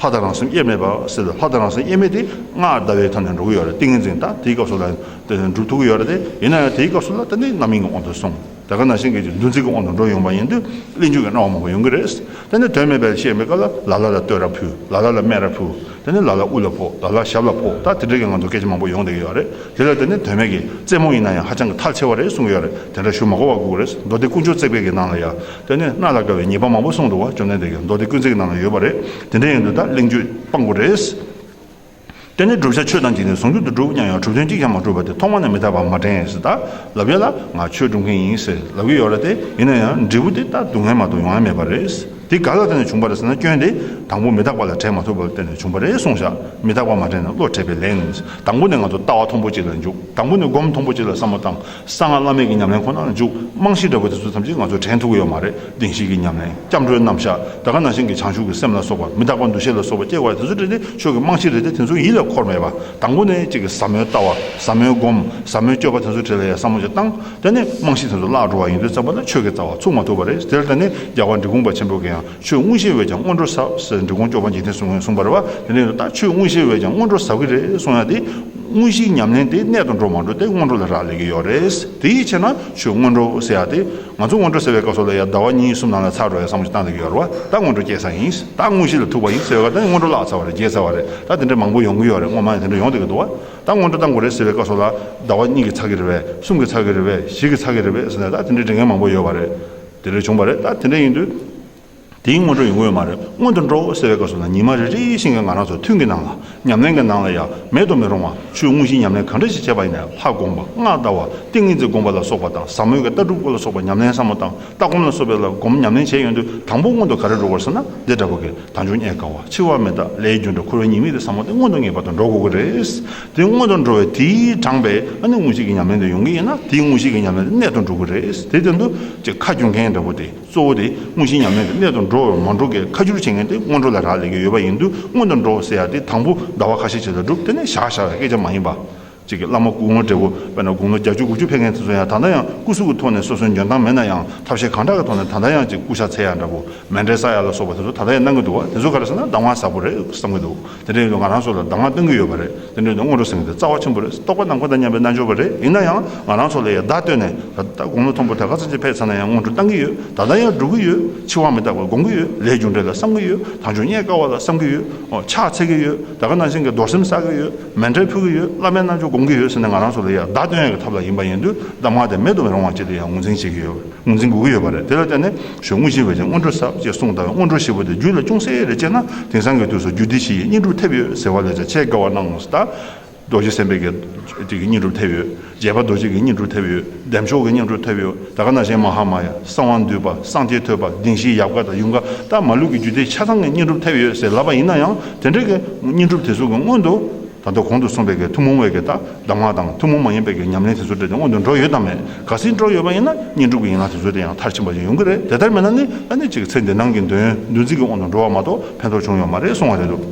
ལྷ་དང་རང་སེམས་དབྱེར་མེད་པ་ཟེར་ལ་ལྷ་དང་རང་སེམས་དབྱེར་མེད་དེ་སྔགས་བཟླ་བའི་ཐོག་ནས་འགྲོ་གི་ཡོད་རེད། ཏིང་ངེ་འཛིན་ད་དེའི་སྐབས་སུ་ལ་དེ་ནས་འགྲུབ་ཐུབ་ཀྱི་ཡོད་རེད་དེ། ཡིན་ན་ཡང་དེའི་སྐབས་སུ་ལ་ད་ནི་རྣམ་སྨིན་གྱི་དབང་དུ་སོང་། ད་ག་ནང་བཞིན་གྱི་འདུ་འཛི་གི་དབང་དུ་འགྲོ་ཡོང་བ་ཡིན་དུས་གླེང་བརྗོད་ཀྱི་སྣང་བ་མང་པོ་ཡོང་གི་རེད། དེ་ནས་དོན་མེད་པའི་བཤད་པའི་སྐབས་ལ་ལ་ལ་ལ་བསྟོད་ར་ཕུལ། ལ་ལ་ལ་སྨད་ར་ཕུལ། དེ་ནས་ལ་ལ་དབུ་ལ་ཕོག་ལ་ལ་ཞབས་ལ་ཕོག་ད་དེ་འདྲའི་གི་ང་ཚོ་སྐད་ཆ་མང་པོ་ཡོང་བསྡད་ཀྱི་ཡོད་རེད། དེ་ལ་དེ་ནས་དོན་མེད་ཀྱི་རྩེད་མོ་ཡིན་ན་ཡང་ཧ་ཅང་གི་ཐལ་ཆེ་བ་རེད་གསུང་གི་ཡོད་རེད། དེ་འདྲ་ཞུ་མ་དགོས་པ་དགོས་རེད། མདོ་སྡེ་དཀོན་མཆོག་བརྩེགས་པའི་གི་ནང་ལ་ཡང་དེ་ནས་སྣ་ལ་དགའ་བའི་ཉེས་པ་མང་པོ་གསུངས་འདུག་བ། བཅོམ་ལྡན་འདས་ཀྱིས་མདོ་སྡེ་དཀོན་བརྩེགས་ཀྱི་ནང་ལ་ཡོད་པ་རེད། དེ་འདྲ་ཡིན་དུས་ད་གླེང་བརྗོད་སྤང་དགོས་རེད། དེ་ནས་བསྒྲུབ་བྱ་ཆོས་དང་འཇིག་རྟེན་ཟུང་འཇུག་ཏུ་གྲུབ་སྙམ་ཡང་གྲུབ་དོན་གཅིག་ཀྱང་མ་གྲུབ་པ་དེ་ཐོག་མ་ནས་མི་རྟག་པར་མ་དྲན་ཟེར་ད་ལབ་ཡ་ལ་ང་ཆོས་སྒྲུབ་མཁན་ཡིན་ཟེར་ལབ་ཀྱི་ཡོད་རེད་དེ། ཡིན་ན་ཡང་འབྲས་བུ་དེ་ད་སྡུག་བསྔལ་མ་གཏོགས་ཡོང་ཡ་མེད་པ་རེད། དེ་ག་ལ་བརྟེན་ནས་བྱུང་བ་རེད་ཟེར་ན་སྐྱོན་དེ་དང་པོ་མི་རྟག་པ་ལ་དྲན་མ་ཐུབ་པ་ལ་བརྟེན་ནས་བྱུང་བ་རེད་གསུངས་བཞག་མི་རྟག་པ་མ་དྲན་ན་བློ་བྲེད་པའི་ལན། དང་པོ་ནས་ང་ཚོ་ལྟ་བ་མཐོན་པོ་གཅིག་ལ་འཇུག་དང་པོ་ནས་སྒོམ་མཐོན་པོ་གཅིག་ལ་བསམ་བློ་བཏང་། གསང་སྔགས་བླ་མེད་ཀྱི་ཉམས་ལེན་ཁོ་ན་ལ་འཇུག་རྨང་གཞི་འདྲ་པོ་དེ་ཚོ་ཐམས་ཅད་ང་ཚོས་དྲན་ཐུབ་ཀྱི་ཡོད་མ་རེད། བདེན་བཞིའི་ཉམས་ལེན། སྐྱབས་འགྲོའི་རྣམ་གཞག་ད་ག་ནང་བཞིན་གྱི་བྱང་ཆུབ་ཀྱི་སེམས་ལ་སོགས་པ་མི་རྟག་པ་འདུ་ཤེས་ལ་སོགས་པ་སྐྱེ་བ་དེ་ཚོ་འདྲ་དེ་ཆོས་ཀྱི་རྨང་གཞི་རེད་དེ། དེ་ཚོ་ཡིད་ལ་འཁོར་མེད་པ། དང་པོ་ནས་གཅིག་གི་ཟབ་མོའི་ལྟ་བ། ཟབ་མོའི་སྒོམ། ཟབ་མོའི་སྤྱོད་པ་དེ་ཚོ་འདྲ་ལ་ཡང་བསམ་བློ་ཅིག་བཏང་། དེ་ནས་རྨང་གཞི་དེ་ཚོ་བརླག་འགྲོ་བ་ཡིན་དུས་ཙམ་པ་ལ་ཆོས་ཀྱི་རྩ་བ་ཚུགས་མ་ཐུབ་པ་རེད། དེར་བརྟེན་ནས་རྒྱལ་བ་འབྲི་གུང་པ་ཆེན་པོ་གིས་ཡང་ཆོས་དངོས་གཞི་འོས་ཀྱང་སྔོན་འགྲོ་ཟབ་ཟེར་འབྲི་གུང་སྐྱོབ་པ་འཇིག་རྟེན་གསུམ་གྱིས་གསུངས་པ་རེད་བ། དེ་ནས་ད་ཆོས་དངོས་གཞི་འོས་ཀྱང་སྔོན་འགྲོ་ཟབ་ཀྱི་རེད་གསུང་ཡ་དེ། དངོས་གཞིའི་ཉམས་ལེན་དེ་གནད་དུ་འགྲོ་མ་འགྲོ་དེ་སྔོན་འགྲོ་ལ་རག་ལས་ཀྱི་ཡོད་རེད། དེའི་ཕྱིར་ན་ཆོས་སྔོན་འགྲོ་ཟེར་ཡ་དེ། ང་ཚོ་སྔོན་འགྲོ་ཟེར་བའི་སྐབས་སུ་ལ་ཡ་ཟླ་བ་གཉིས་གསུམ་ནང་ལ་ཚར་འགྲོ་ཡ་བསམ་བློ་ཞིག་བཏང་བསྡད་ཀྱི་ཡོད་རེད་བ། ད་སྔོན་འགྲོ་སྐྱེས་ས་ཡིན། ད་དངོས་གཞི་ལ་ཐུག་པ་ཡིན་ཟེར་བའི་སྐབས་ད་སྔོན་འགྲོ་བརླག་ཚར་བ་རེད། བརྗེད་ཚར་བ་རེད། ད་དེ་འདྲ་མང་པོ་ཡོང་གི་ཡོད་རེད། སྔོན་མ་ནས་དེ་འདྲ་ཡོང་བསྡད་ཀྱི་འདུག་བ། ད་སྔོན་འགྲོ་བཏང་དགོས་རེད་ཟེར་བའི་སྐབས་སུ་ལ་ཟླ་བ་གཉིས་ཀྱི་ཚར་གྱི་རེད་པས། གསུམ་གྱི་ཚར་གྱི་རེད་པས། བཞི་གི་ཚར་གྱི་རེད་པས་ཟེར་ནས་ད་དེ་འདྲའི་འདྲི་མཁན་མང་པོ་ཡོད་པ་རེད། དེ་འདྲ་བྱུང་བ་རེད། ད་དེ་འདྲ་ཡིན་དུས། དེའི་སྔོན་འགྲོ་ཡོང་གི་ཡོད་མ་རེད། སྔོན་དུ་འགྲོ་ཟེར་བའི་སྐབས་སུ་ལ་ཉི་མ་རེ་རེ་བཞིན་གྱི་ང་རང་ཚོ་ཐུན་གྱི་ནང་ལ་ཉམས་ལེན་གྱི་ནང་ལ་ཡང་མེད་དུ་མི་རུང་བ་ཆོས་དངོས་གཞིའི་ཉམས་ལེན་གང་འདྲ་ཞིག་བྱས་པ་ཡིན་ན་ཡང་ལྷ་སྒོམ་པ་སྔགས་བཟླ་བ་ཏིང་ངེ་འཛིན་སྒོམ་པ་ལ་སོགས་པ་དང་ཟབ་མོའི་གི་ལྟ་གྲུབ་སྐོར་ལ་སོགས་པ་ཉམས་ལེན་བསམ་བློ་བཏང་ལྟ་སྒོམ་ལ་སོགས་པའི་ལ་སྒོམ་ཉམས་ལེན་བྱས་ཡོང་དུས་དང་པོ་སྔོན་དུ་ག་རེ་འགྲོ་དགོས་ཟེར་ན་འདི་འདྲ་བོ་གི་དལ་འབྱོར་རྙེད་དཀའ་བ་འཆི་བ་མི་རྟག་ལས་རྒྱུ་འབྲས་འཁོར་བའི་ཉེས་དམིགས་དེ་བསམ་བློ་དེ་སྔོན་དུ་ངེས་པར་དུ་འགྲོ་དགོས་ཀྱི་རེད། དེ་སྔོན་དུ་འགྲོ་བའི་དེའི་དྲངས་པའི་ཨ་ནི་དངོས་གཞི་གི་ཉམས་ལེན་དེ་ཡོང་གི་ཡིན་ན་དེའི་དངོས་གཞི་གི་ཉམས་ལེན་དེ་གནད་དུ་འགྲོ་གི་རེད། དེ་དོན་དུ་ཅིག་ཁ་བསྒྱུར་མཁན་འདྲ་པོ་དེ། གཙོ་བོ་དེ་དངོས་གཞིའི་ཉམས་ལེན་དེ་གནད་དུ་འགྲོ་བར་མ་འགྲོ་གི་ཁ་བསྒྱུར་བྱེད་མཁན་དེ་སྔོན་འགྲོ་ལ་རག་ལས་ཀྱི་ཡོད་པ་ཡིན་དུས་སྔོན་དུ་འགྲོ་ཟེར་ཡ་དེ་དང་པོ་ཟླ་བ་ཁ་ཤས་ཤིག་ལ་སྒྲུབ། དེ་ནས་བཞག་བཞག་པའི་སྐད་ཆ་མ་ཡིན་པ། གཅིག་གི་བླ་མ་སྐུ་ངོ་འབྲས་བུ་དཔེར་ན་དགུང་ལོ་བརྒྱད་ཅུ་དགུ་བཅུ་ཕེབས་མཁན་དེ་ཚོ་ཡང་ད་ལྟ་ཡང་སྐུ་གཟུགས་ཀྱི་ཐོག་ནས་སོ་སོའི་འཇོན་ཐང་མེད་ན་ཡང་ཐབས་ཤེས་གང་དྲག་གི་ཐོག་ནས་ད་ལྟ་ཡང་གཅིག་སྐུ་ཤ་འཚོལ་ཡ་འདྲ་པོ་མཎྜལ་བསག་ཡ་ལ་སོགས་པ་དེ་ཚོ་ད་ལྟ་ཡང་གནང་གི་འདུག་བ། དེ་ཚོ་ག་རེ་ཟེར་ན་གདམས་ངག་ཟབ་པོ་རེད་བསམ་གི་འདུག་དེ་འདྲ་ཡིན་དུས་ང་རང་ཚོ་ལ་གདམས་ངག་སྟོན་གི་ཡོད་པ་རེད། དེ་འདྲ་ཡིན་དུས་སྔོན་འགྲོ་ཟེར་མཁན་དེ་རྩ་བ་ཆེན་པོ་རེད། རྟོགས་པ་ནམ་མཁའ་དང་མཉམ་པའི་རྣལ་འབྱོར་པ་རེད། ཡིན་ན་ཡང་ང་རང་ཚོ་ལ་ཡང་བརྡ་སྟོན་ནས་ད་ལྟ་དགུང་ལོ་མཐོན་པོ་དེ་ག་ཚོད་ཅིག་ཕེབས་ཚར་ན་ཡང་སྔོན་འགྲོ་བཏང་གི་ཡོད། ད་ལྟ་ཡང་སྒྲུབ་ཀྱི་ཡོད། འཆི་བ་མི་རྟག་པ་སྒོམ་གྱི་ཡོད། ལས་རྒྱུ་འབྲས་ལ་བསམ་གྱི་ཡོད། དལ་འབྱོར་རྙེད་དཀའ་བ་ལ་བསམ་གྱི་ཡོད། ཨོ་ཕྱག་འཚལ་གྱི་ཡོད། ད་ག་ནང་བཞིན་གྱི་རྡོར་སེམས་བསགས་ཀྱི་ཡོད། མཎྜལ་ཕུལ་གྱི་ཡོད། བླ་མའི་རྣལ་འབྱོར་སྒོམ་གྱི་ཡོད་ཟེར་ནས་ང་རང་ཚོ་ལ་ཡང་བརྡ་སྟོན་ཡག་གི་ཐབས་ལ་ཡིན་པ་ཡིན་དུས་གདམས་ངག་དེ་མེད་དུ་མི་རུང་བ་ཅིག་ལ་ཡང་ངོས་འཛིན་བྱེད་ཀྱི་ཡོད། ངོས་འཛིན་དགོས་ཀྱི་ཡོད་པ་རེད། དེ་ལ་བརྟེན་ནས་གཞོན་དངོས་གཞི་བས་ཀྱང་སྔོན་འགྲོ་ཟབ་ཅེས་གསུངས་ལྟ་བུའི་སྔོན་འགྲོ་ཞེས་པ་དེ་རྒྱུད་ལ་ཅུང་ཟད་རེ་སྐྱེས་ན་དེང་སང་གི་དུས་སུ་རྒྱུད་སྡེ་བཞི་ཡི་བསྙེན་སྒྲུབ་ཐེབས་ཡོད་ཟེར་བ་ལས་ཀྱང་ཆེས་དགའ་བ་གནང་ངོ་། ད་རྡོ་རྗེ་སེམས་དཔའི་གི་དེ་གི་བསྙེན་སྒྲུབ་ཐེབས་ཡོད། རྗེ་དཔལ་རྡོ་རྗེ་གི་བསྙེན་སྒྲུབ་ཐེབས་ཡོད། བདེ་མཆོག་གི་བསྙེན་སྒྲུབ་ཐེབས་ཡོད། ད་ག་ནང་བཞིན་མ་ཧཱ་མ་ཡ། གསང་བ་འདུས་པ། སངས་རྒྱས་ཐོད་པ། བདེན་བཞིའི་ཡལ་ག་དང་ཡུངས་ཀར། ད་མ་ལུས་ཀྱི་རྒྱུད་སྡེ་ཆ་ཚང་གི་བསྙེན་སྒྲུབ་ཐེབས་ཡོད་ཟེར་ལབ་པ་ཡིན་ན་ཡང་དེ་འདྲའི་གི་བསྙེན་སྒྲུབ་དེ་ཚོ་གི་སྔོན་དུ་ད་ལྟ་གོང་དུ་གསུངས་པའི་གི་ཐུན་མོང་བའི་གི་ད་གདམས་ངག་དང་ཐུན་མོང་མ་ཡིན་པའི་གི་ཉམས་ལེན་དེ་ཚོ་འདྲ་དེ་སྔོན་དུ་འགྲོ་ཡོད་དམ་མེད། གལ་སྲིད་འགྲོ་ཡོད་པ་ཡིན་ན་བསྙེན་སྒྲུབ་ཀྱི་ཡན་ལག་དེ་ཚོ་དེ་ཡང་མཐར་ཕྱིན་པ་ཞིག་ཡོང་གི་རེད། དེ་ལྟར་མིན་ན་ནི་ཨ་ནི་ཅིག་ཚེ་འདི་སྣང་གི་འདོད་ཡོན་འདུ་འཛི་གི་དབང་དུ་འགྲོ་བ་མ་གཏོགས་ཕན་ཐོགས་བྱུང་ཡོད་མ་རེད་གསུང་བ་རེད་འདུག་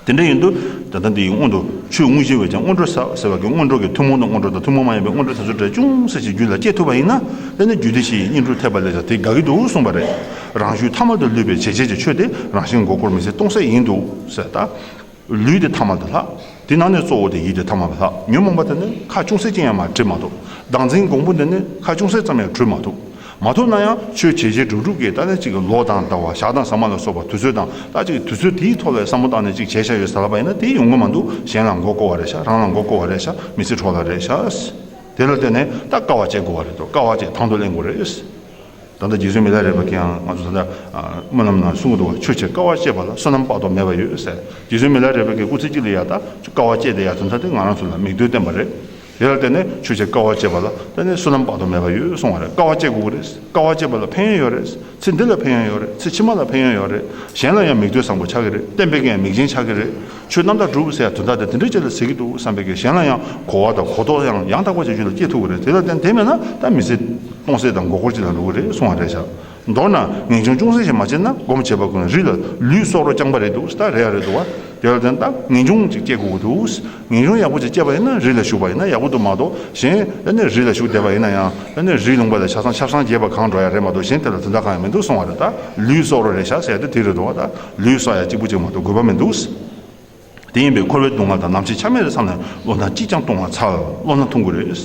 དེ་འདྲ་ཡིན་དུས་ད་ལྟ་འདིའི་སྔོན་དུ་ཆོས་དངོས་གཞི་བས་ཀྱང་སྔོན་འགྲོ་ཟབ་ཟེར་བ་གི་སྔོན་འགྲོ་གི་ཐུན་མོང་དུ་སྔོན་འགྲོ་དང་ཐུན་མོང་མ་ཡིན་པའི་སྔོན་འགྲོ་དེ་ཚོ་འདྲ་ཅུང་ཟད་ཅིག་རྒྱུད་ལ་སྐྱེ་ཐུབ་པ་ཡིན་ན་དེ་ནི་རྒྱུད་སྡེ་བཞིའི་བསྙེན་སྒྲུབ་ཐེབས་པ་ལས་ཀྱང་དེ་དགའ་གི་འདུག་གསུངས་པ་རེད། རང་ཤུལ་ཐ་མལ་དུ་ལུས་པའི་བྱེད་བྱེད་ཀྱི་ཆོས་དེ་རང་བཞིན་མགོ་སྐོར་མི་ཚེ་སྟོང་ཟད་ཡིན་འདུག་ཟེར། ད་ལུས་དེ་ཐ་མལ་དུ་ལྷག་དེ་ནང་ནས་གཙོ་བོ་དེ་ཡིད་དེ་ཐ་མལ་དུ་ལྷག་ཉོན་མོངས་པ་དེ་ནི་ཁ་ཅུང་ཟད་ཅན་ཡང་མ་བྲི་མ་ཐུབ། བདག་འཛིན་གོང་བུ་དེ་ནི་ཁ་ཅུང་ཟད་ཙམ་ཡང་བྲི་མ་ཐུབ། མ་ཐུབ་ན་ཡང་ཆོས་བྱེད་བྱེད་སྒྲུབ་སྒྲུབ་ཀྱི་ད་ནི་གཅིག་གི་ལོ་དང་ཟླ་བ་ཞག་དང་ཟ་མ་ལ་སོགས་པ་དུས་ཚོད་དང་ད་གཅིག་དུས་ཚོད་དེའི་ཐོག་ལ་བསམ་བློ་བཏང་ནས་གཅིག་བྱས་བཞག་ཡོད་ཟེར་ལབ་པ་ཡིན་ན་དེ་ཡོང་གི་མ་འདུག་གཞན་ལ་མགོ་སྐོར་བ་རེད་ཤག་རང་ལ་མགོ་སྐོར་བ་རེད་ཤག་མི་ཚེ་འཕྲོ་བརླག་རེད་ཤག་དེ་ལ་བརྟེན་ནས་ད་དཀའ་བ་སྤྱད་དགོས་བ་རེད་དོ། དཀའ་བ་སྤྱད་དང་དུ་ལེན་དགོས་རེད། ད་ལྟ་རྗེ་བཙུན་མི་ལ་རས་པ་གིས་ཡང་ང་ཚོ་ད་ལྟ་སྨོན་ལམ་ནང་གསུང་གི་འདུག་བ། ཆོས་བྱེད་དཀའ་བ་སྤྱད་པ་ལ་བསོད་ནམས་དཔག་ཏུ་མེད་པ་ཡོད་ཟེར། རྗེ་བཙུན་མི་ལ་རས་པ་གིས་སྐུ་ཚེ་གཅིག་ལ་ཡ་ད་དཀའ་བ་སྤྱད་དེ་ཡ་དོན་དག་དེ་ང་རང་ཚོ་ལ་མིག་ལྟོས་བསྟན་པ་རེད། དེ་ལ་བརྟེན་ནས་ཆོས་བྱེད་དཀའ་བ་སྤྱད་པ་ལ་བརྟེན་ནས་བསོད་ནམས་དཔག་ཏུ་མེད་པ་ཡོད་གསུང་བ་རེད། དཀའ་བ་སྤྱད་དགོས་ཀྱི་རེད། དཀའ་བ་སྤྱད་པ་ལ་ཕན་ཡོན་ཡོད་རེད། ཚེ་འདི་ལ་ཕན་ཡོན་ཡོད་རེད། ཚེ་ཕྱི་མ་ལ་ཕན་ཡོན་ཡོད་རེད། གཞན་ལ་ཡང་མིག་ལྟོས་བཟང་པོ་ཆགས་ཀྱི་རེད། བསྟན་པའི་གི་ཡང་མིག་རྒྱན་ཆགས་ཀྱི་རེད། ཆོས་རྣམ་དག་སྒྲུབ་ཟེར་ཡ་དོན་དག་དེ་དེ་འདྲའི་ཅིག་ལ་ཟེར་གྱི་འདུག་བསམ་པའི་གི་གཞན་ལ་ཡང་གོ་བ་དང་གོ་རྟོགས་ཡང་ཡང་དག་པ་ཅིག་རྒྱུད་ལ་སྐྱེ་ཐུབ་ཀྱི་རེད། དེ་ལ་བརྟེན་དེ་མེད་ན་ད་མི་ཚེ་སྟོང་ཟད་དང་མགོ་སྐོར་ཅིག་ལ་འགྲོ་གི་རེད་གསུང་བ་རེད་ཤག་མདོར་ན་ངེས་འབྱུང་ཅུང་ཟད་ཞིག་མ་བྱས་ན་སྒོམ་བྱེད་པ་ཀུན་རི་ལ་ལུས་སྲོག་རོ་རྐྱང་པ་རེད་འདུག་ད་རེད་ཡ་རེད་འདུག་བ། དེ་ལ་བརྟེན་ད་ངེས་འབྱུང་ཅིག་སྐྱེ་དགོས་ཀྱི་འདུག་ངེས་འབྱུང་ཡག་པོ་ཅིག་སྐྱེས་པ་ཡིན་ན་རི་ལ་ཞུགས་པ་ཡིན་ན་ཡག་པོ་འདུག་མ་གཏོགས་གཞན་ཨ་ནི་རི་ལ་ཞུགས་བསྡད་པ་ཡིན་ན་ཡང་ཨ་ནི་རི་ལུང་པ་ལ་ཆ་ཚང་ཆབ་གསང་རྒྱས་པ་གང་འགྲོ་ཡ་རེད་མ་གཏོགས་གཞན་དེ་ལ་དོན་དག་གང་ཡང་མི་འདུག་གསུང་བ་རེད། ད་ལུས་སྲོག་རོ་རེད་ཤག་ཟེར་ཡ་དེ་དེ་རེད་འདུག་བ། ད་ལུས་སྲོག་ཡ་གཅིག་པུ་ཅིག་མ་གཏོགས་དགོས་པ་མི་འདུག་དེ་ཡིན་པས་འཁོར་བའི་སྡུག་བསྔལ་དང་ནམ་འཆི་ཆ་མེད་རེ་བསམ་ནས་བློ་སྣ་གཅིག་ཀྱང་གཏོང་བར་འཚལ། བློ་སྣ་ཐུང་དགོས་རེད།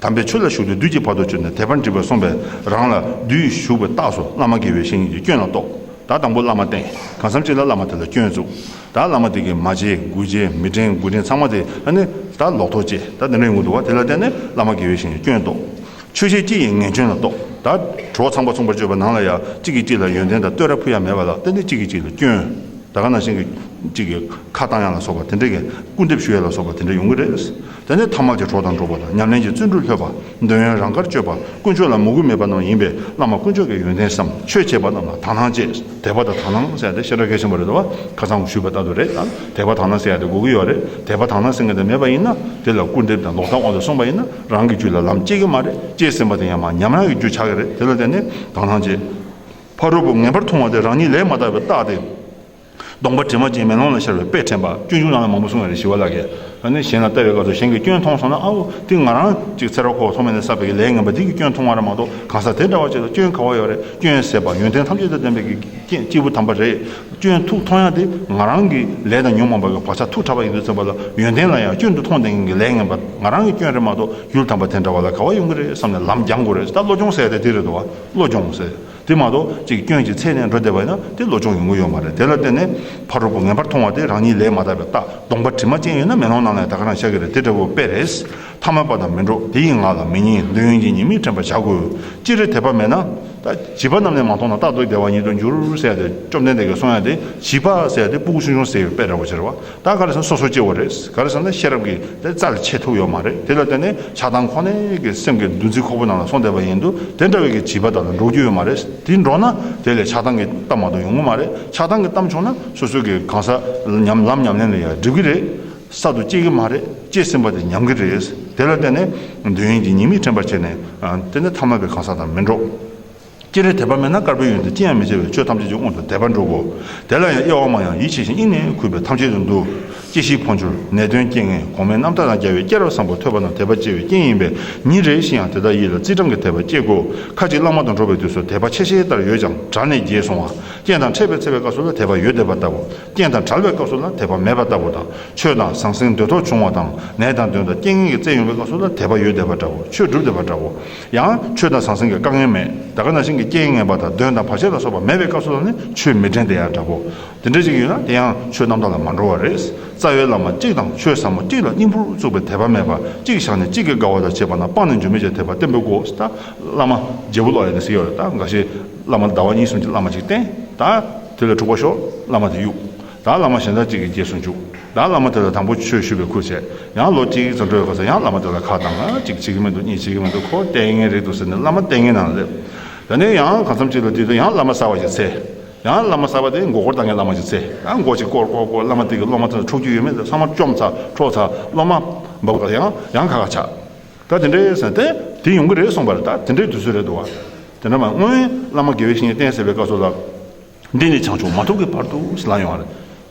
དམ་པའི་ཆོས་ལ་ཞུགས་ཏེ་བདུད་ཀྱི་བར་དུ་གཅོད་ནས་དད་པར་འདྲིས་པར་གསུངས་པས་རང་ལ་བདུད་ཞུགས་པའི་རྟགས་སུ་བླ་མ་དགེ་བའི་བཤེས་གཉེན་གྱི་སྐྱོན་ལ་རྟོག་ད་དང་པོ་བླ་མ་བསྟེན། གང་འཚམ་ཅིག་ལ་བླ་མ་དེ་ལ་སྐྱོན་བཙུགས། ད་བླ་མ་དེ་གིས་མ་བྱེད་དགུ་བྱེད་མི་དྲན་དགུ་དྲན་ཚང་མ་དེ་ཨ་ནི་ད་ལོག་རྟོག་སྐྱེ། ད་དེ་འདྲ་ཡོང་གི་འདུག་བ། དེ་ལ་བརྟེན་ནས་བླ་མ་དགེ་བའི་བཤེས་གཉེན་སྐྱོན་རྟོགས། ཆོས་བྱེད་སྤྱི་ཡི་ངན་སྐྱོན་ལ་རྟོགས། ད་གྲོགས་ཚངས་པ་མཚུངས་པར་སྤྱོད་པ་ནང་ལ་ཡང་གཅིག་གིས་གཅིག་ལ་ཡོན་ཏན་དང་བསྟོད་ར་ཕུལ་ཡ་མེད་པ་ལ་བརྟེན་ནས་གཅིག་གིས་གཅིག་ལ་སྐྱོན། ད་ག་ནང་བཞིན་གྱི་གཅིག་གིས་ཁ་བཏང་ཡ་ལ་སོགས་པ་དེ་འདྲ་གི་སྐུར་འདེབས་ཞུ་ཡ་ལ་སོགས་པ་དེ་འདྲ་ཡོང་གི་རེད། དེ་ནས་ཐ་མལ་གྱི་གྲོགས་དང་འགྲོགས་པ་དང་ཉམས་ལེན་གྱི་བརྩོན་འགྲུས་ལྷོད་པ། འདོད་ཡོན་རང་དགར་སྤྱོད་པ། ཀུན་སྤྱོད་ལ་མོས་གུས་མེད་པ་རྣམས་ཡིན་པས་བླ་མ་དཀོན་མཆོག་གི་ཡོན་ཏན་བསམ། ཆོས་བྱེད་པ་རྣམས་ལ་དག་སྣང་བྱེད། དད་པ་དང་དག་སྣང་ཟེར་ཡ་དེ་ཤེས་རབ་གལ་ཆེན་པོ་རེད་དོ། ཁ་སང་ཞུས་པ་ལྟར་དུ་རེད། ད་དད་པ་དག་སྣང་ཟེར་ཡ་དེ་དགོས་ཀྱི་ཡོད་རེད། དད་པ་དག་སྣང་ཟེར་མཁན་དེ་མེད་པ་ཡིན་ན་དེ་ལ་སྐུར་འདེབས་དང་ལོག་ལྟ་དབང་དུ་སོང་བ་ཡིན་ན་རང་གི་རྒྱུད་ལ་ལམ་སྐྱེ་གི་མ་རེད། སྐྱེས་ཟིན་པ་དེ་ཡང་མ་ཉམས་ཡག་གི་རྒྱུ་ཆགས་ཀྱི་རེད། དེ་ལ་བརྟེན་ནས་དག་སྣང་བྱེད། ཕ་རོལ་པོ་ངན་པར་མཐོང་བ་དེ་རང་ཉིད་ལས་མ་དག་པའི་རྟགས་ཏེ། གདོང་པ་དྲི་མ་ཅན་མེ་ལོང་ལ་ཤར་བའི་དཔེ་དྲན་པ། སྤྱོད་འཇུག་ནང་ལ་མང་པོ་གསུངས་ཡོད་རེད། ཞི་བ་ལྷ་གིས། ཨ་ནི་གཞན་ལ་ལྟ་བའི་སྐབས་སུ་གཞན་གྱི་སྐྱོན་མཐོང་སོང་ན་ཨའོ་དེ་ང་རང་ཅིག་ཚེ་རབས་འཁོར་བ་ཐོག་མེད་ནས་བསགས་པའི་ལས་ངན་པ་དེ་གི་སྐྱོན་མཐོང་བ་རེད་མ་གཏོགས་གང་ཟག་དེ་འདྲ་བ་ཅིག་ལ་སྐྱོན་ག་བ་ཡོད་རེད། སྐྱོན་ཟད་པ་ཡོན་ཏན་ཐམས་ཅད་དང་ལྡན་པའི་གི་སྐྱེས་སྐྱེས་བུ་དམ་པ་རེད། སྐྱོན་ཐུག་མཐོང་ཡ་དེ་ང་རང་གི་ལས་དང་ཉོན་མོངས་པ་གི་བག་ཆགས་ཐུག་དྲགས་པ་ཡིན་དུས་ཙམ་པ་ལ་ཡོན་ཏན་ལ་ཡང་སྐྱོན་དུ་མཐོང་བསྡད་མཁན་གྱི་ལས་ངན་པ་ང་རང་གི་སྐྱོན་རེད་མ་གཏོགས་ཡུལ་དམ་པ་དེ་འདྲ་བ་ལ་ག་བ་ཡོང་གི་རེད་བསམ་ནས་ལམ་སྦྱང་དགོས་རེད། ད་བློ་སྦྱོང་ཟེར་ཡ་དེ་དེ་རེད་དོ། བློ་སྦྱོང་ཟེར། དེ་མ་གཏོགས་ཅིག་སྐྱོན་གྱི་ཚད་ནས་འགྲོ་བསྡད་པ་ཡིན་ན་དེ་བློ་སྦྱོང་ཡོང་གི་ཡོད་མ་རེད། དེ་ལ་བརྟེན་ནས་ཕ་རོལ་པོ་ངན་པར་མཐོང་བ་དེ་རང་ཉིད་ལས་མ་དག་པའི་རྟགས། གདོང་པ་དྲི་མ་ཅན་ཡོད་ན་མེ་ལོང་ནང་ལ་ད་ག་རང་ཤར་གི་རེད། དེ་འདྲ་བོ་དཔེ་རེད། ཐ་མལ་པ་དང་མི་འགྲོགས། དེ་ཡི་ངང་ལ་མི་ཉལ། འདོད་ཡོན་གྱི་ཉེས་དམིགས་དྲན་པར་བྱ་དགོས། སྤྱིར་དད་པ་མེད་ན་ད་བྱིས་པ་རྣམས་ལས་མ་མཐོང་ན་རྟག་ཏུ་བདེ་བ་ཉིད་དུ་འགྱུར་ཟེར་ཡ་དེ་བཅོམ་ལྡན་འདས་ཀྱིས་གསུངས་ཡ་དེ་བྱིས་པ་ཟེར་ཡ་དེ་སྤུ་གུ་ཆུང་ཆུང་ཟེར་བའི་དཔེ་འདྲ་བོ་ཅིག་རེད་བ། ད་ག་རེ་ཟེར་ན་སོ་སོ་སྐྱེ་བོ་རེད། ག་རེ་ཟེར་ན་ཤེས་རབ་ཀྱི་དེ་རྩ་ལ་ཆེ་ཐུབ་ཡོད་མ་རེད། དེ་ལ་བརྟེན་ནས་ཆགས་སྡང་ཁོ་ནའི་གི་སེམས་ཀྱི་འདུ་འཛི་ཁོག་པོ་ནང་ལ་སོང་བསྡད་པ་ཡིན་དུས་དེ་འདྲ་བའི་གི་བྱིས་པ་དག་ལ་འགྲོགས་རྒྱུ་ཡོད་མ་རེད། དེ་འགྲོགས་ན་དེ་ལས་ཆགས་སྡང་གི་གཏམ་མ་གཏོགས་ཡོང་གི་མ་རེད། ཆགས་སྡང་གི་གཏམ་བྱུང་ན་སོ་སོའི་གི་གང་ཟག་ཉམས་ལམ་ཉམས་ལེན་ལ་ཡང་འགྲིག་གི་རེད། གསར་དུ་སྐྱེ་གི་མ་རེད། སྐྱེས་ཟིན་པ་དེ་ཉམས་ཀྱི་རེད། དེ་ལ་བརྟེན་ནས་འདོད་ཡོན་གྱི་ཉེས་དམིགས་དྲན་པར་བྱས་ནས་དེ་ནས་ཐ་མལ་པའི་གང་ཟག་དང་མི་འགྲོགས། སྤྱིར་དད་པ་མེད་ན་དཀར་པོའི་ཡོན་ཏན་ཅི་ཡང་མི་བྱ་བས་ཆོས་ཐམས་ཅད་ཀྱི་དབང་དུ་དད་པར་འགྲོ་དགོས། དེ་ལ་ཡང་དབྱེ་བ་མ་ཡིན་ཡིད་ཆེས་ཤིང་དབྱིངས་ནས་གུས་པས་ཐམས་ཅད་དུ་འདུ། སྐྱེ་ཤི་འཕོ་འགྱུར་ནད་གདོན་རྐྱེན་ངན་གོང་མའི་རྣམ་ཐར་དང་རྒྱལ་བའི་སྐྱེ་རབས་བཟང་པོ་ཐོས་པ་དང་དད་པ་སྐྱེ་བའི་རྐྱེན་ཡིན་པས་ཉིན་རེ་བཞིན་ཡང་དེ་དག་ཡིད་ལ་རྩིས་གྲངས་ཀྱི་དད་པ་སྐྱེ་དགོས། ཁ་ཅིག་བླ་མ་དང་འགྲོགས་པའི་དུས་སུ་དད་པ་ཆེ་ཆེ་ལྟར་ཡོད་ཀྱང་བྲལ་ནས་རྒྱས་སོང་བ། རྐྱེན་དང་འཕྲད་པའི་འཚེ་བའི་སྐབས་སུ་ལ་དད་པ་ཡོད་བསྡད་པ་ལྟ་བུ། རྐྱེན་དང་བྲལ་བའི་སྐབས་སུ་ལ་དད་པ་མེད་པ་ལྟ་བུ་དང་། ཆོས་དང་ཟང་ཟིང་འདོད་ཐོག་བྱུང་བ་དང་ནད་དང་གདོན་དང་རྐྱེན་ངན་གྱིས་བཙལ་ཡོང་བའི་སྐབས་སུ་ལ་དད་པ་ཡོད་བསྡད་པ་འདྲ་བོ། ཆོས་སྒྲུབ་བསྡད་པ་འདྲ་བོ། ཡང་ཆོས་དང་ཟང་ཟིང་གི་དཀའ་ངལ་མེད། ད་ག་ནང་བཞིན་གྱི་རྐྱེན་ངན་པ་དང་གདོན་དང་བར་ཆད་ལ་སོགས་པ་མེད་པའི་སྐབས་སུ་ལ་ནི་ཆོས་མི་དྲན་བསྡད་ཡ་འདྲ་བོ། དེ་འདྲ་ཞིག་ཡོད་ན་དེ་ཡང་ཆོས་རྣམ་དག་ལ་མ་འགྲོ་བ་རེད། རྩ་བའི་བླ་མ་གཅིག་དང་ཆོས་ཟབ་མོ་གཅིག་ལ་སྙིང་པོར་བཙུགས་པའི་དད་པ་མེད་པར་གཅིག་བཞག་ནས་གཅིག་གི་དགའ་བ་དང་བཅས་པ་རྣམས་སྤངས་ནས་འཇུག་མི་བྱེད་དད་པ་བརྟན་པོ་དགོས། ད་བླ་མ་བརྗེ་པོ་ལོག་ཡ་དེ་ཟེར་ཡོད་རེད། ད་འགའ་ཤས་བླ་མ་ཟླ་བ་གཉིས་གསུམ་གྱི་བླ་མ་གཅིག་བསྟེན། ད་དེ་ལ་འཁྲུག་པ་ཤོར། བླ་མ་དེ་གཡུག་ད་བླ་མ་གཞན་དག་ཅིག་གི་རྗེས་སུ་འཇུག་ད་བླ་མ་དེ་ལ་དང་པོ་ཆོས་ཞུ་བའི་ཁུལ་བྱས། ཡང་ལོ་གཅིག་ཙམ་འགྲོ་བའི་སྐབས་སུ་ཡང་བླ་མ་དེ་ལ་ཁ་གཏད། ང་གཅིག་བྱེད་ཀྱི་མི་འདུག་གཉིས་བྱེད་ཀྱི་མི་འདུག་ཁོ་ལྟས་ངན་རེད་འདུག་ཟེར་ནས་བླ་མ་ལྟས་ངན་ནང་ལ་སླེབས། ད་ནས་ཡང་གང་འཚམ་ཅིག་ལ་དུས་དུ་ཡང་བླ་མ་གསར་པ་ཞིག་འཚོལ། ཡང་བླ་མ་གསར་པ་དེ་མགོ་སྐོར་བཏང་མཁན་བླ་མ་ཞིག་འཚོལ། ཡང་མགོ་ཅིག་སྐོར་སྐོར་སྐོར་བླ་མ་དེ་གི་སློབ་མ་དེ་ཚོ་འཁྲུག་རྒྱུ་ཡོད་མེད་དེ་ཚང་མ་བཅོམ་ཚར་འཕྲོག་ཚར། སློབ་མ་འབབ་ཡང་ཡང་ཁ་ཁ་ཆགས། ད་དེ་འདྲའི་ཟེར་ཏེ་དེ་ཡོང་གི་རེད་གསུངས་པ་རེད། ད་དེ་འདྲའི་དུས་ཚོད་རེད་འདུག་བ། དེ་འདྲ་མ་སྔོན་བླ་མ་དགེ་བའི་བཤེས་གཉེན་བསྟེན་ཟེར་བའི་སྐབས་སུ་ལ། འདི་ནས་བྱང་ཆུབ་མ་ཐོབ་ཀྱི་བར་དུ་ལ་ཡོང་བ་རེད།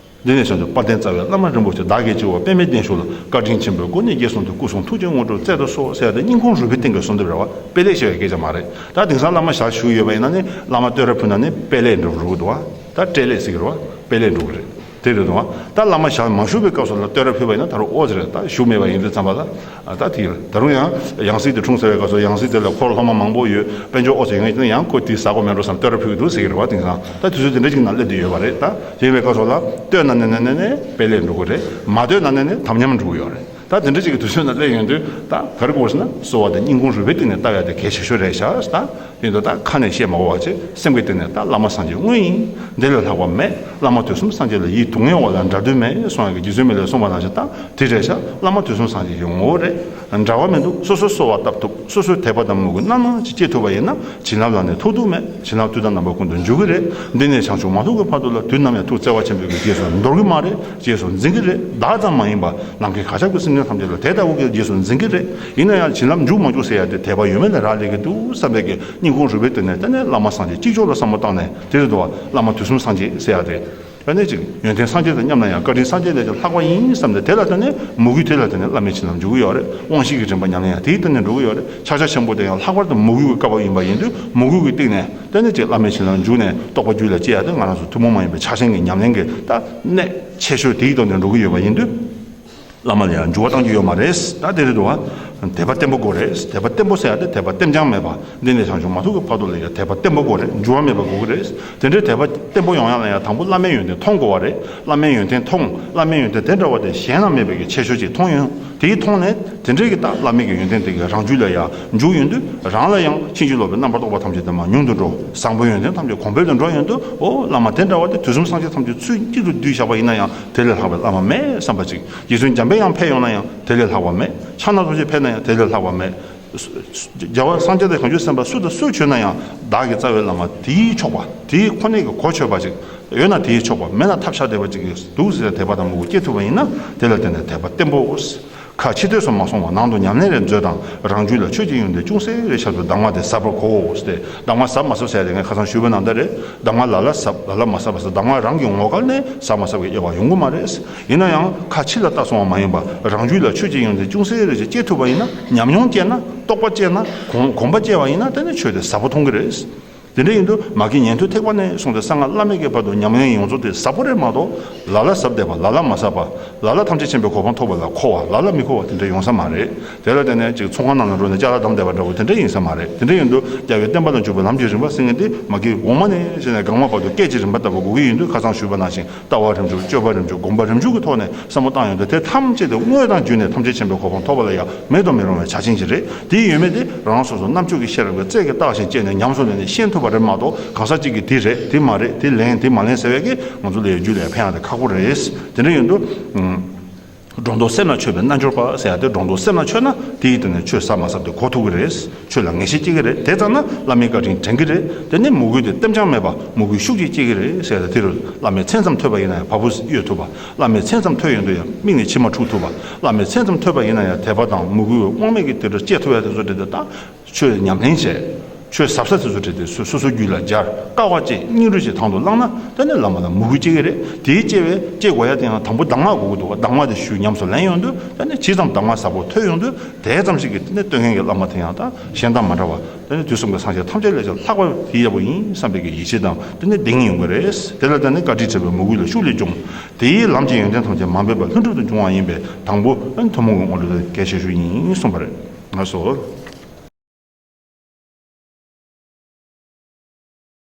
འདི་ནས་བྱང་ཆུབ་དཔལ་ལྡན་རྩ་བའི་བླ་མ་རིན་པོ་ཆེ་བདག་གིས་བགྱི་བ་པདྨའི་གདན་བཞུགས་ལ་བཀའ་དྲིན་ཆེན་པོའི་སྒོ་ནས་རྗེས་བཟུང་དུ་སྐུ་གསུང་ཐུགས་ཀྱི་དངོས་གྲུབ་སྩལ་དུ་གསོལ་ཟེར་ཏེ་སྙིང་ཁུང་རུས་པའི་གཏིང་གི་གསོལ་འདེབས་རེད་བ། དཔེ་ལེགས་ཞེས་པའི་སྐད་ཆ་མ་རེད། ད་དེང་སང་བླ་མ་ཞལ་བཞུགས་ཡོད་པ་ཡིན་ན་ནི་བླ་མ་བསྟོད་ར་ཕུལ་ན་ནི་དཔེ་ལེགས་འགྲོ་འགྲོ་གི་འདུག་བ། ད་སྤྲེལ་ལེགས་ཟེར་གི་རེད་བ། དཔེ་ལེགས་འགྲོ་གི་རེད། དེ་རེད་འདུག་བ། ད་བླ་མ་ཞལ་མ་བཞུགས་པའི་སྐབས་སུ་ལ་བསྟོད་ར་ཕུལ་བ་ཡིན་ན་ད་རུང་ཨོ་ཙི་རེད། ད་བཞུགས་མེད་པ་ཡིན་དུས་ཙམ་པ་ལ། ཨ་ད་དེ་ཡོད། ད་རུང་ཡང་ཡང་སྲིད་དེ་འཁྲུངས་ཟེར་བའི་སྐབས་སུ་ཡང་སྲིད་དེ་ལ་འཁོར་སློབ་མ་མང་པོ་ཡོད། དཔལ་འབྱོར་ཨོ་ཙི་ཡོང་ཡིན་ན་ཡང་ཁོ་དེ་ཟ་དགོས་མེད་འགྲོ་བསམ་བསྟོད་ར་ཕུལ་གི་འདུག་ཟེར་གི་རེད་བ། དེང་སང་ད་དུས་ཚོད་དེ་འདྲ་ཅིག་ནང་སླེབས་བསྡད་ཡོད་པ་རེད། ད་དེ་ཡིན་པའི་སྐབས་སུ་ལ་བསྟོད་ན་ནས་ནས་ནས་ནས་དཔེ་ལེགས་འགྲོ་གི་རེད། མ་བསྟོད་ན་ནས་ནས་དམ་ཉམས་འགྲོ་གི་ཡོད་རེད། ད་དེ་འདྲ་ཅིག་གི་དུས་ཚོད་ནང་སླེབས་ཡོང་དུས་ད་ག་རེ་དགོས་ཟེར་ན་གསོལ་བ་དེ་སྙིང་ཁུང་རུས་པའི་གཏིང་ནས་བཏབ་ཡ་དེ་གལ་ཆེ་ཤོས་རེད་ཤག་ད་དེ་འདུག་ད་ཁ་ནས་བཤད་མ་དགོས་པ་བྱས་སེམས་ཀྱི་གཏིང་ནས་ད་བླ་མ་སངས་རྒྱས་དངོས་ཡིན། འདི་ལས་ལྷག་པ་མེད། བླ་མ་དུས་གསུམ་སངས་རྒྱས་ལ་ཡིད་དུ་ངེས་པ་ལ་འདྲ་དོན་མེད་གསུང་ཡ་གི་རྗེ་བཙུན་མི་ལས་གསུངས་པ་ནང་བཞིན་ད་དེ་རེད་ཤག་བླ་མ་དུས་གསུམ་སངས་རྒྱས་ཀྱི་ངོ་བོ་རེད། འདྲ་བ་མི་འདུག་སོ་སོས་གསོལ་བ་བཏབ་ཐུབ། སོ་སོའི་དད་པ་དང་མོས་གུས་སྣ་མང་ཅིག་སྐྱེ་ཐུབ་པ་ཡིན་ན་བྱིན་རླབས་ལ་ནི་ཐོགས་རྡུགས་མེད། བྱིན་རླབས་དུས་དང་རྣམ་པ་ཀུན་ཏུ་འཇུག་གི་རེད། འདི་ནས་བྱང་ཆུབ་མ་ཐོབ་ཀྱི་བར་དུ་ལ་དུས་ནམ་ཡང་ཐུགས་བརྩེ་བ་ཆེན་པོས་ཀྱི་རྗེས་སུ་འདོར་གི་མ་རེད། རྗེས་སུ་འཛིན་གི་རེད། བདག་ཙམ་མ་ཡིན་པ་ནམ་མཁའི་གར་ཁྱབ་ཀྱི་སེམས་ཅན་ཐམས་ཅད་ལ་དེ་ལྟ་བུ་གི་རྗེས་སུ་འཛིན་གི་རེད། ཡིན་ན་ཡང་བྱིན་རླབས་འཇུག་མ་འཇུག་ཟེར་ཡ་དེ་དད་པ་ཡོད་མེད་ལ་རག་ལས་ཀྱི་འདུག་བསམ་པའི་གི་སྙིང་ཁུང་རུས་པའི་གཏིང་ནས་དེ་ནས་བླ་མ་སངས་རྒྱས་གཅིག་ལྕོགས་ལ་བསམ་བློ་བཏང་ནས་དེ་རེད་འདུག་བ། བླ་མ་དུས་གསུམ་སངས་རྒྱས་ཟེར་ཡ་དེ། ཨ་ནི་ཅིག་ཡོན་ཏན་སངས་རྒྱས་དང་མཉམ་ན་ཡང་བཀའ་དྲིན་སངས་རྒྱས་ལས་ཀྱང་ལྷག་པ་ཡིན་བསམ་སྟེ་དེ་ལ་བརྟེན་ནས་མོས་གུས་དེ་ལ་བརྟེན་ནས་བླ་མའི་བྱིན་རླབས་འཇུག་གི་ཡོད་རེད། དབང་ཤེས་ཀྱི་རིམ་པ་ཉམས་ལེན་ཡང་དེའི་སྟེང་ནས་འགྲོ་གི་ཡོད་རེད། ཕྱག་རྒྱ་ཆེན་པོ་དེ་ཡང་ལྷག་པར་དུ་མོས་གུས་ཀྱི་བསྐལ་པ་ཡིན་པ་ཡིན་དུས་མོས་གུས་ཀྱི་སྟེང་ནས་དེ་ནས་ཅིག་བླ་མའི་བྱིན་རླབས་འཇུག་ནས་རྟོགས་པ་རྒྱུད་ལ་སྐྱེ་ཡ་དེ་ང་རང་ཚོ་ཐུན་མོང་མ་ཡིན་པའི་ཕྱག་ཆེན་གྱི་ཉམས་ལེན་གྱི་ད་གནད་ཆེ་ཤོས་དེའི་ཐོག་ནས་འགྲོ་གི་ཡོད་པ་ཡིན་དུས། བླ་མ་ལ་ཡང་འགྱུར་བ་གཏང་རྒྱུ་ཡོད་མ་རེད། ད་དེ་རེད་འདུག་བ། དད་པ་བརྟན་པོ་དགོས་རེད། དད་པ་བརྟན་པོ་ཟེར་ཡ་དེ་དད་པ་ལྟེམ་རྐྱང་མེད་པ། འདི་ནས་བྱང་ཆུབ་མ་ཐོབ་ཀྱི་བར་དུ་ལ་ཡང་དད་པ་བརྟན་པོ་དགོས་རེད། འགྱུར་བ་མེད་པ་དགོས་ཀྱི་རེད། དེ་འདྲའི་དད་པ་བརྟན་པོ་ཡོང་ཡ་ལ་ཡང་དང་པོ་བླ་མའི་ཡོན་ཏན་མཐོང་དགོས་པ་རེད། བླ་མའི་ཡོན་ཏན་མཐོང་། བླ་མའི་ཡོན་ཏན་དེ་འདྲ་བ་དེ་གཞན་ལ་མེད་པའི་གི་ཆེ་ཤོས་ཅིག་མཐོང་ཡོང་། དེའི་མཐོང་ནས་དེ་འདྲའི་གི་ད་བླ་མའི་གི་ཡོན་ཏན་དེ་གི་རང་རྒྱུད་ལ་ཡང་འཇུག་ཡོང་དུས་རང་ལ་ཡང་ཕྱིན་ཅི་ལོག་པའི་རྣམ་པར་རྟོག་པ་ཐམས་ཅད་དེ་མར་ཉུང་དུ་འགྲོ། བཟང་པོའི་ཡོན་ཏན་ཐམས་ཅད་གོང་འཕེལ་དུ་འགྲོ་ཡོང་དུས་ཨོ་བླ་མ་དེ་འདྲ་བ་དེ་དུས་གསུམ་སངས་རྒྱས་ཐམས་ཅད་ཚུལ་གཅིག་ཏུ་བསྡུས་བཞག་པ་ཡིན་ན་ཡང་དེ་ལས་ལྷག་པའི་བླ་མ་མེད་བསམ་པ་ཅིག་རྗེ་བཙུན་འཇམ་དཔལ་དབྱངས་ཕེབས་ཡོང་ན་ཡང་དེ་ལས་ལྷག་པ་མེད། ཕྱག་ན་རྡོ་རྗེ་ཕེབས་ན་ཡང་དེ་ལས་ལྷག་པ་མེད། རྒྱལ་བ་སངས་རྒྱས་དང་བྱང་ཆུབ་སེམས་དཔའ་སུ་དང་སུ་བྱོན་ན་ཡང་བདག་གི་རྩ་བའི་བླ་མ་དེའི་ཆོག་པ་དེའི་ཁོ་ནའི་གི་གོ་ཆོད་པ་ཅིག་ཡོད་ན་དེའི་ཆོག་པ་མེད་ན་ཐབས་ཆག་བསྡད་པ་ཅིག་གི་འདུག་ཟེར་དད་པ་དང་མོས་གུས་སྐྱེ་ཐུབ་པ་ཡིན་ན་དེ་ལ་བརྟེན་ནས་དད་པ་བརྟན་པོ། ཁ་ཕྱི་ལྟས་སུ་མ་སོང་བར་ནང་དུ་ཉམས་ལེན་རེ་མཛོད་དང་རང་རྒྱུད་ལ་ཆོས་ཀྱི་ཡོན་ཏན་ཅུང་ཟད་རེ་ཤར་དུས་གདམས་ངག་དེ་ཟབ་པར་གོ་ཟེར་ཏེ། གདམས་ངག་ཟབ་མ་ཟབ་ཟེར་ཡ་དེ་ངས་ཁ་སང་ཞུས་པ་ནང་ལྟར་རེད། གདམས་ངག་ལ་ལ་ཟབ་ལ་ལ་མ་ཟབ་པ་ཟེར་གདམས་ངག་རང་གི་ངོ་སྐལ་ནས་ཟབ་མ་ཟབ་ཀྱི་དབྱེ་བ་ཡོང་གི་མ་རེད། ཡིན་ན་ཡང་ཁ་ཕྱི་ལ་ལྟ་སོང་བ་མ་ཡིན་པར་རང་རྒྱུད་ལ་ཆོས་ཀྱི་ཡོན་ཏན་ཅུང་ཟད་རེ་ཞིག་སྐྱེ་ཐུབ་པ་ཡིན་ན་ཉམས་མྱོང་སྐྱེས་ན་རྟོགས་པ་སྐྱེས་ན་གོམས་གོམས་པ་སྐྱེས་པ་ཡིན་ན་དེ་ནི་ཆོས་དེ་ཟབ་པོ་མཐོང་གི་རེད། དེ་འདྲ་ཡིན་དུས་མ་གི་ཉན་ཐོས་ཐེག་པ་ནས་བཟུང་སྟེ་གསང་སྔགས་བླ་མེད་ཀྱི་བར་དུ་ཉམས་ལེན་ཡོངས་རྫོགས་དེ་ཟབ་པོ་རེད་མ་གཏོགས་ལ་ལ་ཟབ་བསྡད་པ་ལ་ལ་མ་ཟབ་པ་ལ་ལ་ཐམས་ཅད་མཁྱེན་པའི་གོ་འཕང་ཐོབ་པ་ལ་མཁོ་བ་ལ་ལ་མི་མཁོ་བ་དེ་འདྲ་ཡོང་ས་མ་རེད། དེ་ལ་བརྟེན་ནས་ཅིག་ཚོང་ཁང་ནང་ལ་འགྲོ་ནས་ཅ་ལག་བསྡམས་བསྡད་པ་འདྲ་བོ་དེ་འདྲ་ཡིན་ས་མ་རེད། དེ་འདྲ་ཡིན་དུས་རྒྱལ་བའི་བསྟན་པ་ལ་འཇུག་པའི་ལམ་གྱི་རིམ་པ་ཟེར་མཁན་དེ་མ་གི་འོག་མ་ནས་བྱས་ནས་འགག་མ་བར་དུ་སྐད་ཀྱི་རིམ་པ་ལྟ་བུ་དགོས་ཀྱི་ཡིན་དུས་ཁ་སང་ཞུས་པ་ནང་བཞིན། ལྟ་བ་རིམ་བྱུང་སྤྱོད་པ་རིམ་བྱུང་སྒོམ་པ་རིམ་བྱུང་གི་ཐོག་ནས་བསམ་བློ་བཏང་ཡོང་དུས་དེ་ཐམས་ཅད་དེ་དངོས་དང་བརྒྱུད་ནས་ཐམས་ཅད་མཁྱེན་པའི་གོ་འཕང་ཐོབ་པ་ལ་ཡང་མེད་དུ་མི་རུང་བའི་ཆ་རྐྱེན་ཅིག་རེད། དེ་ཡོད་མེད་དེ་རང་སོ་སོ་རྣམ་དཔྱོད་ཀྱི་ཤེས་རབ་ཀྱི་རྩལ་གྱིས་བརྟགས་ཤིང་དཔྱད་ནས་ཉམས་སུ་ལེན་ནས་ཤེས་ཐུབ་པ་རེད་མ་གཏོགས་གང་ཟག་གཅིག་གིས་དེ་རེད་དེ་མ་རེད་དེ་ལན་དེ་མ་ལན་ཟེར་བའི་གི་ང་ཚོ་ལ་ཡང་རྒྱུད་ལ་ཡང་ཕན་ཡག་དེ་ཁག་པོ་རེད། དེ་འདྲ་ཡིན་དུས། སྒྲོ་འདོགས་སེམས་ལ་ཆོད་པའི་རྣལ་འབྱོར་པ་ཟེར་ཡ་དེ་སྒྲོ་འདོགས་སེམས་ལ་ཆོད་ན་དེ་ཡི་སྟེང་ནས་ཆོས་ཟབ་མ་ཟབ་དེ་གོ་ཐུབ་ཀྱི་རེད། ཆོས་ལ་ངེས་ཤེས་སྐྱེ་གི་རེད། དེ་ཙམ་ན་བླ་མའི་བཀའ་དྲིན་དྲན་གི་རེད། དེ་ནས་མོས་གུས་དེ་ལྟེམ་རྐྱང་མེད་པ་མོས་གུས་ཤུགས་ཀྱིས་སྐྱེ་གི་རེད་ཟེར་ཡ་དེ་རུ་བླ་མའི་མཚན་ཙམ་ཐོས་པ་ཡིན་ན་ཡང་བ་སྤུ་གཡོ་ཐུབ་པ། བླ་མའི་མཚན་ཙམ་ཐོས་ཡོང་དུས་ཡང་མིག་ནས་མཆི་མ་འཁྲུག་ཐུབ་པ། བླ་མའི་མཚན་ཙམ་ཐོས་པ་ཡིན་ན་ཡང་དད་པ་དང་མོས་གུས་དབང་མེད་ཀྱི་དེ་རུ་སྐྱེ་ཐུབ་ཡ་དེ་ཚོ་དེ་འདྲ་ད་ཆོས་ཉམས་ལེན་བྱས། ཆོས་ཟབ་ས་དེ་ཚོ་བྲིས་ཏེ་སོ་སོ་སོའི་རྒྱུད་ལ་སྦྱར། དཀའ་བ་སྤྱད། སྙིང་རུས་བྱེད། དང་དུ་བླངས་ན་དེ་ནས་བླ་མ་ལ་མོས་གུས་སྐྱེ་གི་རེད། དེའི་སྐྱེ་བའི་སྐྱེ་དགོས་ཡ་དེ་ཡང་དང་པོ་གདམས་ངག་དགོས་ཀྱི་འདུག་གདམས་ངག་དེ་ཞུས་ཉམས་སུ་ལེན་ཡོང་དུས་དེ་ནས་ཇི་ཙམ་གདམས་ངག་ཟབ་པོ་ཐོས་ཡོང་དུས་དེ་ཙམ་ཞིག་གིས་དེ་ནས་སྟོན་མཁན་གྱི་བླ་མ་དེ་ཡང་ད་གཞན་དང་མ་འདྲ་བ། དེ་ནས་དུས་གསུམ་གྱི་སངས་རྒྱས་ཐམས་ཅད་ལས་ཀྱང་ལྷག་པ་དེ་ཡག་པོ་ཡིན་བསམ་པའི་གི་ཡིད་ཆེས་དང་དེ་ནས་གདེང་ཡོང་གི་རེད། དེ་ལ་དེ་ནས་བཀའ་དྲིན་དྲན་པའི་མོས་གུས་ལ་ཤུགས་ལས་འབྱུང་། དེའི་ལམ་གྱི་ཡོན་ཏན་ཐམས་ཅད་མ་འབད་པར་ལྷུན་གྲུབ་ཏུ་འབྱུང་བ་ཡིན་པས་དང་པོ་ཐུན་མོང་གི་དངོས་གྲུབ་དེ་གལ་ཆེ་ཤོས་ཡིན་གསུངས་པ་རེད། ལགས་སོ།